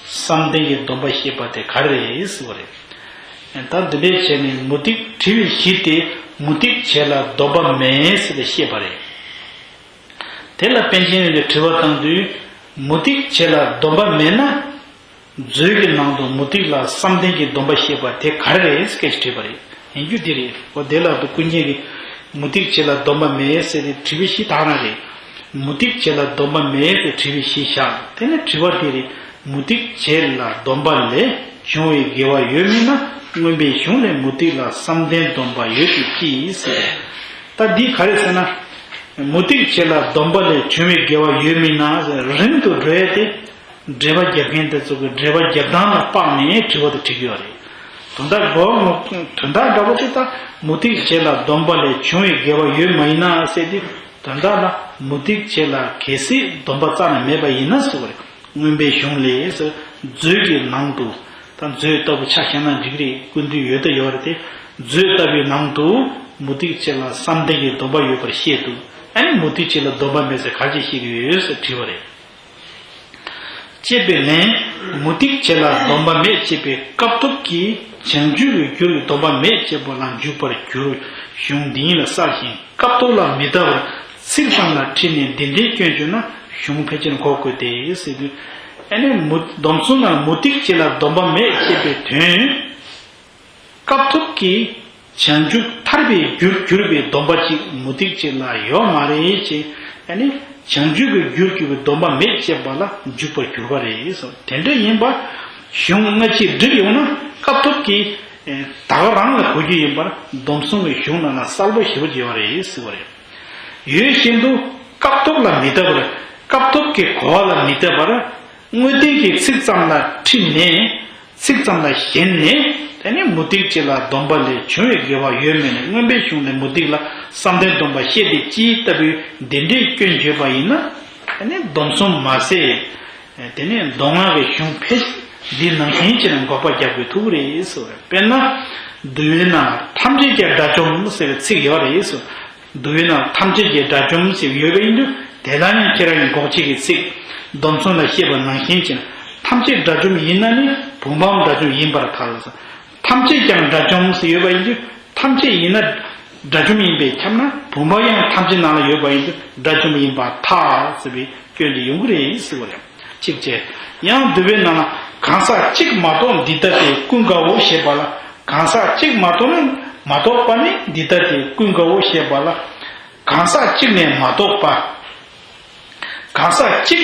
བསམ་གཏན་གྱི་སྡོམ་པ་བཤད་པ་དེ་ག་རེ་རེད་ཟེར་བ་རེད། ད་འདི་འདྲའི་བྱས་ནས་མུ་སྟེགས་དྲི་བའི་གཞི་དེ་མུ་སྟེགས་བྱེད་ལ་སྡོམ་པ་མེད་ཟེར་ཏེ་བཤད་པ་རེད། དེ་ལ་པཎ་ཆེན་དབྱངས་པས་དྲི་བ་བཏང་དུས། མུ་སྟེགས་བྱེད་ལ་སྡོམ་པ་མེད་ན། མཛོད་ཀྱི་ནང་དུ་མུ་སྟེགས་ལ་བསམ་གཏན་གྱི་སྡོམ་པ་བཤད་པ་དེ་ག་རེ་རེད་སྐད་ཆ་དྲིས་པ་རེད། ཡིན་རྒྱུ་དེ་རེད། འོ་དེ་ལ་དུ་ཀུན་མཁྱེན་གྱིས་མུ་སྟེགས་བྱེད་ལ་སྡོམ་པ་མེད་ཟེར་ཏེ་དྲི་བའི་གཞི་དག་རང་རེད། མུ་སྟེགས་བྱེད་ལ་སྡོམ་པ་མེད་ཟེར་དྲི་བའི་གཞི་བཞག་དེ་ནས་དྲི་བ་དེ་རེད། མུ་སྟེགས་བྱེད་ལ་སྡོམ་པ་ལས་བྱུང་བའི་དགེ་བ་ཡོད་མིན་ན། མངོན་པའི་གཞུང་ལས་མུ་སྟེགས་ལ་བསམ་གཏན་སྡོམ་པ་ཡོད་དེ་ཅི་ཟེར། ད་འདི་ག་རེ་ཟེར་ན། མུ་སྟེགས་བྱེད་ལ་སྡོམ་པ་ལས་བྱུང་བའི་དགེ་བ་ཡོད་མིན་ན། རིང་དུ་འགྲོ་ཡས་དེ་འགྲེལ་པ་རྒྱབ་མཁན་དེ་ཚོ་གི་འགྲེལ་པ་རྒྱབ་སྟངས་ལ་དཔག་ནས་དྲི་བ་དེ་དྲི་གི་ཡོད་རེད། དོན་དག་གོ་དོན་དག་འདྲ་པོ་ཅིག་ད་མུ་སྟེགས་བྱེད་ལ་སྡོམ་པ་ལས་བྱུང་བའི་དགེ་བ་ཡོད་མ་ཡིན་ན་ཟེར་ཏེ། དོན་དག་ལ་མུ་སྟེགས་བྱེད་ལ་གལ་སྲིད་སྡོམ་པ་རྩ་ནས་མེད་པ་ཡིན་ན་ཟེར་བ་རེད། མངོན་པའི་གཞུང་ལས་ཟེར། མཛོད་ཀྱི་ནང་དུ། ད་མཛོད་ལྟ་བུ་ཆ་བཞག་ན་འགྲིག་རེད། སྐུ་མདུན་ཡོད་ད་ཡོད་རེད་དེ། མཛོད་ལྟ་བུའི་ནང་དུ་མུ་སྟེགས་བྱེད་ལ་བསམ་གཏན་གྱི་སྡོམ་པ་ཡོད་པར་བཤད་འདུག་ཨ་ནི་མུ་སྟེགས་བྱེད་ལ་སྡོམ་པ་མེད་ཟེར་ག་རེ་བཤད་ཀྱི་ཡོད་ཟེར་དྲིས་པ་རེད། ཅེས་པའི་ལན། མུ་སྟེགས་བྱེད་ལ་སྡོམ་པ་མེད་ཅེས་པའི་སྐབས་ཐོབ་ཀྱི་བྱང་ཆུབ་ཀྱི་རྒྱུར་སྡོམ་པ་མེད་ཅེས་པ་ལ་འཇུག་པར་འགྱུར། གཞུང་འདི་ཉིད་ལ་གསལ་ཞིང་སྐབས་ཐོབ་ལ་མི་ལྟ་བར་ཚིག་ཙམ་ལ་ཁྲིད་ནས་འདི་འདྲའི་སྐྱོན་བརྗོད་ན་གཞུང་ཕལ་ཆེར་འགོག་དགོས་ཏེ་ཟེར་དུས། ཨ་ནི་མུ་སྡོམ་གསུམ་ནང་མུ་སྟེགས་བྱེད་ལ་སྡོམ་པ་མེད་ཅེས་པའི་དོན། སྐབས་ཐོབ་ཀྱི་བྱང་ཆུབ་ཐར་པའི་རྒྱུར་གྱུར་པའི་སྡོམ་པ་གཅིག་མུ་སྟེགས་བྱེད་ལ་ཡོད་མ་རེད་ཅེས། ཨ་ནི་བྱང་ཆུབ་ཀྱི་རྒྱུར་གྱུར་པའི་སྡོམ་པ་མེད་ཅེས་པ་ལ་འཇུག་པར་འགྱུར་བ་རེད་གསུངས། དེ་འདྲ་ཡིན་པ་གཞུང་སྔ་ཕྱི་བསྒྲིགས་ཡོང་ན་སྐབས་ཐོབ་ཀྱི་ད་ག་རང་ལ་གོ་རྒྱུ་ཡིན་པར་སྡོམ་གསུམ་གྱི་གཞུང་ནང་ན་གསལ་པོ་ཞེ་པོ་ཅིག་ཡོད་རེད་ཟེར་བ་རེད། ཡོད་བཞིན་དུ་སྐབས་ཐོབ་ལ་མི་ལྟ་བར། སྐབས་ཐོབ་ཀྱི་གོ་བ་ལ་མི་ལྟ་བར། དངོས་བསྟན་གྱི་ཚིག་ཙམ་ལ་ཁྲིད་ནས། ཚིག་ཙམ་ལ་ཞེན་ནས། དེ་ནས་མུ་སྟེགས་བྱེད་ལ་སྡོམ་པ་ལས་བྱུང་བའི་དགེ་བ་ཡོད་མེད་ནི་མངོན་པའི་གཞུང་ནས་མུ་སྟེགས་ལ་བསམ་གཏན་སྡོམ་པ་བཤད་དེ་ཅི་ལྟ་བུའི་འདི་འདྲའི་སྐྱོན་བརྗོད་པ་ཡིན་ན། དེ་ནས་སྡོམ་གསུམ་མ་ཟད། དེ་ནས་མདོ་སྔགས་ཀྱི་གཞུང་ཕལ་འདི་ནང་བཞིན་བྱས་ནས་འགོག་པ་རྒྱག་དགོས་ཐུག་རེད་ཟེར་བ་རེད། དཔེར་ན། འདུལ་བའི་ནང་ཐམས་ཅད་ཀྱི་དགྲ་བཅོམ་ཟེར་བའི་ཚིག་ཡོད་རེད་ཟེར། འདུལ་བའི་ནང་ཐམས་ཅད་ཀྱི་དགྲ་བཅོམ་ཟེར་ཡོད་པ་ཡིན་དུས་དེ་ལ་ནི་ཁྱེད་རང་གི་འགོག་བྱེད་ཀྱི་ཚིག་སྡོམ་གསུམ་ལ་བཤད་པ་ནང་བཞིན་བྱས་ན་ཐམས་ཅད་དགྲ་བཅོམ་ཡིན་ན་ནི་བུམ་པའང་དགྲ་བཅོམ་ཡིན་པར་ཐལ་ཟེར། ཐམས་ཅད་ཀྱང་དགྲ་བཅོམ་ཟེར་ཡོད་པ་ཡིན་དུས་ཐམས་ཅད་ཡིན་ན་དགྲ་བཅོམ་ཡིན་པས་ཁྱབ་ན་བུམ་པ་ཡང་ཐམས་ཅད་ནང་ལ་ཡོད་པ་ཡིན་དུས་དགྲ་བཅོམ་ཡིན་པར་ཐལ་ཟེར་བའི་སྐྱོན་དེ་ཡོང་གི་རེད་ཟེར་བ་རེད། གཅིག་བྱས། ཡང་འདུལ་བའི་ནང་ལ་གང་ཟག་གཅིག་མ་གཏོགས་འདི་ལྟ་སྟེ་ཀུན་དགའ་བོ་ཞེས་པ་ལ། གང་ཟག་གཅིག་མ་གཏོགས་ནི་མ་གཏོགས་པ་ནི་འདི་ལྟ་སྟེ་ཀུན་དགའ་བོ་ཞེས་པ་ལ། གང་ཟག་གཅིག་ནས་མ་གཏོགས་པ། གང་ཟག་གཅིག་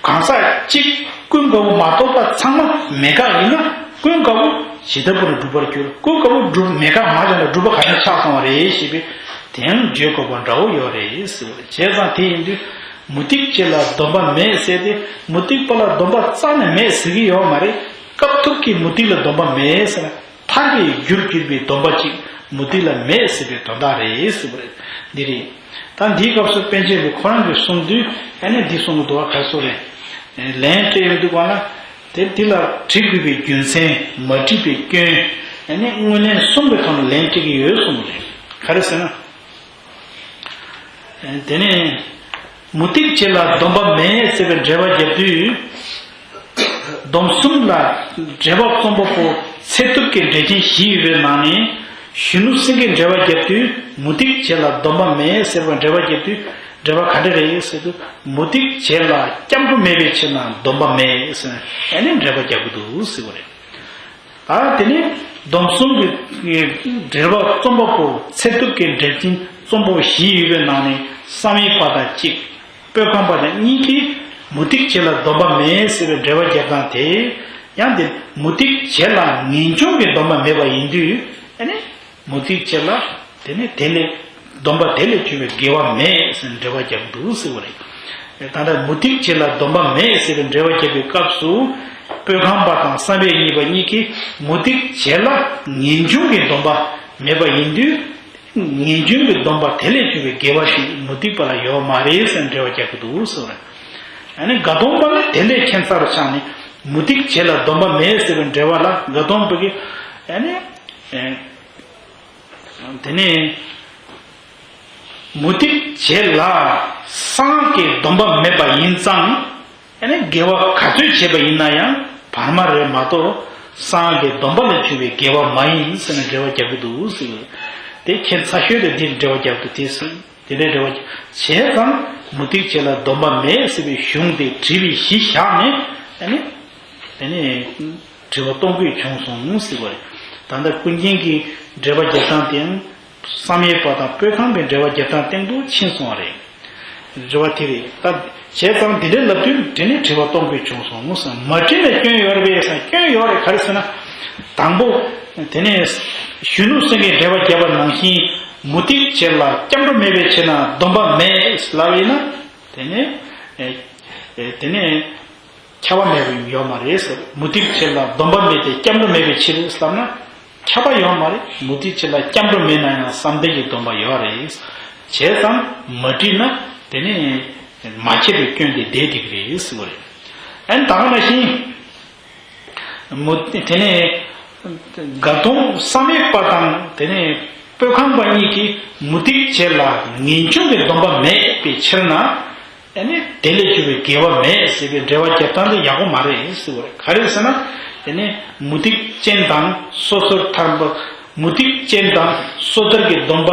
གང་ཟག་གཅིག་ཀུན་དགའ་བོ་མ་གཏོགས་པ་ཚང་མ་མེད་དགག་ཡིན་ན་ཀུན་དགའ་བོ་ཇི་ལྟ་བུར་སྒྲུབ་པར་འགྱུར། ཀུན་དགའ་བོ་སྒྲུབ་མེད་དགག་མ་བྱས་ན་སྒྲུབ་པ་ག་ནས་ཆགས་སོང་བ་རེད་ཞེས་པའི་དེའང་བརྗོད་དགོས་པ་འདྲ་བོ་ཡོད་རེད་ཟེར་བ་རེད། བྱས་ཙང་དེ་ཡིན་དུས། མུ་སྟེགས་བྱེད་ལ་སྡོམ་པ་མེད་ཟེར་ཏེ་མུ་སྟེགས་པ་ལ་སྡོམ་པ་རྩ་ནས་མེད་ཟེར་གྱི་ཡོད་མ་རེད། སྐབས་ཐོབ་ཀྱིས་མུ་སྟེགས་ལ་སྡོམ་པ་མེད་ཟེར་ན་ཐར་པའི་རྒྱུར་གྱུར་པའི་སྡོམ་པ་གཅིག་མུ་སྟེགས་ལ་མེད་ཟེར་བའི་དོན་དག་རེད་ཟེར་བ་རེད། འདི་རེད། ད་འདིའི་སྐབས་སུ་པཎ་ཆེན་པས་ཁོ་རང་གིས་གསུངས་དུས་ཨ་ནི་འདི་གསུང་གི་འདུག་བ། ག་རེ་གསུངས་རེད། ལན་སྤྲད་ཡོང་དུས་གང་ལ། དེ་འདི་ལ་འབྲི་དགོས་པའི་རྒྱུ་མཚན། མ་བྲིས་པའི་སྐྱོན། ཨ་ནི་དངོས་གནས་གསུངས་པའི་ཐོག་ནས་ལན་སྤྲད་ཀྱི་ཡོད་གསུངས་པ་རེད། ག་རེ་ཟེར་ན། དེ་ནས་མུ་སྟེགས་བྱེད་ལ་སྡོམ་པ་མེད་ཟེར་བའི་འགྲེལ་པ་རྒྱབ་དུས། སྡོམ་གསུམ་ལ་འགྲེལ་པ་རྩོམ་པ་པོ་ཚད་ཐུབ་ཀྱི་འགྲེལ་ཆེན་བཞི་ཡོད་པའི་ནང་ནས་གཞོན་ནུ་སེང་གེས་འགྲེལ་པ་རྒྱབ་དུས་མུ་སྟེགས་བྱེད་ལ་སྡོམ་པ་མེད་ཟེར་བའི་འགྲེལ་པ་རྒྱབ་དུས་འགྲེལ་པ་ག་འདྲ་རེད་ཟེར་དུས་མུ་སྟེགས་བྱེད་ལ་སྐྱབས་འགྲོ་མེད་པའི་ཕྱིར་ན་སྡོམ་པ་མེད་ཟེར་ཨ་ནི་འགྲེལ་པ་རྒྱབ་ཀྱི་འདུག་ཟེར་བ་རེད། ད་དེ་ནས་སྡོམ་གསུམ་གྱི་འགྲེལ་པ་རྩོམ་པ་པོ་ཚད་ཐུབ་ཀྱི་འགྲེལ་ཆེན་རྩོམ་པ་པོ་བཞི་ཡོད་པའི་ནང་ནས་བསམ་ཡས་པ་དང་གཅིག་དཔོན་ཁང་པ་དང་གཉིས་ཀྱིས་མུ་སྟེགས་བྱེད་ལ་སྡོམ་པ་མེད་ཟེར་བའི་འགྲེལ་པ་རྒྱབ་སྟངས་དེ་ཡང་དེ་མུ་སྟེགས་བྱེད་ལ་ངེས་འབྱུང་གི་སྡོམ་པ་མེད་པ་ཡིན་དུས་ཨ་ནི། མུ་སྟེགས་བྱེད་ལ་དེ་ནི་དེ་ལས་སྡོམ་པ་དེ་ལས་བྱུང་བའི་དགེ་བ་མེད་ཟེར་འགྲེལ་པ་རྒྱབ་འདུག་ཟེར་བ་རེད། ད་ལྟ་མུ་སྟེགས་བྱེད་ལ་སྡོམ་པ་མེད་ཟེར་བའི་འགྲེལ་པ་རྒྱབ་པའི་སྐབས་སུ་དཔོན་ཁང་པ་དང་བསམ་ཡས་གཉིས་པ་གཉིས་ཀྱིས་མུ་སྟེགས་བྱེད་ལ་ངེས་འབྱུང་གི་སྡོམ་པ་མེད་པ་ཡིན་དུས་ངེས་འབྱུང་གི་སྡོམ་པ་དེ་ལས་བྱུང་བའི་དགེ་བ་ཞིག་མུ་སྟེགས་པ་ལ་ཡོད་མ་རེད་ཟེར་འགྲེལ་པ་རྒྱག་གི་འདུག་ཟེར་བ་རེད། ཨ་ནི་དགའ་སྟོན་པ་ནི་དེ་ལས་ཁྱད་མཚར་ཆགས་ནས་མུ་སྟེགས་བྱེད་ལ་སྡོམ་པ་མེད་ཟེར་བའི་འགྲེལ་པ་ལ་དགའ་སྟོན་པ་གིས་ཨ་ནི། དེ་ནས་མུ་སྟེགས་བྱེད་ལ་སངས་རྒྱས་སྡོམ་པ་མེད་པ་ཡིན་ཙང་ཨ་ནི་དགེ་བ་ག་ཚོད་བྱས་པ་ཡིན་ན་ཡང་བར་མ་རེད་མ་གཏོགས་སངས་རྒྱས་སྡོམ་པ་ལས་བྱུང་བའི་དགེ་བ་མ་ཡིན་ཟེར་ནས་འགྲེལ་པ་རྒྱག་གི་འདུག་ཟེར། དེ་ཁྱད་མཚར་ཤོས་དེ་འདིར་འགྲེལ་པ་རྒྱག་འདུག་དེ་ཟེར་དེ་འདྲའི་འགྲེལ་པ་བྱས་ཙང་མུ་སྟེགས་བྱེད་ལ་སྡོམ་པ་མེད་ཟེར་བའི་གཞུང་དེ་བྲིས་པའི་གཞི་བཞག་ནས་ཨ་ནི། དེ་ནས་དྲི་བ་གཏོང་དགོས་བྱུང་སོང་ཟེར་བ་རེད། ད་ལྟ་ཀུན་མཁྱེན་གྱི་འགྲེལ་པ་རྒྱབ་སྟངས་དེའང་བསམ་ཡས་པ་དང་དཔོན་ཁང་པའི་འགྲེལ་པ་རྒྱབ་སྟངས་སྟེང་དུ་ཕྱིན་སོང་བ་རེད། དྲི་བ་དེ་རེད། ད་བྱས་ཙང་དེ་འདྲའི་ལབ་དུས་དེ་ནས་དྲི་བ་གཏོང་དགོས་བྱུང་སོང་ཟེར། མ་བྲིས་ན་སྐྱོན་ཡོད་རེད་པས་ཟེར་ན་སྐྱོན་ཡོད་རེད། ག་རེ་ཟེར་ན། དང་པོ། དེ་ནས་གཞོན་ནུ་སེང་གེས་འགྲེལ་པ་བརྒྱབ་པ་ནང་བཞིན་ མུ་སྟེགས་བྱེད་ལ་སྐྱབས་འགྲོ་མེད་པའི་ཕྱིར་ན་སྡོམ་པ་མེད་ལབ་ཡིན་ན། དེ་ནི་ཨེ་ཨེ་དེ་ནི་ཁྱབ་པ་མེད་པ་ཡོད་མ་རེད་ཟེར། མུ་སྟེགས་བྱེད་ལ་སྡོམ་པ་མེད་དེ་སྐྱབས་འགྲོ་མེད་པའི་ཕྱིར་ལབ་ན། ཁྱབ་པ་ཡོད་མ་རེད། མུ་སྟེགས་བྱེད་ལ་སྐྱབས་འགྲོ་མེད་ན་ཡང་བསམ་གཏན་གྱི་སྡོམ་པ་ཡོད་རེད། བྱས་ཙང་མ་དྲིས་ན་དེ་ནི་མ་ཁྱབ་པའི་སྐྱོན་དེ་བསྡད་བསྡད་ཀྱི་རེད་ཟེར་བ་རེད། ཨན་ད་ག་ནང་བཞིན། མུ་དེ་ནས་དགའ་གདོང་བསམ་ཡས་པ་དང་དེ་ནས་སྤོས་ཁང་པ་གཉིས་ཀྱིས་མུ་སྟེགས་བྱེད་ལ་ངེས་འབྱུང་གི་སྡོམ་པ་མེད་པའི་ཕྱིར་ན། ཨ་ནི་དེ་ལས་གྱུར་པའི་དགེ་བ་མེད་ཟེར་བའི་འགྲེལ་བ་རྒྱབ་སྟངས་དེ་ཡག་པོ་མ་རེད་ཟེར་བ་རེད། ག་རེ་ཟེར་ན། དེ་ནས་མུ་སྟེགས་ཅན་དང་སོ་སོར་ཐར་པ། མུ་སྟེགས་ཅན་དང་སོ་ཐར་གྱི་སྡོམ་པ།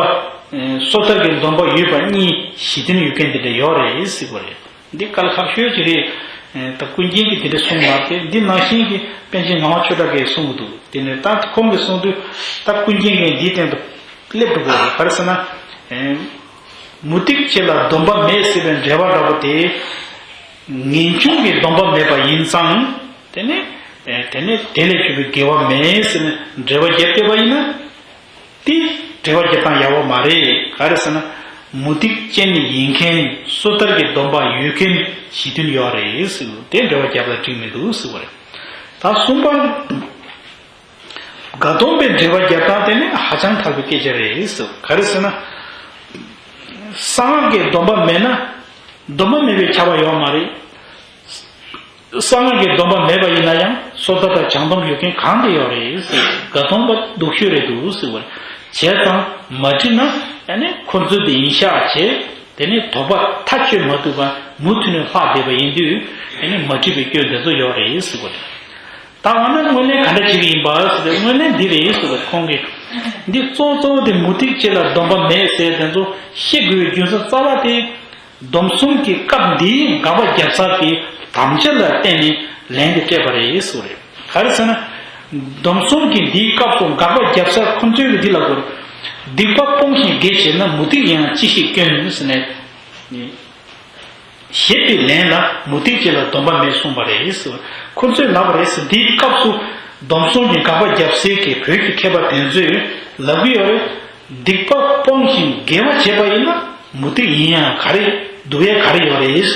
སོ་ཐར་གྱི་སྡོམ་པ་ཡོད་པ་གཉིས་གཞི་མཐུན་ཡོད་མཁན་དེ་འདྲ་ཡོད་རེད་ཟེར་བ་རེད། འདི་དཀའ་ལས་ཁག་ཤོས་ཅིག་རེད། ད་ཀུན་མཁྱེན་གྱིས་དེ་འདྲ་གསུངས་མ་རེད། འདི་ནང་བཞིན་གྱི་པཎ་ཆེན་ངག་དབང་ཆོས་གྲགས་ཀྱིས་གསུང་གི་འདུག་དེ་ནས་ད་ཁོང་གིས་གསུང་དུས་ད་ཀུན་མཁྱེན་གྱིས་འདིའི་སྟེང་དུ་སླེབས་འགྲོ་དགོས་རེད། ག་རེ་ཟེར་ན། མུ་སྟེགས་བྱེད་ལ་སྡོམ་པ་མེད་ཟེར་བའི་འགྲེལ་པ་འདྲ་པོ་དེ། ངེས་འབྱུང་གི་སྡོམ་པ་མེད་པ་ཡིན་ཙང་། དེ་ནི་དེ་ནི་དེ་ལས་གྱུར་པའི་དགེ་བ་མེད་ཟེར་ནས་འགྲེལ་པ་བརྒྱབ་བསྡད་པ་ཡིན་ན། དེ་འགྲེལ་པ་རྒྱག་སྟངས་ཡག་པོ་མ་རེད། ག་རེ་ཟེར་ན། མུ་སྟེགས་ཅན་ཡིན་མཁན་སོ་ཐར་གྱི་སྡོམ་པ་ཡོད་མཁན་གཞི་མཐུན་ཡོད་རེད་ཟེར། དེ་འགྲེལ་པ་རྒྱབ་ལ་འགྲིག་མི་འདུག་ཟེར་བ་རེད། ད་གསུམ་པ། དགའ་གདོང་པའི་འགྲེལ་པ་རྒྱབ་སྟངས་དེ་ནི་ཧ་ཅང་ཐལ་བའི་སྐད་ཆ་རེད་ཟེར། ག་རེ་ཟེར་ན། གསང་སྔགས་ཀྱི་སྡོམ་པ་མེད་ན། སྡོམ་པ་མེད་པའི་ཁྱབ་པ་ཡོད་མ་རེད། གསང་སྔགས་ཀྱི་སྡོམ་པ་མེད་པ་ཡིན་ན་ཡང་སོ་ཐར་དང་སྦྱངས་སྡོམ་ཡོད་མཁན་གང་དེ་ཡོད་རེད་ཟེར། དགའ་གདོང་པ་སྡུག་ཤོས་རེད་འདུག་ཟེར་བ་རེད། བྱས་ཙང་མ་དྲིས་ན་ཨ་ནི་ཁོ་ཚོས་དེ་ཡིན་ཤག་བྱས། དེ་ནས་དོགས་པ་ཐག་གཅོད་མ་ཐུབ་པ་མུ་མཐུད་ནས་ལྷག་བསྡད་པ་ཡིན་དུས་ཨ་ནི་མ་དྲིས་པའི་སྐྱོན་དེ་ཚོ་ཡོད་རེད་ཟེར་བ་རེད། ད་འོ་ན་དངོས་གནས་ག་འདྲ་བྱེད་ཀྱི་ཡིན་པ་ཟེར་ཏེ་དངོས་གནས་འདི་རེད་ཟེར་བ་ཁོང་གིས། འདི་གཙོ་གཙོ་བོ་དེ་མུ་སྟེགས་བྱེད་ལ་སྡོམ་པ་མེད་ཟེར་དེ་ཚོ་བཤད་དགོས་པའི་རྒྱུ་མཚན་རྩ་བ་དེ། སྡོམ་གསུམ་གྱི་སྐབས་འདིའི་དགག་པ་རྒྱབ་ས་དེ་དམ་བཅའ་ལ་བརྟེན་ནས་ལན་དེ་སྤྲད་པ་རེད་ཟེར་བ་རེད། ག་རེ་ཟེར་ན། སྡོམ་གསུམ་གྱི་འདིའི་སྐབས་སུ་དགག་པ་རྒྱབ་ས་ཁོ་ཚོས་ཀྱི་འདི་ལ་གོ། སྡིག་པ་སྤོང་ཞིང་དགེ་བྱས་ན་མུ་སྟེགས་ཡིན་ཡང་ཅི་ཞིག་སྐྱོན་ཟེར་ནས། ཞེས་པའི་ལན་ལ་མུ་སྟེགས་བྱེད་ལ་སྡོམ་པ་མེད་གསུངས་པ་རེད་ཟེར། ཁོ་ཚོས་ལབ་པ་རེད་ཟེར། འདིའི་སྐབས་སུ་སྡོམ་གསུམ་གྱི་དགག་པ་རྒྱབ་སའི་གི་བོད་ཀྱི་མཁས་པ་དེ་ཚོས་ལབ་ཀྱི་ཡོད་རེད། སྡིག་པ་སྤོང་ཞིང་དགེ་བ་བྱས་པ་ཡིན་ན་མུ་སྟེགས་ཡིན་ཡང་ག་རེ་སྡུག་ཡས་ག་རེ་ཡོད་རེད་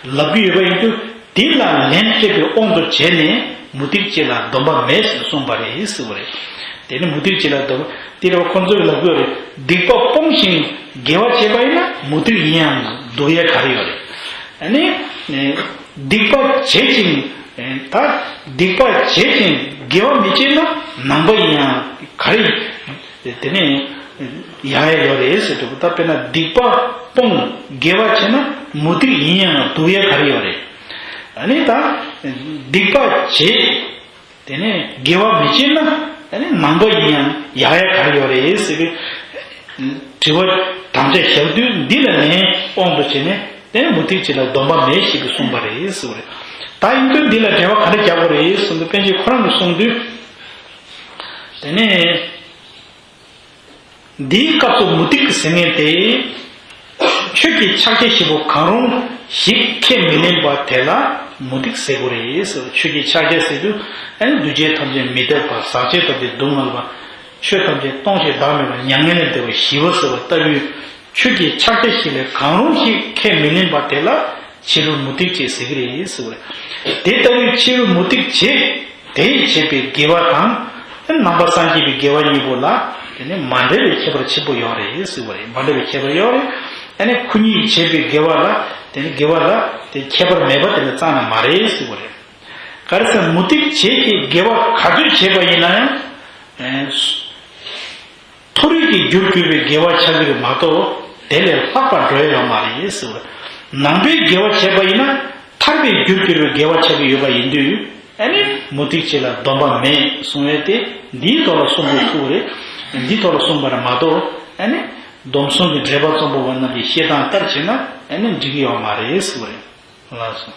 ལབ་ཀྱི་ཡོད་པ་ཡིན་དུས། དེ་ལ་ལན་སྤྲད་པའི་དབང་དུ་བྱས་ནས་མུ་སྟེགས་བྱེད་ལ་སྡོམ་པ་མེད་ཟེར་གསུངས་པ་རེད་ཟེར་བ་རེད། དེ་ནི་མུ་སྟེགས་བྱེད་ལ་སྡོམ་པ་དེ་རེད་བ། ཁོ་ཚོས་ལབ་ཀྱི་ཡོད་རེད། སྡིག་པ་སྤོང་ཞིང་དགེ་བ་བྱས་པ་ཡིན་ན་མུ་སྟེགས་ཡིན་ཡང་སྡུག་ཡས་ག་རེ་ཡོད་རེད། ཨ་ནི། སྡིག་པ་བྱེད་ཅིང་། ད་སྡིག་པ་བྱེད་ཅིང་དགེ་བ་མི་བྱེད་ན་ནང་པ་ཡིན་ཡང་ག་རེ། དེ་ནས་ཡག་ཡག་ཡོད་རེད་ཟེར་འདུག་ད་དཔེར་ན་སྡིག་པ་སྤོང་དགེ་བ་བྱས་ན་མུ་སྟེགས་ཡིན་ཡང་སྡུག་ཡས་ག་རེ་ཡོད་རེད། ཨ་ནི་ད་སྡིག་པ་བྱེད། དེ་ནས་དགེ་བ་མི་བྱེད་ན་ཨ་ནི་ནང་པ་ཡིན་ཡང་ཡག་ཡག་ག་རེ་ཡོད་རེད་ཟེར་བའི་དྲི་བ་དམ་བཅའ་བཞག་དུས། འདི་ལ་ལན་དབང་དུ་བྱས་ནས་དེ་ནས་མུ་སྟེགས་བྱེད་ལ་སྡོམ་པ་མེད་ཞེས་པའི་གསུངས་པ་རེད་ཟེར་བ་རེད། ད་ཡིན་དུས་འདི་ལ་འགྲེལ་བ་ག་འདྲ་རྒྱག་དགོས་རེད་གསུངས་དུས། པཎ་ཆེན་ཁོ་རང་གིས་གསུངས་དུས། དེ་ནས། འདིའི་སྐབས་སུ་མུ་སྟེགས་ཟེར་མཁན་དེ། ཆོས་ཀྱི་ཕྱག་རྒྱ་བཞི་པོ་གང་རུང་ཞིག་ཁས་མི་ལེན་པ་དེ་ལ་མུ་སྟེགས་ཟེར་དགོས་རེད་ཟེར། ཆོས་ཀྱི་ཕྱག་རྒྱ་ཟེར་དུས་ཨ་ནི་འདུས་བྱས་ཐམས་ཅད་མི་རྟག་པ། ཟག་བཅས་ཐམས་ཅད་སྡུག་བསྔལ་བ། ཆོས་ཐམས་ཅད་སྟོང་ཞིང་བདག་མེད་པ། མྱ་ངན་ལས་འདས་པ་ཞི་བ་ཟེར་བ་ལྟ་བུའི་ཆོས་ཀྱི་ཕྱག་རྒྱ་བཞི་ལས་གང་རུང་ཞིག་ཁས་མི་ལེན་པ་དེ་ལ་ཕྱི་རོལ་མུ་སྟེགས་བྱེད་ཟེར་གྱི་རེད་ཟེར་བ་རེད། དེ་ལྟ་བུའི་ཕྱི་རོལ་མུ་སྟེགས་བྱེད། དེས་བྱས་པའི་དགེ་བ་དང་། ནང་པ་སངས་རྒྱས་པའི་དགེ་བ་གཉིས་པོ་ལ་དེ་ནི་མ་འབྲེལ་བའི་ཁྱད་པར་ཆེན་པོ་ཡོད་རེད་ཟེར་བ་རེད། མ་འབྲེལ་བའི་ཁྱད་པར་ཡོད་རེད། ཨ་ནི་ཁོ་གཉིས་བྱས་པའི་དགེ་བ་ལ་དེ་ནི་དགེ་བ་ལ་དེ་ཁྱད་པར་མེད་པ་དེ་ལ་རྩ་ནས་མ་རེད་ཟེར་བ་རེད། ག་རེ་ཟེར་ན་མུ་སྟེགས་བྱེད་ཀྱི་དགེ་བ་ག་ཚོད་བྱས་པ་ཡིན་ན་ཡང་། མཐོ་རིས་ཀྱི་རྒྱུར་གྱུར་པའི་དགེ་བ་ཆགས་ཀྱི་རེད་མ་གཏོགས་དེ་ལས་ལྷག་པར་འགྲོ་ཡ་ཡོད་མ་རེད་ཟེར་བ་རེད། ནང་པའི་དགེ་བ་བྱས་པ་ཡིན་ན་ཐར་པའི་རྒྱུར་གྱུར་པའི་དགེ་བ་ཆགས་ཀྱི་ཡོད་པ་ཡིན་དུས། ཨ་ནི་མུ་སྟེགས་བྱེད་ལ་སྡོམ་པ་མེད་གསུང་བས་དེ་འདིའི་ཐོག་ལ་གསུང་དགོས་ཐུག་རེད། འདིའི་ཐོག་ལ་གསུངས་པ་རེད་མ་གཏོགས་ཨ་ནི་སྡོམ་གསུམ་གྱི་འགྲེལ་པ་རྩོམ་པ་པོ་རྣམས་ཀྱི་བཤད་སྟངས་ལྟར་བྱས་ན་ཨ་ནི་འགྲིག་གི་ཡོད་མ་རེད་ཟེར་བ་རེད། ལགས་སོ།